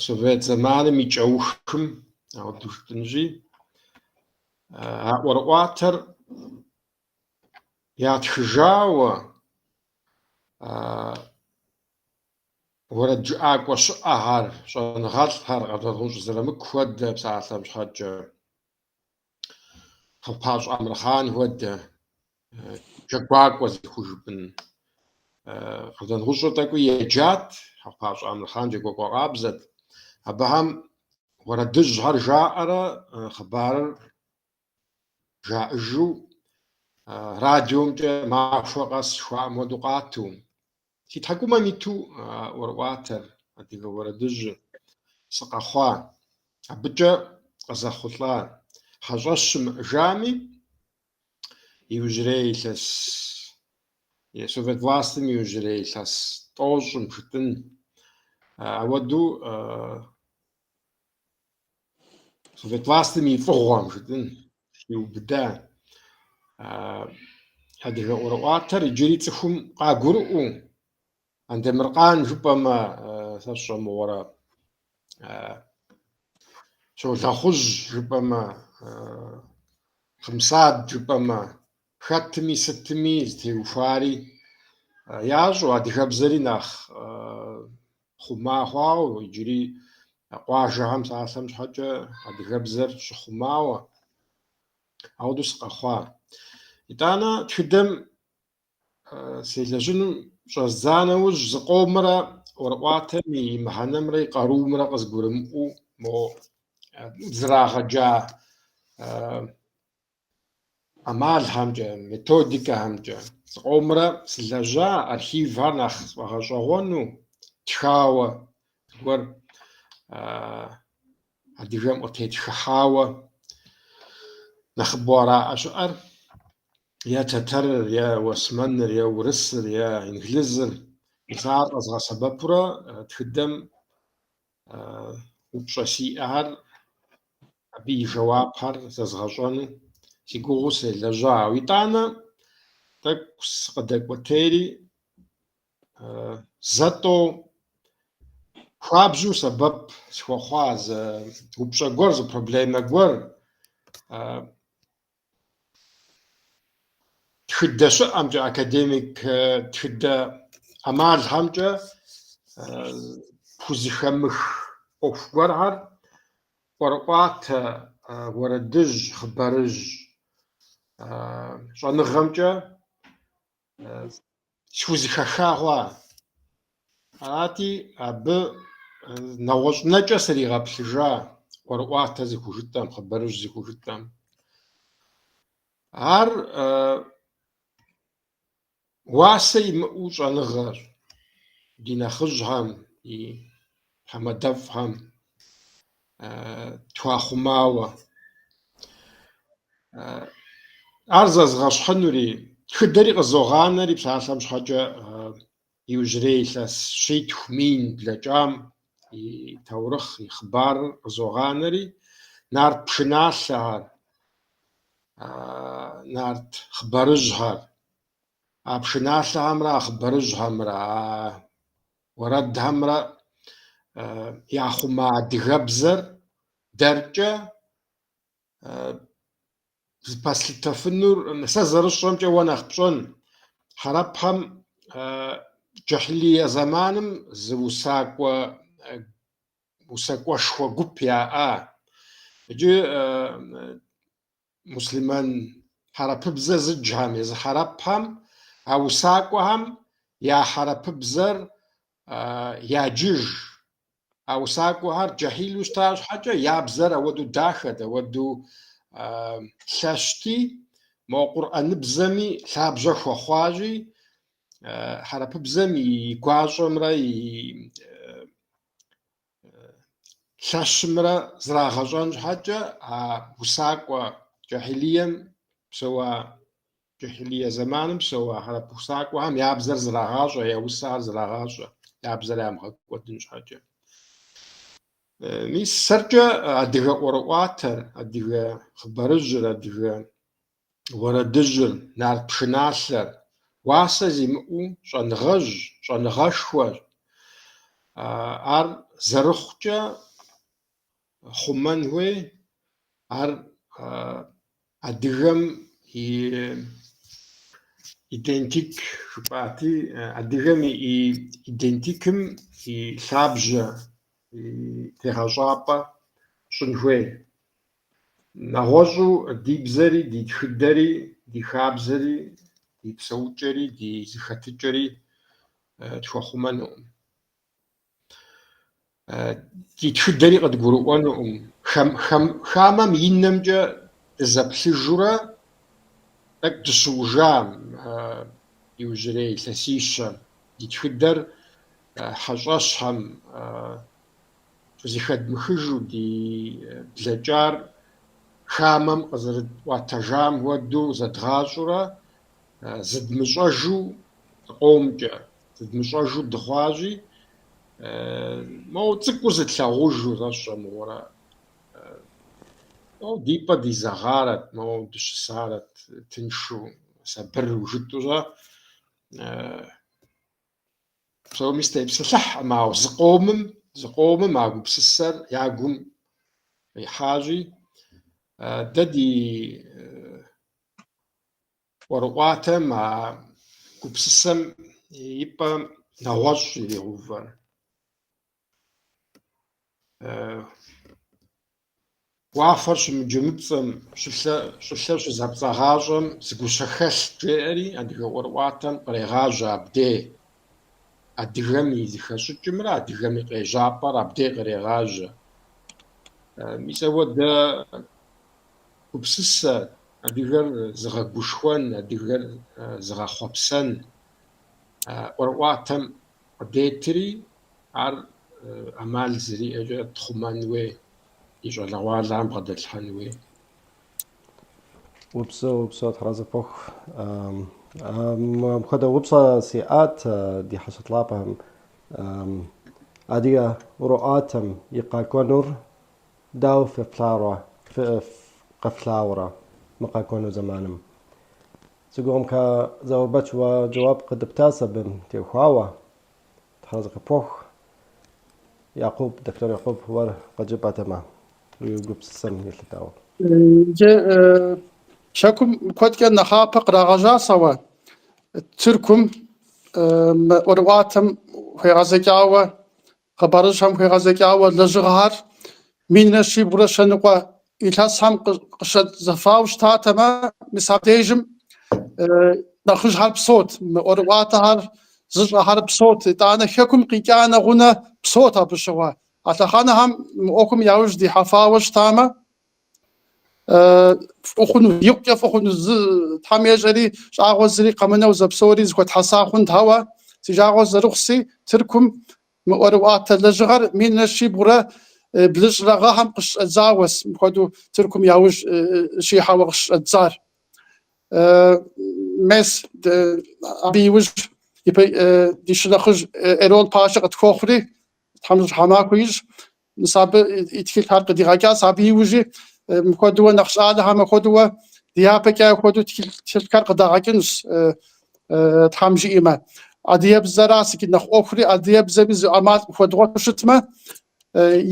совет зэманым и кӏэухым, ауэдэу жытӏынщи, а ӏуэрыӏуатэр ятхыжауэ, уэрэд жыӏакӏуэ щыӏэхэр, щӏэныгъэлӏхэр, Къардэнгъущӏ Зырамыку хуэдэ псалъэм щхьэкӏэ. Хьэхъупащӏэ Амырхъан хуэдэ, джэгуакӏуэ зыхужыпӏын. Къардэнгъущӏыр тӏэкӏуи еджат, Хьэхъупащӏэ Амырхъан джэгуакӏуэ къабзэт. Абыхэм уэрэдыжьхэр жаӏэрэ хъыбарыр жаӏэжу радиомкӏэ махуэ къэс жыхуаӏэм хуэдэу къату. Си тхьэкӏумэм иту а ӏуэрыӏуатэр, адыгэ уэрэдыжьыр, сыкъэхъуа, абыкӏэ къызэхъулӏа. Хьэщӏэщ щымыӏэжами, иужьрей илъэс, совет властым иужьрей илъэс тӏощӏым жытӏын, ауэдэу Совет властым и фӏыгъуэм жытӏын хиубыда адыгэ ӏуэрыӏуатэр иджыри цӏыхум къагурыӏуэу, Андемыркъан жыпӏэмэ, сэ сщӏэ мыгъуэрэ, Щолэхъужь жыпӏэмэ, Хъымсад жыпӏэмэ, хэтми сытми зытеухуари ящӏэу, адыгэбзэри нэхъ хъума хъуауэ, иджыри къуажэхэм псалъэм щхьэкӏэ адыгэбзэр щыхъумауэ, ауэдэу сыкъэхъуа. Итӏанэ тхыдэм селэжьыным щӏэздза нэужь, зыкъомрэ ӏуэрыӏуатэм и мыхьэнэмрэ и къарумрэ къызгурымыӏуэу мо зрагъэджа ӏэмалхэмкӏэ, методикэхэмкӏэ зыкъомрэ сылэжьа, архивхэр нэхъ сфӏэгъэщӏэгъуэну, тхауэ зыгуэр адыгэм къытетхыхьауэ нэхъыбэу араӏэ щыӏэр, е тэтэрыр, е уэсмэныр, е урысыр, е инглызыр. Мис ар къэзгъэсэбэпурэ тхыдэм упщӏэ сиӏэхэр, абы и жэуапхэр зэзгъэщӏэну си гугъэу селэжьа. Итӏанэ тӏэкӏу сыкъыдэкӏуэтейри, зэ-тӏэу хуабжьу сэбэп схуэхъуа зы упщӏэ гуэр, зы проблемэ гуэр Тхыдэ щыӏэмкӏэ, академик тхыдэ ӏэмалхэмкӏэ пхузэхэмых ӏуэху гуэрхэр ӏуэрыӏуатэ, уэрэдыжь, хъыбарыжь щӏэныгъэмкӏэ схузэхэха хъуа. Арати, абы нэгъуэщӏ нэкӏэ сригъэплъыжа ӏуэрыӏуатэ зыхужытӏэм, хъыбарыжь зыхужытӏэм. Ар уасэ имыӏэу щӏэныгъэщ ди нэхъыжьхэм, ди тхьэмадэфӏхэм тхуахъумауэ. Ар зэзгъэщхьынури, тхыдэри къызогъанэри, псалъэм щхьэкӏэ, иужьрей илъэс щитху мин блэкӏам и таурыхъ, и хъыбарыр къызогъанэри, нарт пшыналъэхэр, нарт хъыбарыжьхэр, а пшыналъэхэмрэ а хъыбарыжьхэмрэ, а уэрэдхэмрэ яхъума адыгэбзэр. Дэркӏэ зыпэслъытэфынур, сэ зэрысщӏэмкӏэ уэ нэхъ пщӏэн, хьэрэпхэм джахьилие зэманым зы усакӏуэ усакӏуэшхуэ гуп яӏа. Иджы муслъымэн хьэрэпыбзэ зыджхэм, езы хьэрэпхэм, а усакӏуэхэм я хьэрэпыбзэр яджыж. А усакӏуэхэр джахилу щыта щхьэкӏэ, я бзэр ауэду дахэт, ауэду лъэщти, мо къурӏэныбзэми лъабжьэ хуэхъуащи, хьэрэпыбзэм и гуащӏэмрэ и лъэщымрэ зрагъэщӏэн щхьэкӏэ а усакӏуэ джахилием псэуа, джахилие зэманым псэуа хьэрэп усакӏуэхэм я бзэр зрагъащӏэ, я усэхэр зрагъащӏэ, я бзэр ямыгъэкӏуэдын щхьэкӏэ. Мис сэркӏэ адыгэ ӏуэрыӏуатэр, адыгэ хъыбарыжьыр, адыгэ уэрэдыжьыр, нарт пшыналъэр уасэ зимыӏэу щӏэныгъэжь, щӏэныгъэшхуэщ. Ар зэрыхъукӏэ хъумэн хуей, ар адыгэм и идентик жыпӏати, адыгэм и идентикым и лъабжьэ, и тегъэщӏапӏэ щӏын хуей. Нэгъуэщӏу ди бзэри, ди тхыдэри, ди хабзэри, ди псэукӏэри, ди зэхэтыкӏэри тхуэхъумэнукъым. Ди тхыдэри къыдгурыӏуэнукъым. Хамэм и нэмкӏэ дызэплъыжурэ тӏэкӏу дыщыужа иужьрей илъэсищэм. Ди тхыдэр хьэщӏэщхэм зыхэдмыхыжу ди блэкӏар хамэм къызэрытӏуатэжам хуэдэу зэдгъащӏэурэ зыдмыщӏэжу зыкъомкӏэ, зыдмыщӏэжу дыхъуащи, моуэ цӏыкӏуу зытлъагъужу сэ сщӏэ мыгъуэрэ, моуэ ди пӏэ дизэгъарэт, моуэ дыщысарэт тыншу, сабыру жытӏэу-щэ. Псоми сытепсэлъыхькъым, ауэ зыкъомым, зыкъомым а гупсысэр я гум къихьащи, дэ ди ӏуэрыӏуатэм а гупсысэм и пӏэм нэгъуэщӏ ирегъэувэр. Уафэр щымыджэмыпцӏэм, щӏылъэр щызэпцӏагъащӏэм зы гущэхэлът, жеӏэри адыгэ ӏуэрыӏуатэм кърегъажьэ абдей. Адыгэм и зыхэщӏыкӏымрэ адыгэм и къежьапӏэр абдей кърегъажьэ. Мис ауэдэ гупсысэ, адыгэр зыгъэгушхуэн, адыгэр зыгъэхъуэпсэн ӏуэрыӏуатэм къыдетри, ар ӏэмал зэриӏэкӏэ тхъумэн хуей, ди щӏалэгъуалэхэм бгъэдэтлъхьэн хуей. Упсэу, упсэу, Тхьэразэ къыпхуэхъу. Мыпхуэдэ упщӏэ сиӏат ди хьэщӏэ лъапӏэхэм. Адыгэ ӏуэрыӏуатэм и къэкӏуэнур дауэ феплъарэ, къэфлъагъурэ мы къэкӏуэну зэманым? Си гугъэмкэ, Заурбэч, уэ жэуап къыдэптащ абы теухуауэ. Тхьэразэ къыпхуэхъу. Якъуб, доктор Якъуб, уэр къыджепӏатэмэ, уи гупсысэм елъытауэ. Иджы Хэкум куэдкӏэ нэхъапэ кърагъэжьащ, ауэ Тыркум мы ӏуэрыӏуатэм хуегъэзэкӏауэ, хъыбарыжьхэм хуегъэзэкӏауэ лэжьыгъэхэр минрэ щибгъурэ щэныкъуэ илъэсхэм къыщӏадзэфауэ щытатэмэ, мис абдежым нэхъыжьхэр псэут, мы ӏуэрыӏуатэхэр зыщӏэхэр псэут, итӏанэ хэкум къикӏа нэгъунэ псэут абы щыгъуэ. А лъэхъэнэхэм мы ӏуэхум яужь дихьэфауэ щытамэ, фӏы хъуну, икъукӏэ фӏы хъуну, зы Тхьэм ещӏэри, щӏагъуэ зыри къэмынэу зэпсори зэхуэтхьэса хъунт, ауэ си жагъуэ зэрыхъуси, Тыркум Мы ӏуэрыӏуатэ лэжьыгъэр минрэ щибгъурэ блыщӏрэ гъэхэм къыщыщӏэдзауэс, мыпхуэдэу Тыркум яужь щихьэуэ къыщыщӏэддзар. Мес, абы иужь ипэ ди шынэхъыжь Эрол пашэ къытхуохъури, Тхьэм щхьэмахуэ ищӏ, мис абы и тхылъхэр къыдигъэкӏащ. Абы иужьи мыпхуэдэуэ нэхъ щӏалэхэм апхуэдэуэ дяпэкӏэ апхуэдэу тхылъхэр къыдагъэкӏынущ. Тхьэм жиӏэмэ. Адыгэбзэращ иджы нэхъ ӏуэхури, адыгэбзэми зы ӏэмал къыхуэдгъуэту щытмэ,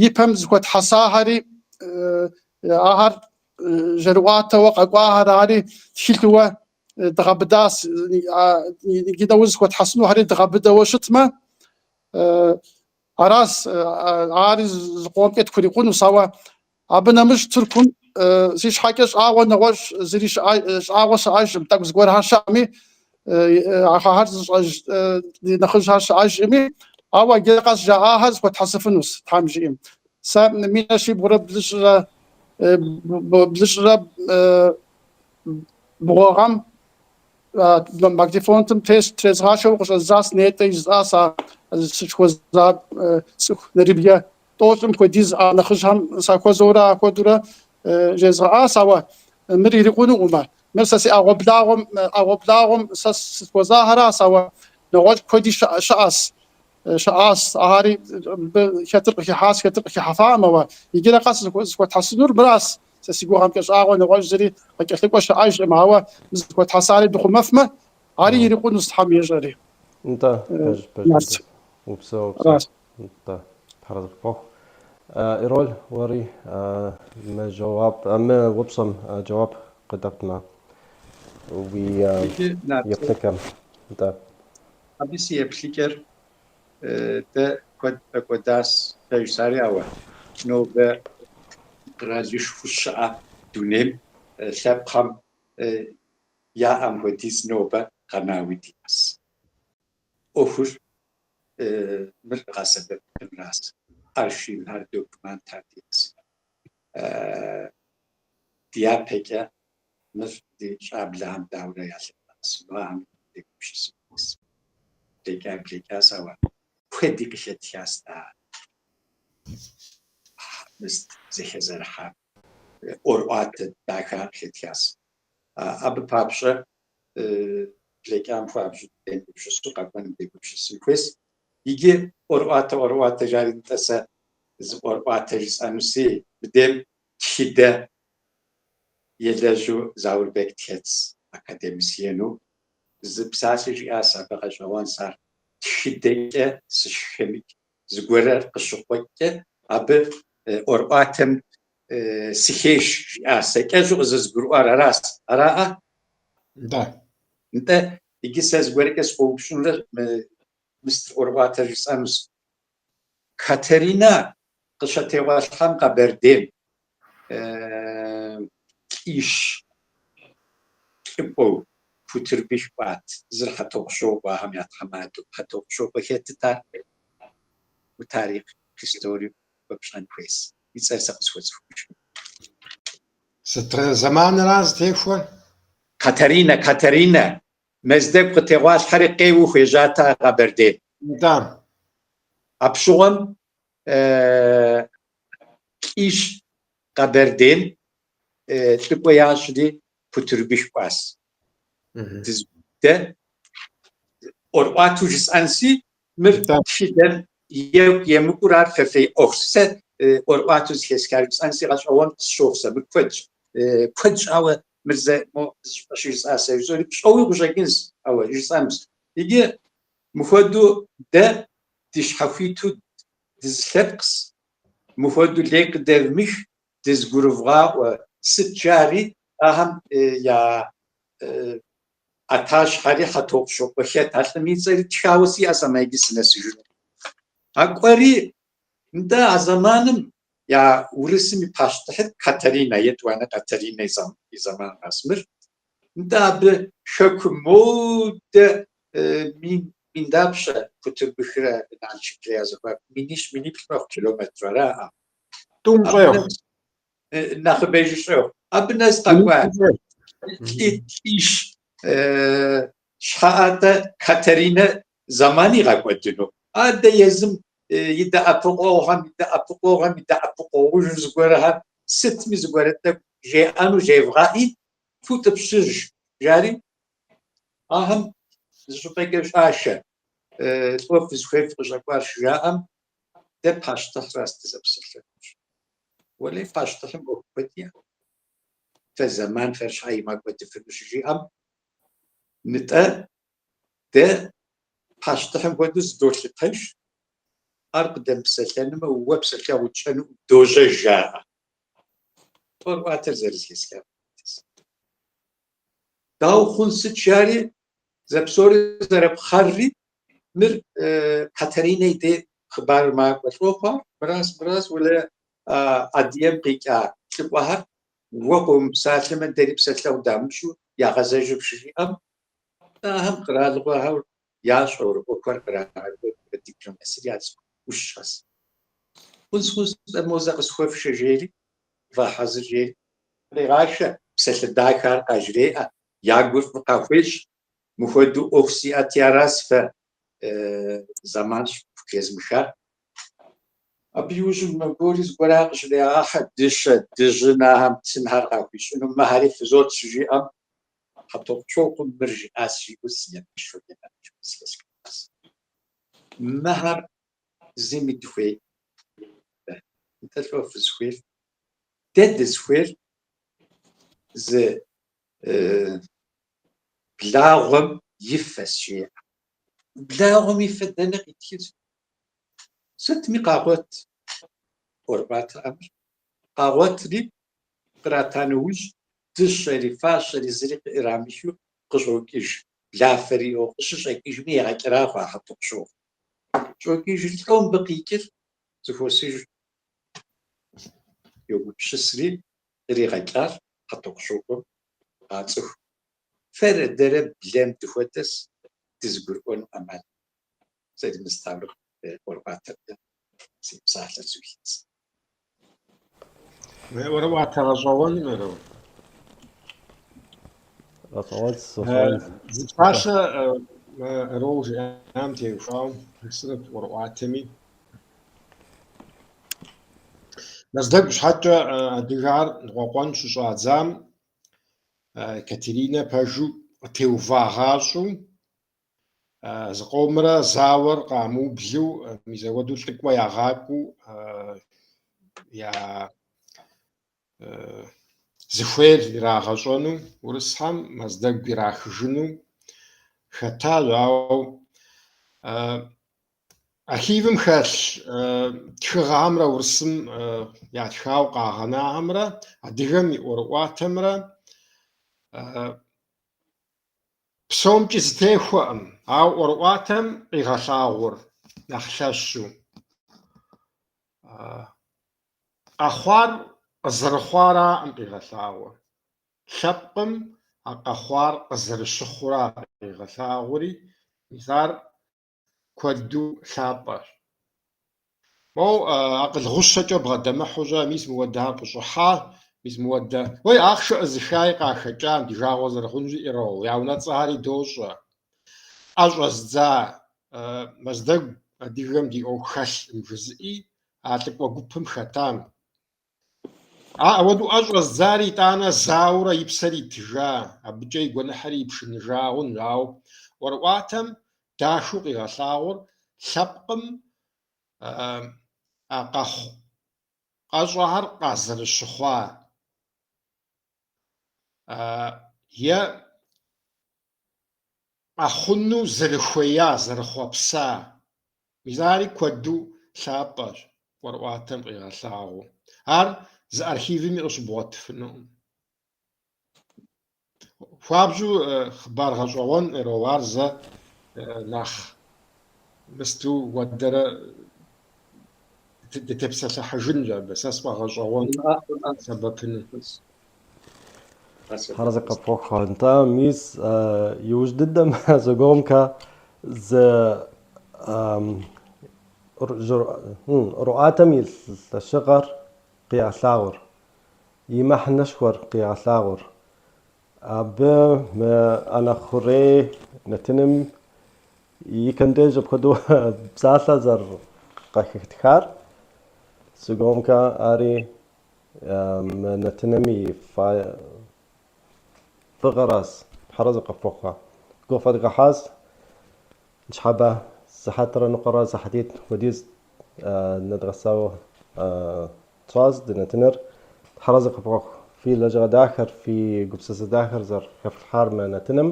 ипэм зыхуэтхьэсахэри Ахэр жьэрыӏуатэуэ къэкӏуахэр ари тхылъыуэ дгъэбыдас, иджы нэужь зыхуэтхьэсынухэри дгъэбыдэуэ щытмэ, арас, ари зыкъомкӏэ тхурикъунущ, ауэ абы нэмыщӏ Тыркум си щхьэкӏэ щӏагъуэ нэгъуэщӏ зыри щӏагъуэ щыӏэжкъым, тӏэкӏу зыгуэрхэр щыӏэми, ахэр зыщӏэж ди нэхъыжьхэр щыӏэжкъыми, ауэ иджы къэс жаӏахэр зыхуэтхьэсыфынущ, Тхьэм жиӏэм. Сэ минрэ щибгъурэ блыщӏрэ бгъу гъэм магнитофонтым трезгъашэу къыщӏэздзащ, нетӏэ жысӏащ а сыщыхуэза цӏыху нэрыбгэ тӏощӏым хуэдиз а нэхъыжьхэм сахуэзэурэ ахуэдурэ жезгъэӏащ, ауэ мыр ирикъунукъымэ. Мыр сэ си ӏэгъуэблагъуэм ӏэгъуэблагъуэм сэ сыхуэзахэращ, ауэ нэгъуэщӏ куэди щыӏэщ. Щыӏащ, ахэри мыбы хэтыр къыхыхьащ, хэтыр къыхыхьэфакъым, ауэ иджырэ къэс зыхуэтхьэсынур мыращ. Сэ си гугъэмкӏэ щӏагъуэ нэгъуэщӏ зыри къыкӏэлъыкӏуэ щыӏэжкъым, ауэ мы зыхуэтхьэсари дыхъумэфмэ, ари ирикъунущ, Тхьэм ещӏэри. Нтӏэ, пэж, пэж Нарт. дыдэщ. Упсэу, упсэу. Аращ. Нтӏэ, Тхьэразэ къыпхуэхъу. Эрол, уэри мы жэуап, мы упщӏэм жэуап къыдэптмэ, уи Иджы, Нарт, еплъыкӏэм. Нтӏэ. Абы си еплъыкӏэр дэ куэд тфӏэкӏуэдащ, пэжщ ари, ауэ нобэ къэралышхуэу щыӏэ дунейм лъэпкъхэм яӏэм хуэдиз нобэ къэнауи диӏэщ. ӏуэхур мыр къэгъэсэбэпынращ, архивхэр, документхэр диӏэщ. Дяпэкӏэ мыр ди щӏэблэхэм дауэрэ ялъэӏэсыну, ахэм дегупсысын хуейщ. Блэкӏар блэкӏащ, ауэ куэди къыхэтхащ дэ мыст зэхэзэрыхьа ӏуэрыӏуатэ дахэ къыхэтхащ. Абы папщӏэ блэкӏам хуабжьу демыгупсысу къэкӏуэным дегупсысын хуейщ. Иджы ӏуэрыӏуатэ ӏуэрыӏуатэ жари нтӏэ сэ зы ӏуэрыӏуатэ жысӏэнуси, мыдейм тхыдэ елэжьу Заурбек тхэтщ академисиену. Зы псалъэ жиӏащ абы гъэщӏэгъуэнщ ар. Тхыдэкӏэ сыщыхэмыкӏ зыгуэрыр къыщыкъуэкӏкӏэ абы ӏуэрыӏуатэм сыхеш жиӏащ. Сэ кӏэщӏу къызэрызгурыӏуар аращ. Араӏэ? Нтӏэ. Нтӏэ, иджы сэ зыгуэркӏэ сыкъоупщӏынурэ мы мыстыр ӏуэрыӏуатэр жысӏэнущ. Катаринэ къыщытегъуэлъхьэм Къэбэрдейм лӏищ лӏыкӏуэу Путырбых кӏуат. Зыр Хьэтокъущокъуэ ахэм я тхьэмадэу. Хьэтокъущокъуэ хэтыт ар? Тарихъ историю пщӏэн хуейщ. И цӏэр сэ къысхуэцӏыхужкъым. Сыт зэманыра зытехуэр? Катаринэ, Катаринэ! Мэздэгу къытегъуалъхьэри къеуэу хуежьат ар Къэбэрдейм. Нтӏэ. Апщыгъуэм лӏищ Къэбэрдейм лӏыкӏуэ ящӏри Путырбых кӏуащ. Дэ ӏуэрыӏуатэу жысӏэнси, мыр тхыдэм екӏу емыкӏур ар фэ фей ӏуэхущ. Сэ ӏуэрыӏуатэу зэхэсхар жысӏэнси гъэщӏэгъуэн къысщохъу сэ, мыр куэдщ. Куэд щӏауэ мыр зэ мо зыщӏыпӏэ щыжысӏа сэ жысӏэри пщӏэуи къыщӏэкӏынщ, ауэ жысӏэнущ. Иджы мыхуэдэу дэ ди щхьэхуиту дызылъэпкъщ, мыхуэдэу лей къыдэвмых, дызгурывгъаӏуэ, сыт жари ахэм я ӏэтащхьэри Хьэтокъущокъуэ хэт, а лӏым и цӏэри тхауэ сиӏэщ, амэ иджы сынэсыжыну. А кӏуэри, нтӏэ а зэманым я урысым и пащтыхьыр Катаринэ, етӏуанэ Катаринэ и зэманращ мыр. Нтӏэ абы хэкум модэ мин, мин дапщэ Путырбыхрэ Налшыкрэ я зэхуаку, минищ, миниплӏ мэхъу километр, араӏэ. Тӏум Абы щӏегъу. нэс нэхъыбэжи щӏегъу. Абы нэс къэкӏуа лӏищ щхьэӏэ-тӏэ Катаринэ зэман игъэкӏуэдыну. Адэ езым и дэӏэпыкъуэгъухэм, и дэӏэпыкъуэгъухэм, и дэӏэпыкъуэгъужу зыгуэрхэм сытми зыгуэрэ тӏэкӏу жеӏэну жевгъэӏи, футӏыпщыж, жари, ахэм зыщӏыпӏэкӏэ щӏашэ, лӏо фызыхуейр фыкъыщӏэкӏуар щыжаӏэм, дэ пащтыхьращ дызэпсэлъэнур. Уэлей, пащтыхьым ӏуэху куэд иӏэ. Фэ зэман фэр щхьэ имыгъэкӏуэдыфыну щыжиӏэм, нтӏэ, дэ пащтыхьым хуэдэу зыдолъытэж, ар къыдэмыпсэлъэнумэ, уэ псэлъэгъу утщӏэну дожьэж, жаӏэ. ӏуэрыӏуатэр зэрызэхэсхам. Дауэ хъун сыт жари, зэпсори зэрэпхъэрри, мыр Катаринэ и дей хъыбарыр макӏуэ. Лӏо хъуар, мырас, мырас, уэлэ Адыгэм къикӏа лӏыкӏуэхэр уэ къыумыпсалъэмэ, дэри псэлъэгъу дамыщӏу ягъэзэжу щыжиӏэм, ахэм къэралыгъуэхэр ящӏэурэ ӏуэхухэр кърагъэкӏуэкӏыурэ дипломасиер я цӏыху ӏущхэс. Хъунс, хъунс, тӏэ мо зэ къысхуэфшэ, жери, вгъэхьэзыр, жери. Къегъашэ, псалъэ дахэхэр къажреӏэ, я гур фӏы къахуещӏ. Мыхуэдэу ӏуэху сиӏэти арас фэ зэман щӏыфхезмыхар. Абы иужьым мэгуэри зыгуэрхэр къыщрегъахьэ, дыщэ, дыжьын ахэм тынхэр къахуищӏыну, мыхэри фызот щыжиӏэм, Хьэтӏохъущокъуэм мыр жиӏащ жиӏэу Сынэпэш Щоджэнабджым зэхэсхащ. Мыхэр зыми дыхуей. Нтӏэ лӏо фызыхуейр? Дэ дызыхуейр зы благъуэм и фэщ, жеӏэ. Благъуэм и фэ дэнэ къитхынщ? Сытми къагъуэт ӏуэрыӏуатэ ӏэмыр. Къагъуэтри, кърата нэужь, дыщэри, фащэри зыри къыӏырамыхыу къыщӏокӏыж. Блафэр иӏэу къыщыщӏэкӏыжми егъэкӏэрахъуэ а Хьэтӏохъущокъуэр. Щӏокӏыжри, лӏо мыбы къикӏыр зэхуосыж, йогупсысри, къригъэкӏар Хьэтӏохъущокъуэм къацӏыху. Фэрэ дэрэ блэм дыхуэдэс, дызэгурыӏуэну ӏэмал. Сэри мы зы таурыхъ ӏуэрыӏуатэмкӏэ си псалъэр сухынс. ӏуэрыӏуатэ гъэщӏэгъуэн Эрол. Гъэщӏэгъуэн Зы псалъэ Эрол жиӏам теухуауэ жысӏэнут ӏуэрыӏуатэми. Мэздэгу щхьэкӏэ адыгэхэр ныкъуэкъуэн щыщӏадзам Екатеринэ пэжу къытеувагъащӏэу Зыкъомрэ зауэр къамыублу, мис ауэдэу лӏыкӏуэ ягъакӏуэу я зыхуейр ирагъэщӏэну урысхэм Мэздэгу ирахыжыну хэтащ, ауэ архивым хэлъ тхыгъэхэмрэ урысым ятхауэ къагъэнахэмрэ адыгэм и ӏуэрыӏуатэмрэ Псомкӏи зытехуэкъым, ауэ ӏуэрыӏуатэм къигъэлъагъуэр нэхъ лъэщу. Къэхъуар къызэрыхъуаракъым къигъэлъагъуэр. Лъэпкъым а къэхъуар къызэрыщыхъура къигъэлъагъуэри, мис ар куэду лъапӏэщ. Моу акъыл гъущэкӏэ бгъэдэмыхьэу щӏэ, мис мыуэдэхэр къыщӏыхьа, мис мыуэдэ. Уей, ахъшэ ӏызыхаи къахэкӏам, ди жагъуэ зэрыхъунщи, Эрол, я унэцӏэхэри дощӏэ. ӏэ щӏэздза Мэздэгу адыгэм ди ӏуэху хэлъкъым жызыӏи, а лӏыкӏуэ гупым хэтам. Ауэдэу ӏэ щӏэздзари итӏанэ зауэурэ и псэр итыжа, абыкӏэ и гуэныхьри ипшыныжа хъунщ, ауэ ӏуэрыӏуатэм дахэу къигъэлъагъуэр лъэпкъым а къэхъу къэщӏэхэр къазэрыщыхъуа е къэхъуну зэрыхуея, зэрыхъуэпса. Мис ари куэду лъапӏэщ ӏуэрыӏуатэм къигъэлъагъуэу. Ар зы архивми къыщыбгъуэтыфынукъым. Хуабжьу хъыбар гъэщӏэгъуэн, Эрол, ар зэ нэхъ мысту уэдэрэ дытепсэлъыхьыжынщ абы, сэ сфӏэгъэщӏэгъуэн сэбэпыну. Хьэрэзэ къыпхуэхъу. Нтӏэ, мис иужь дыдэм согугъэмкэ зы ӏуэрыӏуатэм и лъэщыгъэр къигъэлъагъуэр, и мыхьэнэшхуэр къигъэлъагъуэр. Абы мы ӏэнэ хъурей нэтыным и кӏэм деж апхуэдэу псалъэ зэрыкъыхэтхар, согугъэмкэ ари Мы нэтыным и фӏыгъэращ Тхьэразэ къыфхуэхъуа. Гугъу федгъэхьащ ныщхьэбэ сыхьэтрэ ныкъуэрэ сыхьэтитӏ хуэдиз нэдгъэсауэ тщӏащ ди нэтыныр. Тхьэразэ къыфхуэхъу. Фи лэжьыгъэ дахэр, фи гупсысэ дахэр зэрыхэфлъхьар мы нэтыным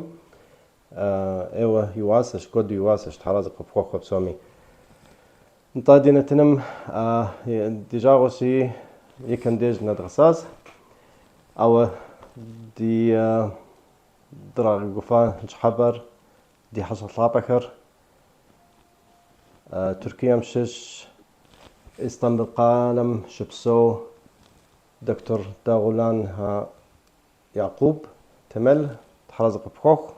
ӏейуэ и уасэщ, куэду и уасэщ Тхьэразэ къыфхуэхъу псоми. Нтӏэ, ди нэтыным ди жагъуэщи, и кӏэм деж нэдгъэсащ. Ауэ ди драгъэгуфӏа ныщхьэбэр, ди хьэщӏэ лъапӏэхэр Тыркуем щыщ Истамбыл къалэм щыпсэу доктор Дагъулан Якъуб Темел, Тхьэразэ къыпхуэхъу.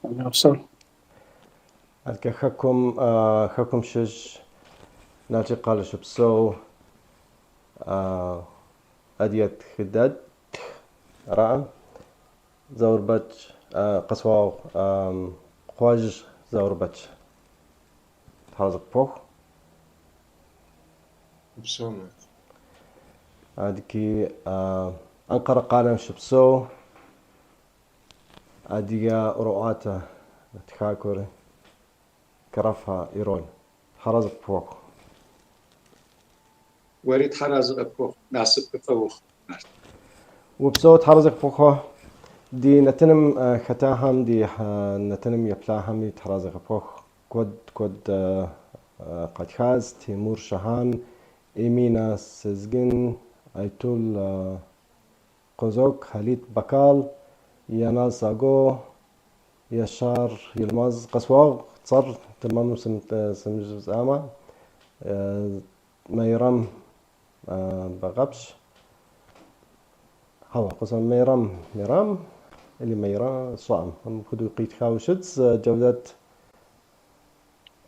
Упсэу. Адыгэ хэкум, хэкум щыщ Налшык къалэ щыпсэу адыгэ тхыдэтх, араӏэ, Заурбэч, къысхуэгъэгъу, Кхъуэжь Заурбэч. Тхьэразэ къыпхуэхъу. Упсэу, Март. Адэкӏи Анкъэрэ къалэм щыпсэу адыгэ ӏуэрыӏуатэ тхакӏуэр Кэрэфэ Ирол. Тхьэразэ къыпхуэхъу. Уэри тхьэразэ къыпхуэхъу, насыпыфӏэ ухъу, Март. Упсэу, тхьэразэ къыпхуэхъу. Ди нэтыным хэтахэм, ди нэтыным еплъахэми тхьэразэ къыпхуэхъу. Куэд, куэд къэтхащ, Тимур Шахан, Эминэ Сезгин, Айтул Козок, Халит Бакал, Янал Саго, Яшар Йылмаз къысхуэгъэгъу цӏэр тэмэму сымыжысӏамэ, Майрам Бэгъэпщ. Хьэуэ, къысхуэгъэгъу Майрам, Мирам или Майра сщӏэкъым. Мыпхуэдэу къитхауэ щытщ Джэвдэт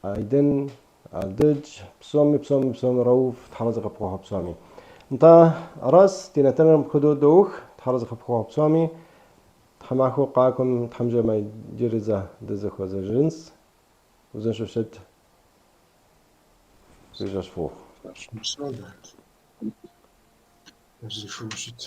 Айдын, Алдыдж, псоми, псоми, псоми Рауф, Тхьэразэ къыпхуэхъу псоми. Нтӏэ, аращ, ди нэтыныр мыпхуэдэу доух, Тхьэразэ къыпхуэхъу псоми. Тхьэмахуэ къакӏуэм Тхьэм жиӏэмэ иджыри зэ дызэхуэзэжынщ. Узыншэу щыт. Фи жэщ фӏы ухъу. Упсэу, Март. Узыншэу ущыт.